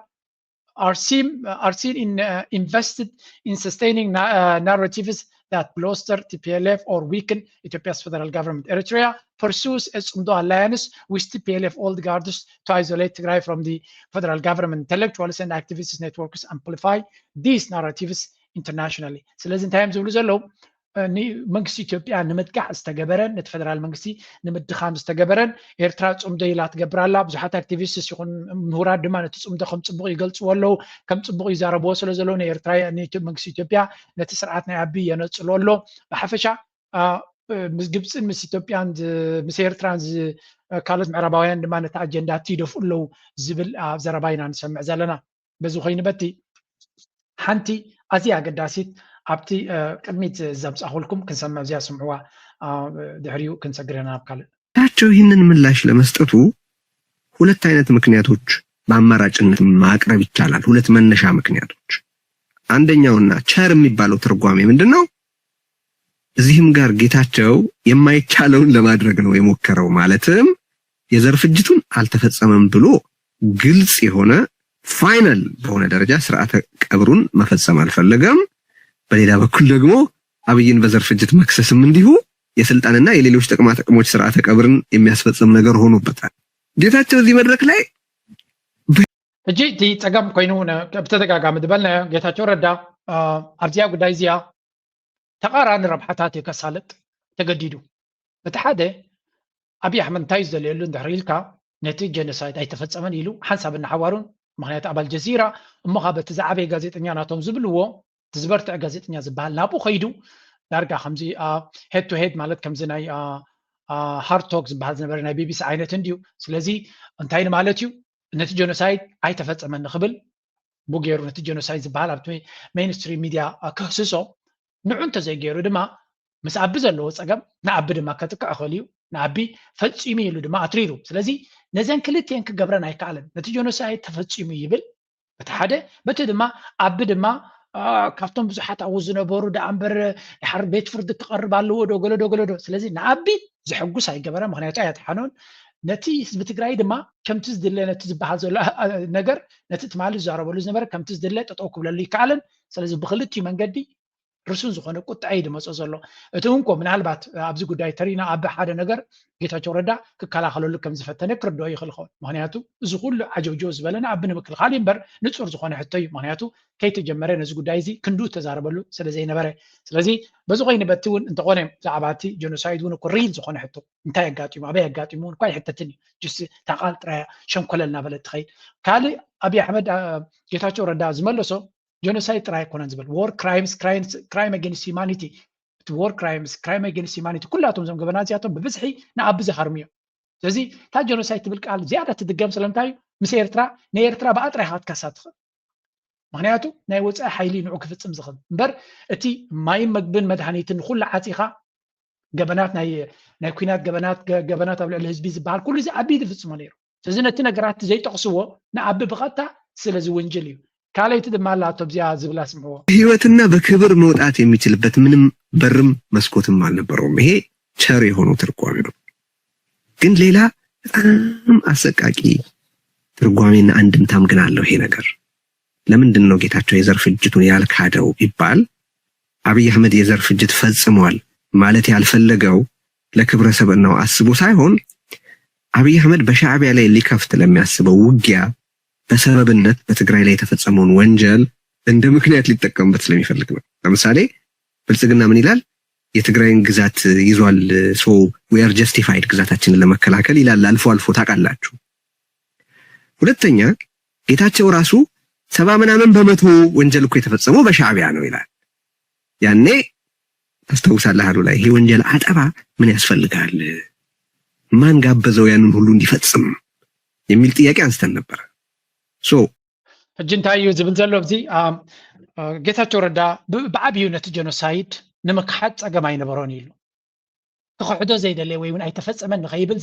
are seen, uh, are seen in uh, invested in sustaining na- uh, narratives that bolster T P L F or weaken Ethiopia's federal government. Eritrea pursues its Umdo alliance with T P L F old guards to isolate Tigray from the federal government. Intellectuals and activists networks amplify these narratives internationally. ስለዚ እንታይ እዮም ዝብሉ ዘለዉ? መንግስቲ ኢትዮጵያ ንምጥቃዕ ዝተገበረን ነቲ ፈደራል መንግስቲ ንምድኻም ዝተገበረን ኤርትራ ፅምዶ ኢላ ትገብር ኣላ። ብዙሓት ኣክቲቪስትስ ይኹን ምሁራት ድማ ነቲ ፅምዶ ከም ፅቡቕ ይገልፅዎ ኣለዉ። ከም ፅቡቕ ይዛረብዎ ስለ ዘለዉ ንኤርትራ መንግስቲ ኢትዮጵያ ነቲ ስርዓት ናይ ኣቢ የነፅሎ ኣሎ። ብሓፈሻ ምስ ግብፅን ምስ ኢትዮጵያን ምስ ኤርትራን ካልኦት ምዕራባውያን ድማ ነቲ ኣጀንዳ እቲ ይደፍኡ ኣለዉ ዝብል ዘረባ ኢና ንሰምዕ ዘለና። በዚ ኮይኑ በቲ ሓንቲ ኣዝያ ኣገዳሲት ኣብቲ ቅድሚት ዘምፃኹልኩም ክንሰምዕ እዚኣ ስምዕዋ ድሕሪኡ ክንሰግር ኢና ናብ ካልእ። ጌታቸው ይህንን ምላሽ ለመስጠቱ ሁለት አይነት ምክንያቶች በአማራጭነት ማቅረብ ይቻላል። ሁለት መነሻ ምክንያቶች። አንደኛውና ቸር የሚባለው ትርጓሜ ምንድን ነው? እዚህም ጋር ጌታቸው የማይቻለውን ለማድረግ ነው የሞከረው። ማለትም የዘር ፍጅቱን አልተፈጸመም ብሎ ግልጽ የሆነ ፋይናል በሆነ ደረጃ ስርዓተ ቀብሩን መፈጸም አልፈለገም። በሌላ በኩል ደግሞ አብይን በዘር ፍጅት መክሰስም እንዲሁ የስልጣንና የሌሎች ጥቅማ ጥቅሞች ስርዓተ ቀብርን የሚያስፈጽም ነገር ሆኖበታል። ጌታቸው እዚህ መድረክ ላይ ሕጂ እቲ ፀገም ኮይኑ ብተደጋጋሚ ዝበልናዮ ጌታቸው ረዳ ኣብዚኣ ጉዳይ እዚኣ ተቃራኒ ረብሓታት እዩ ከሳልጥ ተገዲዱ። እቲ ሓደ ኣብይ ኣሕመድ እንታይ እዩ ዝደልየሉ እንድሕር ኢልካ ነቲ ጀኖሳይድ ኣይተፈፀመን ኢሉ ሓንሳብ እናሓዋሩን ምክንያቱ ኣብ ኣልጀዚራ እሞ ካብ እቲ ዝዓበየ ጋዜጠኛ ናቶም ዝብልዎ እቲ ዝበርትዐ ጋዜጠኛ ዝበሃል ናብኡ ከይዱ ዳርጋ ከምዚ ሄድ ቱ ሄድ ማለት ከምዚ ናይ ሃርቶክ ዝበሃል ዝነበረ ናይ ቢቢሲ ዓይነት እንድዩ። ስለዚ እንታይ ንማለት እዩ? ነቲ ጀኖሳይድ ኣይተፈጸመን ንክብል ቡ ገይሩ ነቲ ጀኖሳይድ ዝበሃል ኣብቲ ሜይንስትሪም ሚድያ ክህስሶ ንዑ እንተዘይገይሩ ድማ ምስ ኣቢ ዘለዎ ፀገም ንኣቢ ድማ ከጥቅዕ ይኽእል እዩ። ንኣቢ ፈፂሙ ኢሉ ድማ ኣትሪሩ። ስለዚ ነዘን ክልቲኤን ክገብረን ኣይከኣለን። ነቲ ጀኖሳይድ ተፈፂሙ ይብል በቲ ሓደ፣ በቲ ድማ ኣቢ ድማ ካብቶም ብዙሓት ኣብኡ ዝነበሩ ደኣ እምበር ድሓር ቤት ፍርዲ ክቐርብ ኣለዎ ዶ ገለ ዶ ገለ ዶ። ስለዚ ንኣቢ ዘሐጉስ ኣይገበረ፣ ምክንያቱ ኣያጥሓኖን ነቲ ህዝቢ ትግራይ ድማ ከምቲ ዝድለ ነቲ ዝበሃል ዘሎ ነገር ነቲ ትማሊ ዝዛረበሉ ዝነበረ ከምቲ ዝድለ ጠጠው ክብለሉ ይከኣልን። ስለዚ ብክልቲኡ መንገዲ ርሱን ዝኾነ ቁጥዐ እዩ ድመፆ ዘሎ። እቲ እንኮ ምናልባት ኣብዚ ጉዳይ ተሪና ኣብ ሓደ ነገር ጌታቸው ረዳ ክከላኸለሉ ከም ዝፈተነ ክርድኦ ይኽእል ኸውን። ምክንያቱ እዚ ኩሉ ዓጀውጀው ዝበለ ንኣቢ ንምክልኻል እዩ እምበር ንፁር ዝኾነ ሕቶ እዩ። ምክንያቱ ከይተጀመረ ነዚ ጉዳይ እዚ ክንዱ ተዛረበሉ ስለ ዘይነበረ። ስለዚ በዚ ኮይኑ በቲ እውን እንተኾነ ብዛዕባ እቲ ጀኖሳይድ እውን እኮ ሪል ዝኾነ ሕቶ እንታይ ኣጋጢሙ ኣበይ ኣጋጢሙ እውን እኳ ይሕተትን እዩ። ጅስ ታቃል ጥራያ ሸንኮለል እናበለ ትኸይድ። ካልእ ኣብይ ኣሕመድ ጌታቸው ረዳ ዝመለሶ ጀኖሳይድ ጥራይ ኣይኮነን ዝብል war crimes crime against humanity እቲ war crimes crime against humanity ኩላቶም እዞም ገበናት እዚኣቶም ብብዝሒ ንኣቢ ዝሃርሙ እዮም። ስለዚ እታ ጀኖሳይድ ትብል ቃል ዝያዳ ትድገም ስለምንታይ እዩ? ምስ ኤርትራ ንኤርትራ ብኣ ጥራይ ኢኻ ክትከሳ ትኽእል። ምክንያቱ ናይ ወፃኢ ሓይሊ ንዑ ክፍፅም ዝኽእል እምበር እቲ ማይን መግብን መድሃኒትን ንኩሉ ዓፂኻ ገበናት ናይ ናይ ኩናት ገበናት ገበናት ኣብ ልዕሊ ህዝቢ ዝበሃል ኩሉ እዚ ኣቢ ዝፍፅሞ ነይሩ። ስለዚ ነቲ ነገራት ዘይጠቕስዎ ንኣቢ ብቐጥታ ስለ ዝውንጅል እዩ። ካልኣይቲ ድማ ኣላቶ ኣብዚኣ ዝብላ ስምዕዎ። ህይወትና በክብር መውጣት የሚችልበት ምንም በርም መስኮትም አልነበረውም። ይሄ ቸር የሆነው ትርጓሜ ነው። ግን ሌላ በጣም አሰቃቂ ትርጓሜና አንድምታም ግን አለው ይሄ ነገር። ለምንድን ነው ጌታቸው የዘር ፍጅቱን ያልካደው ቢባል አብይ አህመድ የዘር ፍጅት ፈጽሟል ማለት ያልፈለገው ለክብረ ሰብዕናው አስቦ ሳይሆን አብይ አህመድ በሻዕቢያ ላይ ሊከፍት ለሚያስበው ውጊያ በሰበብነት በትግራይ ላይ የተፈጸመውን ወንጀል እንደ ምክንያት ሊጠቀምበት ስለሚፈልግ ነው። ለምሳሌ ብልጽግና ምን ይላል? የትግራይን ግዛት ይዟል so we are justified ግዛታችንን ለመከላከል ይላል። አልፎ አልፎ ታውቃላችሁ። ሁለተኛ ጌታቸው ራሱ ሰባ ምናምን በመቶ ወንጀል እኮ የተፈጸመው በሻዕቢያ ነው ይላል። ያኔ ታስታውሳለህ አሉ ላይ ይሄ ወንጀል አጠባ ምን ያስፈልጋል? ማን ጋበዘው ያንን ሁሉ እንዲፈጽም የሚል ጥያቄ አንስተን ነበር። so ሕጂ እንታይ እዩ ዝብል ዘሎ ኣብዚ ጌታቸው ረዳ ብዓብዩ ነቲ ጀኖሳይድ ንምክሓድ ፀገም ኣይነበሮን ኢሉ ክኽሕዶ ዘይደለ ወይ እውን ኣይተፈፀመን ንኸይብል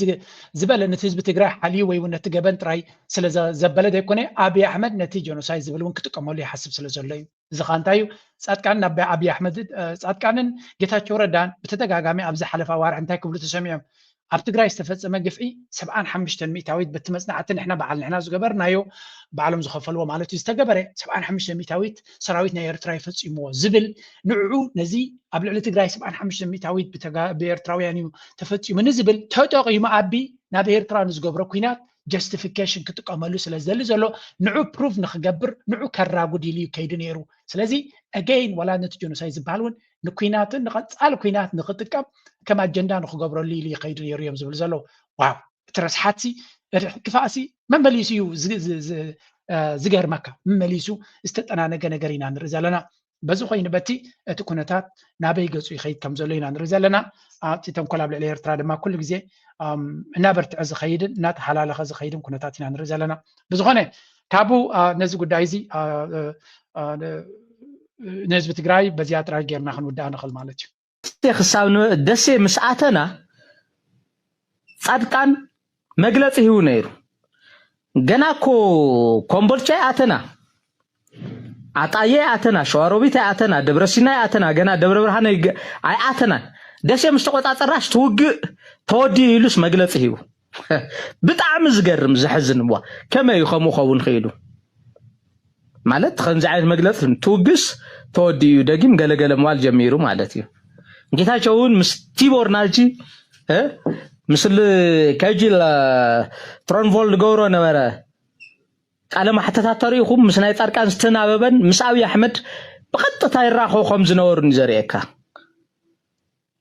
ዝበለ ነቲ ህዝቢ ትግራይ ሓልዩ ወይ እውን ነቲ ገበን ጥራይ ስለ ዘበለ ዘይኮነ ኣብይ ኣሕመድ ነቲ ጀኖሳይድ ዝብል እውን ክጥቀመሉ ይሓስብ ስለ ዘሎ እዩ። እዚ ከዓ እንታይ እዩ? ፃድቃንን ኣብ ኣብይ ኣሕመድ ፃድቃንን ጌታቸው ረዳን ብተደጋጋሚ ኣብ ዝሓለፈ ኣዋርሕ እንታይ ክብሉ ተሰሚዖም? ኣብ ትግራይ ዝተፈፀመ ግፍዒ ሰብዓን ሓሙሽተን ሚእታዊት በቲ መፅናዕቲ ንሕና በዓል ንሕና ዝገበርናዮ ባዕሎም ዝኸፈልዎ ማለት እዩ ዝተገበረ ሰብዓን ሓሙሽተ ሚእታዊት ሰራዊት ናይ ኤርትራ ይፈፂምዎ ዝብል ንዕዑ ነዚ ኣብ ልዕሊ ትግራይ ሰብዓን ሓሙሽተ ሚእታዊት ብኤርትራውያን እዩ ተፈፂሙ ንዝብል ተጠቂሙ ኣቢ ናብ ኤርትራ ንዝገብሮ ኩናት ጀስቲፊኬሽን ክጥቀመሉ ስለ ዝደሊ ዘሎ ንዑ ፕሩቭ ንክገብር ንዑ ከራጉድ ኢሉ እዩ ከይዱ ነይሩ። ስለዚ ኣገይን ዋላ ነቲ ጀኖሳይድ ዝበሃል እውን ንኩናትን ንቐፃሊ ኩናት ንክጥቀም ከም ኣጀንዳ ንክገብረሉ ኢሉ ይኸይዱ ነይሩ እዮም ዝብሉ ዘለዉ። ዋው እቲ ረስሓትሲ እቲ ክፋእሲ መመሊሱ እዩ ዝገርመካ። መመሊሱ ዝተጠናነገ ነገር ኢና ንርኢ ዘለና። በዚ ኮይኑ በቲ እቲ ኩነታት ናበይ ገፁ ይኸይድ ከም ዘሎ ኢና ንርኢ ዘለና። እቲ ተንኮል ኣብ ልዕሊ ኤርትራ ድማ ኩሉ ግዜ እናበርትዐ ዝኸይድን እናተሓላለኸ ዝኸይድን ኩነታት ኢና ንርኢ ዘለና። ብዝኾነ ካብኡ ነዚ ጉዳይ እዚ ንህዝቢ ትግራይ በዚኣ ጥራይ ጌርና ክንውድኣ ንኽእል ማለት እዩ። ክሳብ ደሴ ምስ ኣተና ፃድቃን መግለፂ ሂቡ ነይሩ። ገና እኮ ኮምቦልቻ ኣተና፣ ኣጣየ ኣተና፣ ሸዋሮቢት ኣተና፣ ደብረሲና ኣተና፣ ገና ደብረ ብርሃን ኣይኣተናን። ደሴ ምስ ተቆፃፀራስ ትውግእ ተወዲኡ ኢሉስ መግለፂ ሂቡ። ብጣዕሚ ዝገርም ዘሕዝን እዋ ከመይ እዩ ከምኡ ኸውን ክኢሉ? ማለት ከምዚ ዓይነት መግለፂ ትውግስ ተወዲኡ እዩ፣ ደጊም ገለገለ ምባል ጀሚሩ ማለት እዩ። ጌታቸው እውን ምስ ቲቦር ናልጂ ምስል ከጂ ትሮንቮል ዝገብሮ ነበረ ቃለ ማሕተታት ተሪኢኹም ምስ ናይ ፃድቃን ዝተናበበን ምስ ኣብይ ኣሕመድ ብቐጥታ ይራኸቡ ከም ዝነበሩን እዩ ዘርእየካ።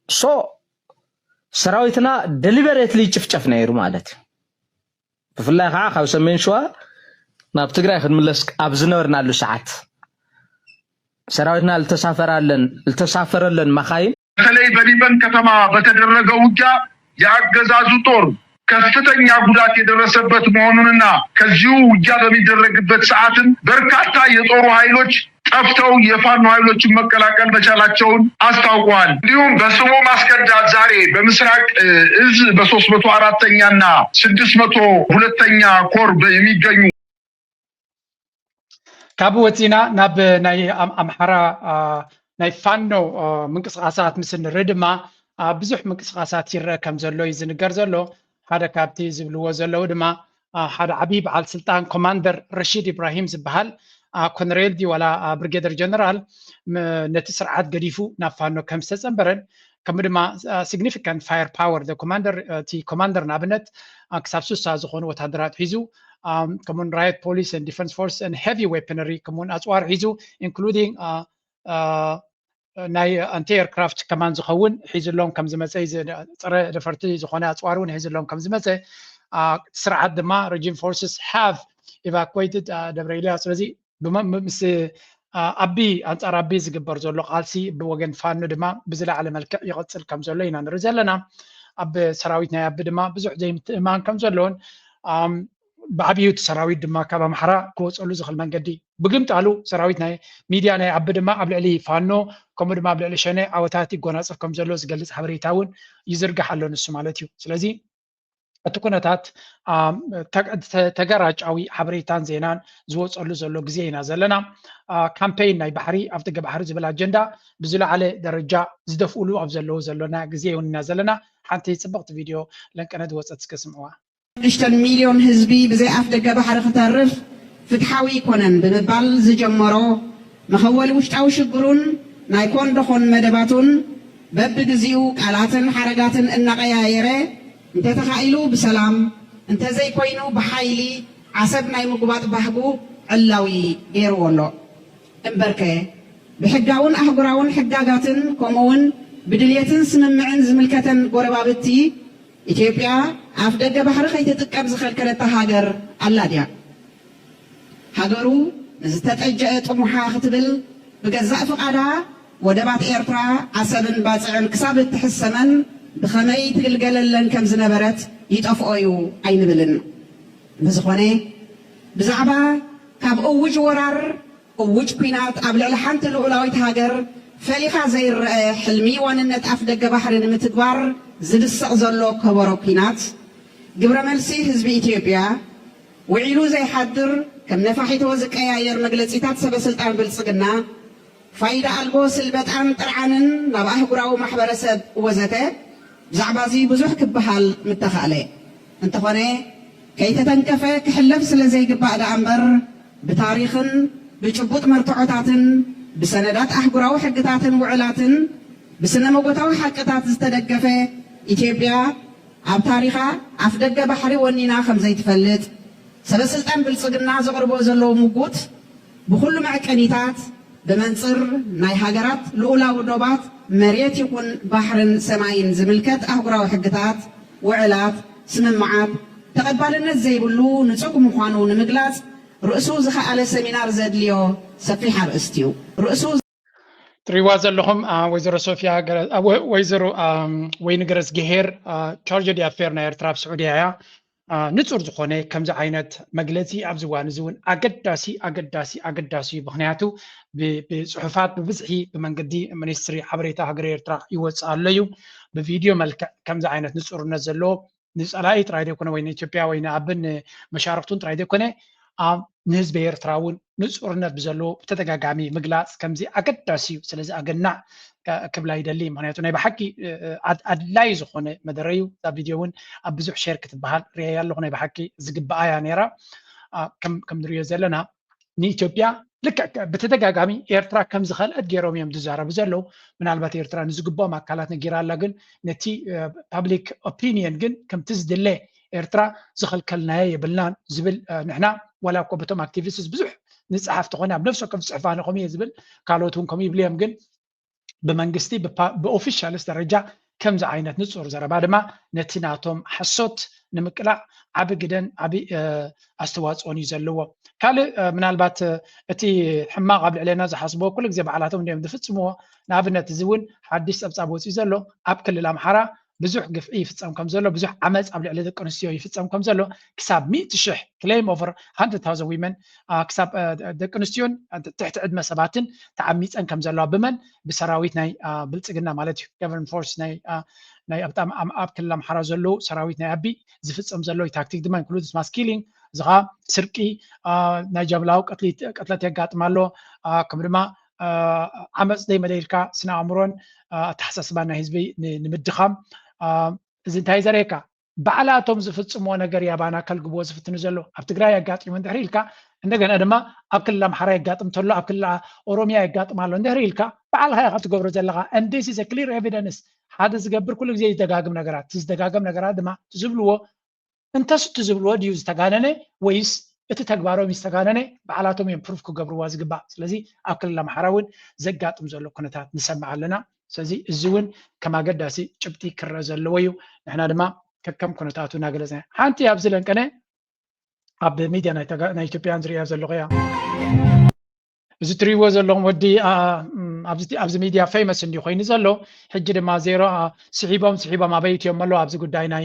ሶ ሰራዊትና ደሊበሬትሊ ይጭፍጨፍ ነይሩ ማለት እዩ። ብፍላይ ከዓ ካብ ሰሜን ሸዋ ናብ ትግራይ ክንምለስ ኣብ ዝነበርናሉ ሰዓት ሰራዊትና ልተሳፈራለን ልተሳፈረለን መኻይን በተለይ በሊበን ከተማ በተደረገ ውጊያ የአገዛዙ ጦር ከፍተኛ ጉዳት የደረሰበት መሆኑንና ከዚሁ ውጊያ በሚደረግበት ሰዓትም በርካታ የጦሩ ኃይሎች ጠፍተው የፋኖ ኃይሎችን መቀላቀል መቻላቸውን አስታውቀዋል። እንዲሁም በስሙ ማስከዳት ዛሬ በምስራቅ እዝ በሶስት መቶ አራተኛና ስድስት መቶ ሁለተኛ ኮር የሚገኙ ካብ ወፂና ናብ ናይ ኣምሓራ ናይ ፋኖ ምንቅስቃሳት ምስ ንርኢ ድማ ብዙሕ ምንቅስቃሳት ይረአ ከም ዘሎ እዩ ዝንገር ዘሎ። ሓደ ካብቲ ዝብልዎ ዘለዉ ድማ ሓደ ዓብዪ በዓል ስልጣን ኮማንደር ረሺድ ኢብራሂም ዝበሃል ኮነሬል ድዩ ዋላ ብሪጌደር ጀነራል ነቲ ስርዓት ገዲፉ ናብ ፋኖ ከም ዝተፀንበረን ከምኡ ድማ ሲግኒፊካንት ፋየር ፓወር ኮማንደር እቲ ኮማንደር ንኣብነት ክሳብ ስሳ ዝኾኑ ወታደራት ሒዙ ከምኡን ራየት ፖሊስ ን ዲፈንስ ፎርስ ን ሄቪ ዌፐነሪ ከምኡን ኣፅዋር ሒዙ ኢንክሉዲንግ ናይ ኣንቲ ኤርክራፍት ከማን ዝኸውን ሒዝሎም ከም ዝመፀ እዩ። ዝ- ፀረ ደፈርቲ ዝኾነ ኣፅዋር እውን ሒዝሎም ከም ዝመፀ እቲ ስርዓት ድማ region forces have evacuated ደብረ ኤልያስ። ስለዚ ብመ- ም- ምስ ኣቢ ኣንፃር ኣቢ ዝግበር ዘሎ ቃልሲ ብወገን ፋኖ ድማ ብዝለዓለ መልክዕ ይቐፅል ከም ዘሎ ኢና ንርኢ ዘለና። ኣብ ሰራዊት ናይ ኣቢ ድማ ብዙሕ ዘይምትእማን ከም ዘለዎን ብዓብዩ እቲ ሰራዊት ድማ ካብ ኣምሓራ ክወፀሉ ዝኽእል መንገዲ ብግምጣሉ ሰራዊት ናይ ሚድያ ናይ ኣቢ ድማ ኣብ ልዕሊ ፋኖ ከምኡ ድማ ኣብ ልዕሊ ሸኔ ዓወታት ይጎናፀፍ ከም ዘሎ ዝገልፅ ሓበሬታ እውን ይዝርጋሕ ኣሎ ንሱ ማለት እዩ። ስለዚ እቲ ኩነታት ተገራጫዊ ሓበሬታን ዜናን ዝወፀሉ ዘሎ ግዜ ኢና ዘለና። ካምፔይን ናይ ባሕሪ ኣብ ደገ ባሕሪ ዝብል ኣጀንዳ ብዝለዓለ ደረጃ ዝደፍኡሉ ኣብ ዘለዉ ዘለና ግዜ እውን ኢና ዘለና። ሓንቲ ፅብቕቲ ቪድዮ ለንቀነ ዝወፀት እስከ ስምዕዋ። ሽዱሽተ ሚልዮን ህዝቢ ብዘይ ኣፍ ደገ ባሕሪ ክተርፍ ፍትሓዊ ኣይኮነን ብምባል ዝጀመሮ መኸወሊ ውሽጣዊ ሽግሩን ናይ ኮን ደኾን መደባቱን በብግዚኡ ቃላትን ሓረጋትን እናቐያየረ እንተተኻኢሉ ብሰላም እንተዘይኮይኑ ብሓይሊ ዓሰብ ናይ ምጉባጥ ባህጉ ዕላዊ ገይርዎ ኣሎ። እምበርከ ብሕጋውን ኣህጉራውን ሕጋጋትን ከምኡውን ብድልየትን ስምምዕን ዝምልከተን ጎረባብቲ ኢትዮጵያ ኣፍ ደገ ባሕሪ ከይትጥቀም ዝኸልከለታ ሃገር ኣላ ድያ? ሃገሩ ንዝተጠጀአ ጥሙሓ ክትብል ብገዛእ ፍቓዳ ወደባት ኤርትራ ዓሰብን ባጽዕን ክሳብ እትሕሰመን ብኸመይ ትግልገለለን ከም ዝነበረት ይጠፍኦ እዩ ኣይንብልን። ብዝኾነ ብዛዕባ ካብ እውጅ ወራር እውጅ ኲናት ኣብ ልዕሊ ሓንቲ ልኡላዊት ሃገር ፈሊኻ ዘይረኣ ሕልሚ ዋንነት ኣፍ ደገ ባሕሪ ንምትግባር ዝድሰቕ ዘሎ ከበሮ ኲናት፣ ግብረ መልሲ ህዝቢ ኢትዮጵያ፣ ውዒሉ ዘይሓድር ከም ነፋሒቶ ዝቀያየር መግለጺታት ሰበ ስልጣን ብልጽግና፣ ፋይዳ ኣልቦ ስልበጣን ጥርዓንን ናብ ኣህጉራዊ ማሕበረሰብ ወዘተ፣ ብዛዕባ እዚ ብዙሕ ክበሃል ምተኻእለ። እንተኾነ ከይተተንከፈ ክሕለፍ ስለ ዘይግባእ ደኣ እምበር ብታሪኽን ብጭቡጥ መርትዖታትን ብሰነዳት ኣህጉራዊ ሕግታትን ውዕላትን ብስነ መጎታዊ ሓቅታት ዝተደገፈ ኢትዮጵያ ኣብ ታሪኻ ኣፍ ደገ ባሕሪ ወኒና ከም ዘይትፈልጥ ሰበ ስልጣን ብልጽግና ዘቕርቦ ዘለዉ ምጉት ብኹሉ መዐቀኒታት ብመንጽር ናይ ሃገራት ልኡላዊ ዶባት መሬት ይኹን ባሕርን ሰማይን ዝምልከት ኣህጉራዊ ሕግታት፣ ውዕላት፣ ስምምዓት ተቐባልነት ዘይብሉ ንጹግ ምዃኑ ንምግላጽ ርእሱ ዝኸኣለ ሰሚናር ዘድልዮ ሰፊሕ ኣርእስቲ እዩ። ርእሱ ትሪዋ ዘለኹም ወይዘሮ ሶፊያ ወይዘሮ ወይኒ ገረዝግሄር ቻርጀ ዲኣፌር ናይ ኤርትራ ኣብ ስዑድያ እያ። ንጹር ዝኾነ ከምዚ ዓይነት መግለጺ ኣብዚ እዋን እዚ እውን ኣገዳሲ ኣገዳሲ ኣገዳሲ እዩ። ምኽንያቱ ብፅሑፋት ብብዝሒ ብመንገዲ ሚኒስትሪ ሓበሬታ ሃገረ ኤርትራ ይወፅእ ኣሎ እዩ። ብቪድዮ መልክዕ ከምዚ ዓይነት ንፁርነት ዘለዎ ንፀላኢ ጥራይ ዘይኮነ ወይ ንኢትዮጵያ ወይ ንኣብን መሻርክቱን ጥራይ ዘይኮነ ንህዝቢ ኤርትራ እውን ንፁርነት ብዘለዎ ብተደጋጋሚ ምግላፅ ከምዚ ኣገዳሲ እዩ። ስለዚ ኣገናዕ ክብላ ይደሊ። ምክንያቱ ናይ ብሓቂ ኣድላይ ዝኾነ መደረ እዩ። እዛ ቪድዮ እውን ኣብ ብዙሕ ሼር ክትበሃል ሪኣያ ኣለኹ። ናይ ብሓቂ ዝግብኣ እያ ነይራ። ከም ንሪኦ ዘለና ንኢትዮጵያ ልክዕ ብተደጋጋሚ ኤርትራ ከም ዝኸልአት ገይሮም እዮም ዝዛረቡ ዘለዉ። ምናልባት ኤርትራ ንዝግብኦም ኣካላት ነጊራ ኣላ፣ ግን ነቲ ፓብሊክ ኦፒንየን ግን ከምቲ ዝድለ ኤርትራ ዝኸልከልናዮ የብልናን ዝብል ንሕና ዋላ እኮ በቶም ኣክቲቪስትስ ብዙሕ ንፅሓፍ ተኾነ ኣብ ነፍሲ ወከፍ ዝፅሕፋ ኣነ ከምኡ እየ ዝብል ካልኦት እውን ከምኡ ይብሉ እዮም። ግን ብመንግስቲ ብኦፊሻልስ ደረጃ ከምዚ ዓይነት ንፁር ዘረባ ድማ ነቲ ናቶም ሓሶት ንምቅላዕ ዓቢ ግደን ዓቢ ኣስተዋፅኦን እዩ ዘለዎ። ካልእ ምናልባት እቲ ሕማቕ ኣብ ልዕሌና ዝሓስብዎ ኩሉ ግዜ ባዕላቶም እንዲዮም ዝፍፅምዎ። ንኣብነት እዚ እውን ሓድሽ ፀብፃብ ወፂኡ ዘሎ ኣብ ክልል ኣምሓራ ብዙሕ ግፍዒ ይፍፀም ከም ዘሎ፣ ብዙሕ ዓመፅ ኣብ ልዕሊ ደቂ ኣንስትዮ ይፍፀም ከም ዘሎ፣ ክሳብ ሚእቲ ሽሕ፣ claim over hundred thousand women፣ ክሳብ ደቂ ኣንስትዮን ትሕቲ ዕድመ ሰባትን ተዓሚፀን ከም ዘለዋ ብመን ብሰራዊት ናይ ብልፅግና ማለት እዩ። ገቨርንመንት ፎርስ ናይ ናይ ኣብ ክልል ኣምሓራ ዘለዉ ሰራዊት ናይ ኣቢ ዝፍፀም ዘሎ ታክቲክ ድማ includes mass killing፣ እዚ ከዓ ስርቂ፣ ናይ ጀምላዊ ቅትለት የጋጥም ኣሎ። ከም ድማ ዓመፅ ደይመደይልካ ስነ ኣእምሮን ኣተሓሳስባን ናይ ህዝቢ ንምድኻም። እዚ እንታይ ዘርእየካ? ባዕላቶም ዝፍፅምዎ ነገር ያባና ከልግብዎ ዝፍትኑ ዘሎ ኣብ ትግራይ ኣጋጢሙ እንድሕር ኢልካ፣ እንደገና ድማ ኣብ ክልል ኣምሓራ የጋጥም ተሎ ኣብ ክልል ኦሮሚያ የጋጥም ኣሎ እንድሕር ኢልካ፣ ባዕልካ ኢካ ትገብሮ ዘለካ። And this is a clear evidence። ሓደ ዝገብር ኩሉ ግዜ ይደጋግም ነገራት። ዝደጋገም ነገራት ድማ ዝብልዎ እንተስ እቲ ዝብልዎ ድዩ ዝተጋነነ ወይስ እቲ ተግባሮም ዝተጋነነ ባዕላቶም እዮም ፕሩፍ ክገብርዋ ዝግባእ። ስለዚ ኣብ ክልል ኣምሓራ እውን ዘጋጥም ዘሎ ኩነታት ንሰምዕ ኣለና። ስለዚ እዚ እውን ከም ኣገዳሲ ጭብጢ ክረአ ዘለዎ እዩ። ንሕና ድማ ከከም ኩነታቱ እናገለፅና ሓንቲ ኣብዚ ለንቀነ ኣብ ሚድያ ናይ ኢትዮጵያን ዝርእያ ዘለኹ እያ። እዚ ትሪእዎ ዘለኹም ወዲ ኣብዚ ሚድያ ፌመስ እንዲ ኮይኑ ዘሎ ሕጂ ድማ ዜሮ ስሒቦም ስሒቦም ኣበይ እትዮም ኣለዉ ኣብዚ ጉዳይ ናይ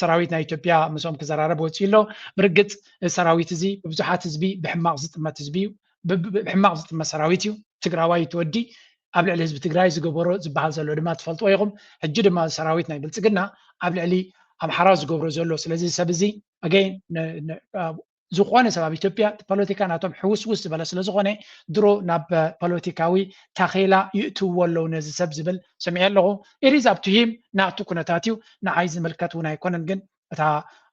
ሰራዊት ናይ ኢትዮጵያ ምስኦም ክዘራረብ ወፂኡ ኣሎ። ብርግፅ ሰራዊት እዚ ብብዙሓት ህዝቢ ብሕማቕ ዝጥመት ህዝቢ እዩ። ብሕማቕ ዝጥመት ሰራዊት እዩ። ትግራዋይ እቲ ወዲ ኣብ ልዕሊ ህዝቢ ትግራይ ዝገበሮ ዝበሃል ዘሎ ድማ ትፈልጥዎ ኢኹም። ሕጂ ድማ ሰራዊት ናይ ብልፅግና ኣብ ልዕሊ ኣምሓራ ዝገብሮ ዘሎ ስለዚ ሰብ እዚ ኣገይን ዝኾነ ሰብ ኣብ ኢትዮጵያ ፖለቲካ ናቶም ሕውስውስ ዝበለ ስለዝኾነ ድሮ ናብ ፖለቲካዊ ታኼላ ይእትውዎ ኣለዉ ነዚ ሰብ ዝብል ሰሚዐ ኣለኹ። It is up to him፣ ናቱ ኩነታት እዩ፣ ንዓይ ዝምልከት እውን ኣይኮነን። ግን እታ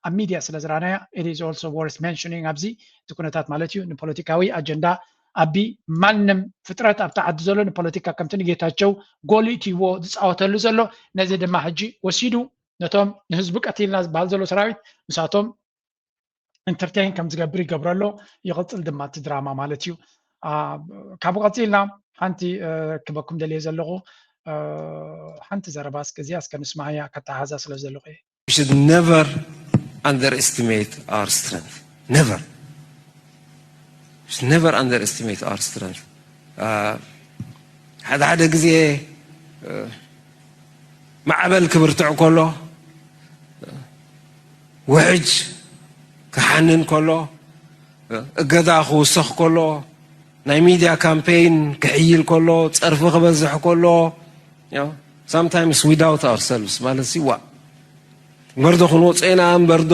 ኣብ ሚድያ ስለ ዝረኣናያ it is also worth mentioning ኣብዚ እቲ ኩነታት ማለት እዩ። ንፖለቲካዊ ኣጀንዳ ኣቢ ማንም ፍጥረት ኣብታ ዓዲ ዘሎ ንፖለቲካ ከምቲ ንጌታቸው ጎል እትይዎ ዝፃወተሉ ዘሎ ነዚ ድማ ሕጂ ወሲዱ ነቶም ንህዝቢ ቀቲልና ዝበሃል ዘሎ ሰራዊት ምሳቶም ኢንተርቴይን ከም ዝገብር ይገብሮ ኣሎ። ይቕፅል ድማ እቲ ድራማ ማለት እዩ። ካብኡ ቀፂልና ሓንቲ ክበኩም ደልየ ዘለኹ ሓንቲ ዘረባ እስከ እዚኣ እስከ ንስማዓያ ከተሓዛ ስለ ዘለኹ እየ። We should never underestimate our strength. Never. We should never underestimate our strength. ሓደ ሓደ ግዜ ማዕበል ክብርትዕ ከሎ፣ ውሕጅ ክሓንን ከሎ፣ እገዳ ክውሰኽ ከሎ፣ ናይ ሚድያ ካምፔይን ክሕይል ከሎ፣ ፀርፊ ክበዝሕ ከሎ፣ sometimes we doubt ourselves ማለት ሲ ዋ በርዶ ክንወፅኦ ኢና እምበርዶ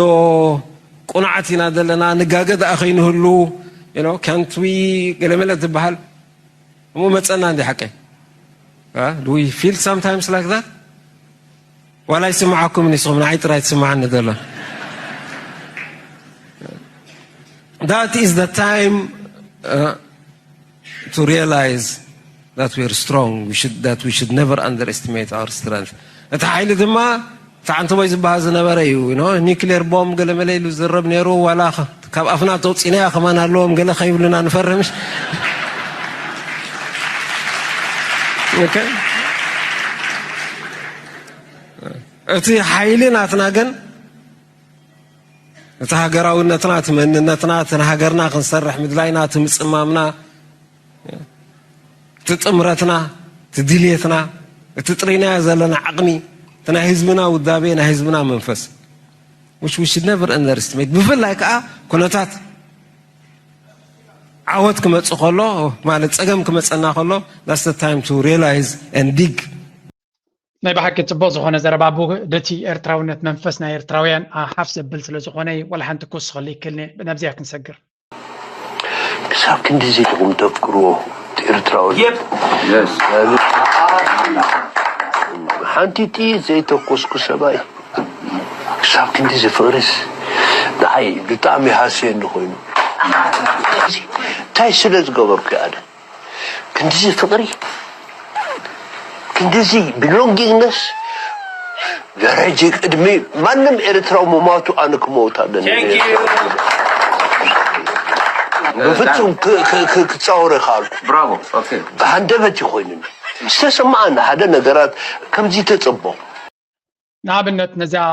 ቁኑዓት ኢና ዘለና ንጋገ ደኣ ከይንህሉ can't we ገለመለ ትበሃል እሞ መፀና እንዲ ሓቀይ do we feel sometimes like that ዋላ ይስምዓኩም ንስኹም ንዓይ ጥራይ ትስምዓኒ ዘሎ that is the time uh, to realize that we are strong we should, that we should never underestimate our strength እቲ ሓይሊ ድማ እቲ ዓንተቦይ ዝበሃል ዝነበረ እዩ ኒክሌር ቦምብ ገለመለ ኢሉ ዝረብ ነይሩ ዋላ ካብ ኣፍና ተውፂናያ ከማን ኣለዎም ገለ ከይብሉና ንፈርምሽ እቲ ሓይሊ ናትና ግን እቲ ሃገራውነትና እቲ መንነትና እቲ ንሃገርና ክንሰርሕ ምድላይና እቲ ምፅማምና እቲ ጥምረትና እቲ ድልየትና እቲ ጥሪናዮ ዘለና ዓቕሚ እቲ ናይ ህዝብና ውዳቤ ናይ ህዝብና መንፈስ which we should never underestimate ብፍላይ ከዓ ኩነታት ዓወት ክመፅእ ከሎ ማለት ፀገም ክመፀና ከሎ that's the time to realize and dig ናይ ብሓቂ ፅቡቅ ዝኾነ ዘረባ ኣቡ በቲ ኤርትራውነት መንፈስ ናይ ኤርትራውያን ሓፍ ዘብል ስለ ዝኾነ ወላ ሓንቲ ክውስኸሉ ይክልኒ ነብዚኣ ክንሰግር ክሳብ ክንድዚ ኢኹም ተፍቅርዎ ኤርትራዊ ሓንቲ ጥይት ዘይተኮስኩ ሰብኣይ ክሳብ ክንድዚ ፍቅሪስ ንዓይ ብጣዕሚ ሃስየኒ ኮይኑ እንታይ ስለ ዝገበርኩ ኣነ ክንድዚ ፍቅሪ ክንድዚ ብሎንጊንግነስ ደረጀ ቅድሚ ማንም ኤርትራዊ ምማቱ ኣነ ክመውት ኣለኒ ብፍጹም ክጻወረ ካልኩ ብራቮ ኦኬ ሃንደበት ይኮይኑኒ ዝተሰማዓኒ ሓደ ነገራት ከምዚ ተጸቦ ንኣብነት ነዚኣ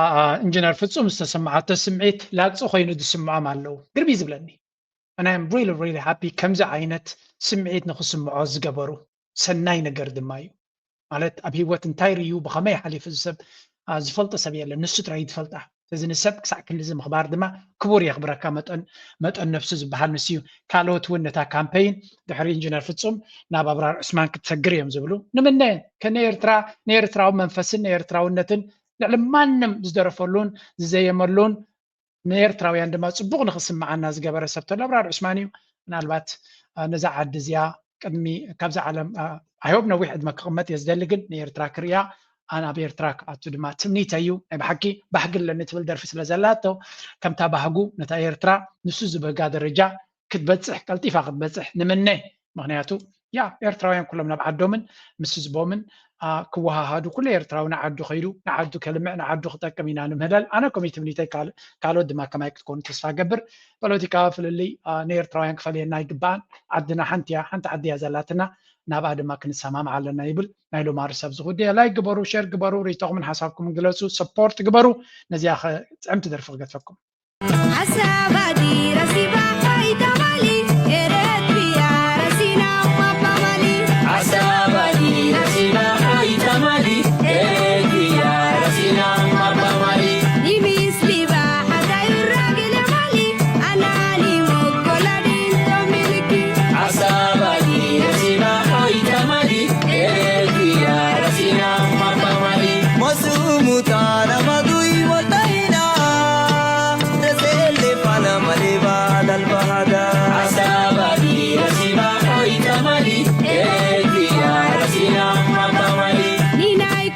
ኢንጂነር ፍጹም ዝተሰምዓቶ ስምዒት ላግፂ ኮይኑ ዝስምዖም ኣለዉ። ግርም እዩ ዝብለኒ። And I'm really really happy ከምዚ ዓይነት ስምዒት ንክስምዖ ዝገበሩ። ሰናይ ነገር ድማ እዩ። ማለት ኣብ ህይወት እንታይ ርእዩ ብኸመይ ሓሊፉ እዚ ሰብ ዝፈልጦ ሰብ የለን። ንሱ ጥራይ እዩ ዝፈልጣ። እዚ ንሰብ ክሳዕ ክንድዚ ምኽባር ድማ ክቡር የኽብረካ። መጠን ነብሱ ዝበሃል ንሱ እዩ። ካልኦት እውን ነታ ካምፔይን ድሕሪ ኢንጂነር ፍጹም ናብ ኣብራር ዑስማን ክትሰግር እዮም ዝብሉ። ንምነ ከነ ኤርትራ ንኤርትራዊ መንፈስን ንኤርትራውነትን ልዕሊ ማንም ዝደረፈሉን ዝዘየመሉን ንኤርትራውያን ድማ ጽቡቕ ንኽስምዓና ዝገበረ ሰብ ተሎ ኣብራር ዑስማን እዩ። ምናልባት ነዛ ዓዲ እዚኣ ቅድሚ ካብዛ ዓለም I hope ነዊሕ ዕድመ ክቕመጥ እየ ዝደሊ፣ ግን ንኤርትራ ክርእያ ኣነ ኣብ ኤርትራ ክኣቱ ድማ ትምኒተይ እዩ። ናይ ብሓቂ ባህጊ ኣለኒ ትብል ደርፊ ስለ ዘላቶ ከምታ ባህጉ ነታ ኤርትራ ንሱ ዝበጋ ደረጃ ክትበጽሕ ቀልጢፋ ክትበጽሕ ንምነ። ምክንያቱ ያ ኤርትራውያን ኩሎም ናብ ዓዶምን ምስ ህዝቦምን ክወሃሃዱ ኩሉ ኤርትራዊ ንዓዱ ከይዱ ንዓዱ ከልምዕ ንዓዱ ክጠቅም ኢና ንምህለል። ኣነ ኮሚትምኒተይ ካልኦት ድማ ከማይ ክትኮኑ ተስፋ ገብር። ፖለቲካዊ ፍልልይ ንኤርትራውያን ክፈልየና ኣይግባኣን። ዓድና ሓንቲ እያ፣ ሓንቲ ዓዲ እያ ዘላትና። ናብኣ ድማ ክንሰማማዕ ኣለና ይብል ናይ ሎማሪ ሰብ ዝኹድ። ላይክ ግበሩ፣ ሸር ግበሩ፣ ርእይቶኹምን ሓሳብኩምን ግለጹ፣ ሰፖርት ግበሩ። ነዚኣ ጥዕምቲ ደርፊ ክገድፈኩም። ሓሳብ ኣዲ ረሲብ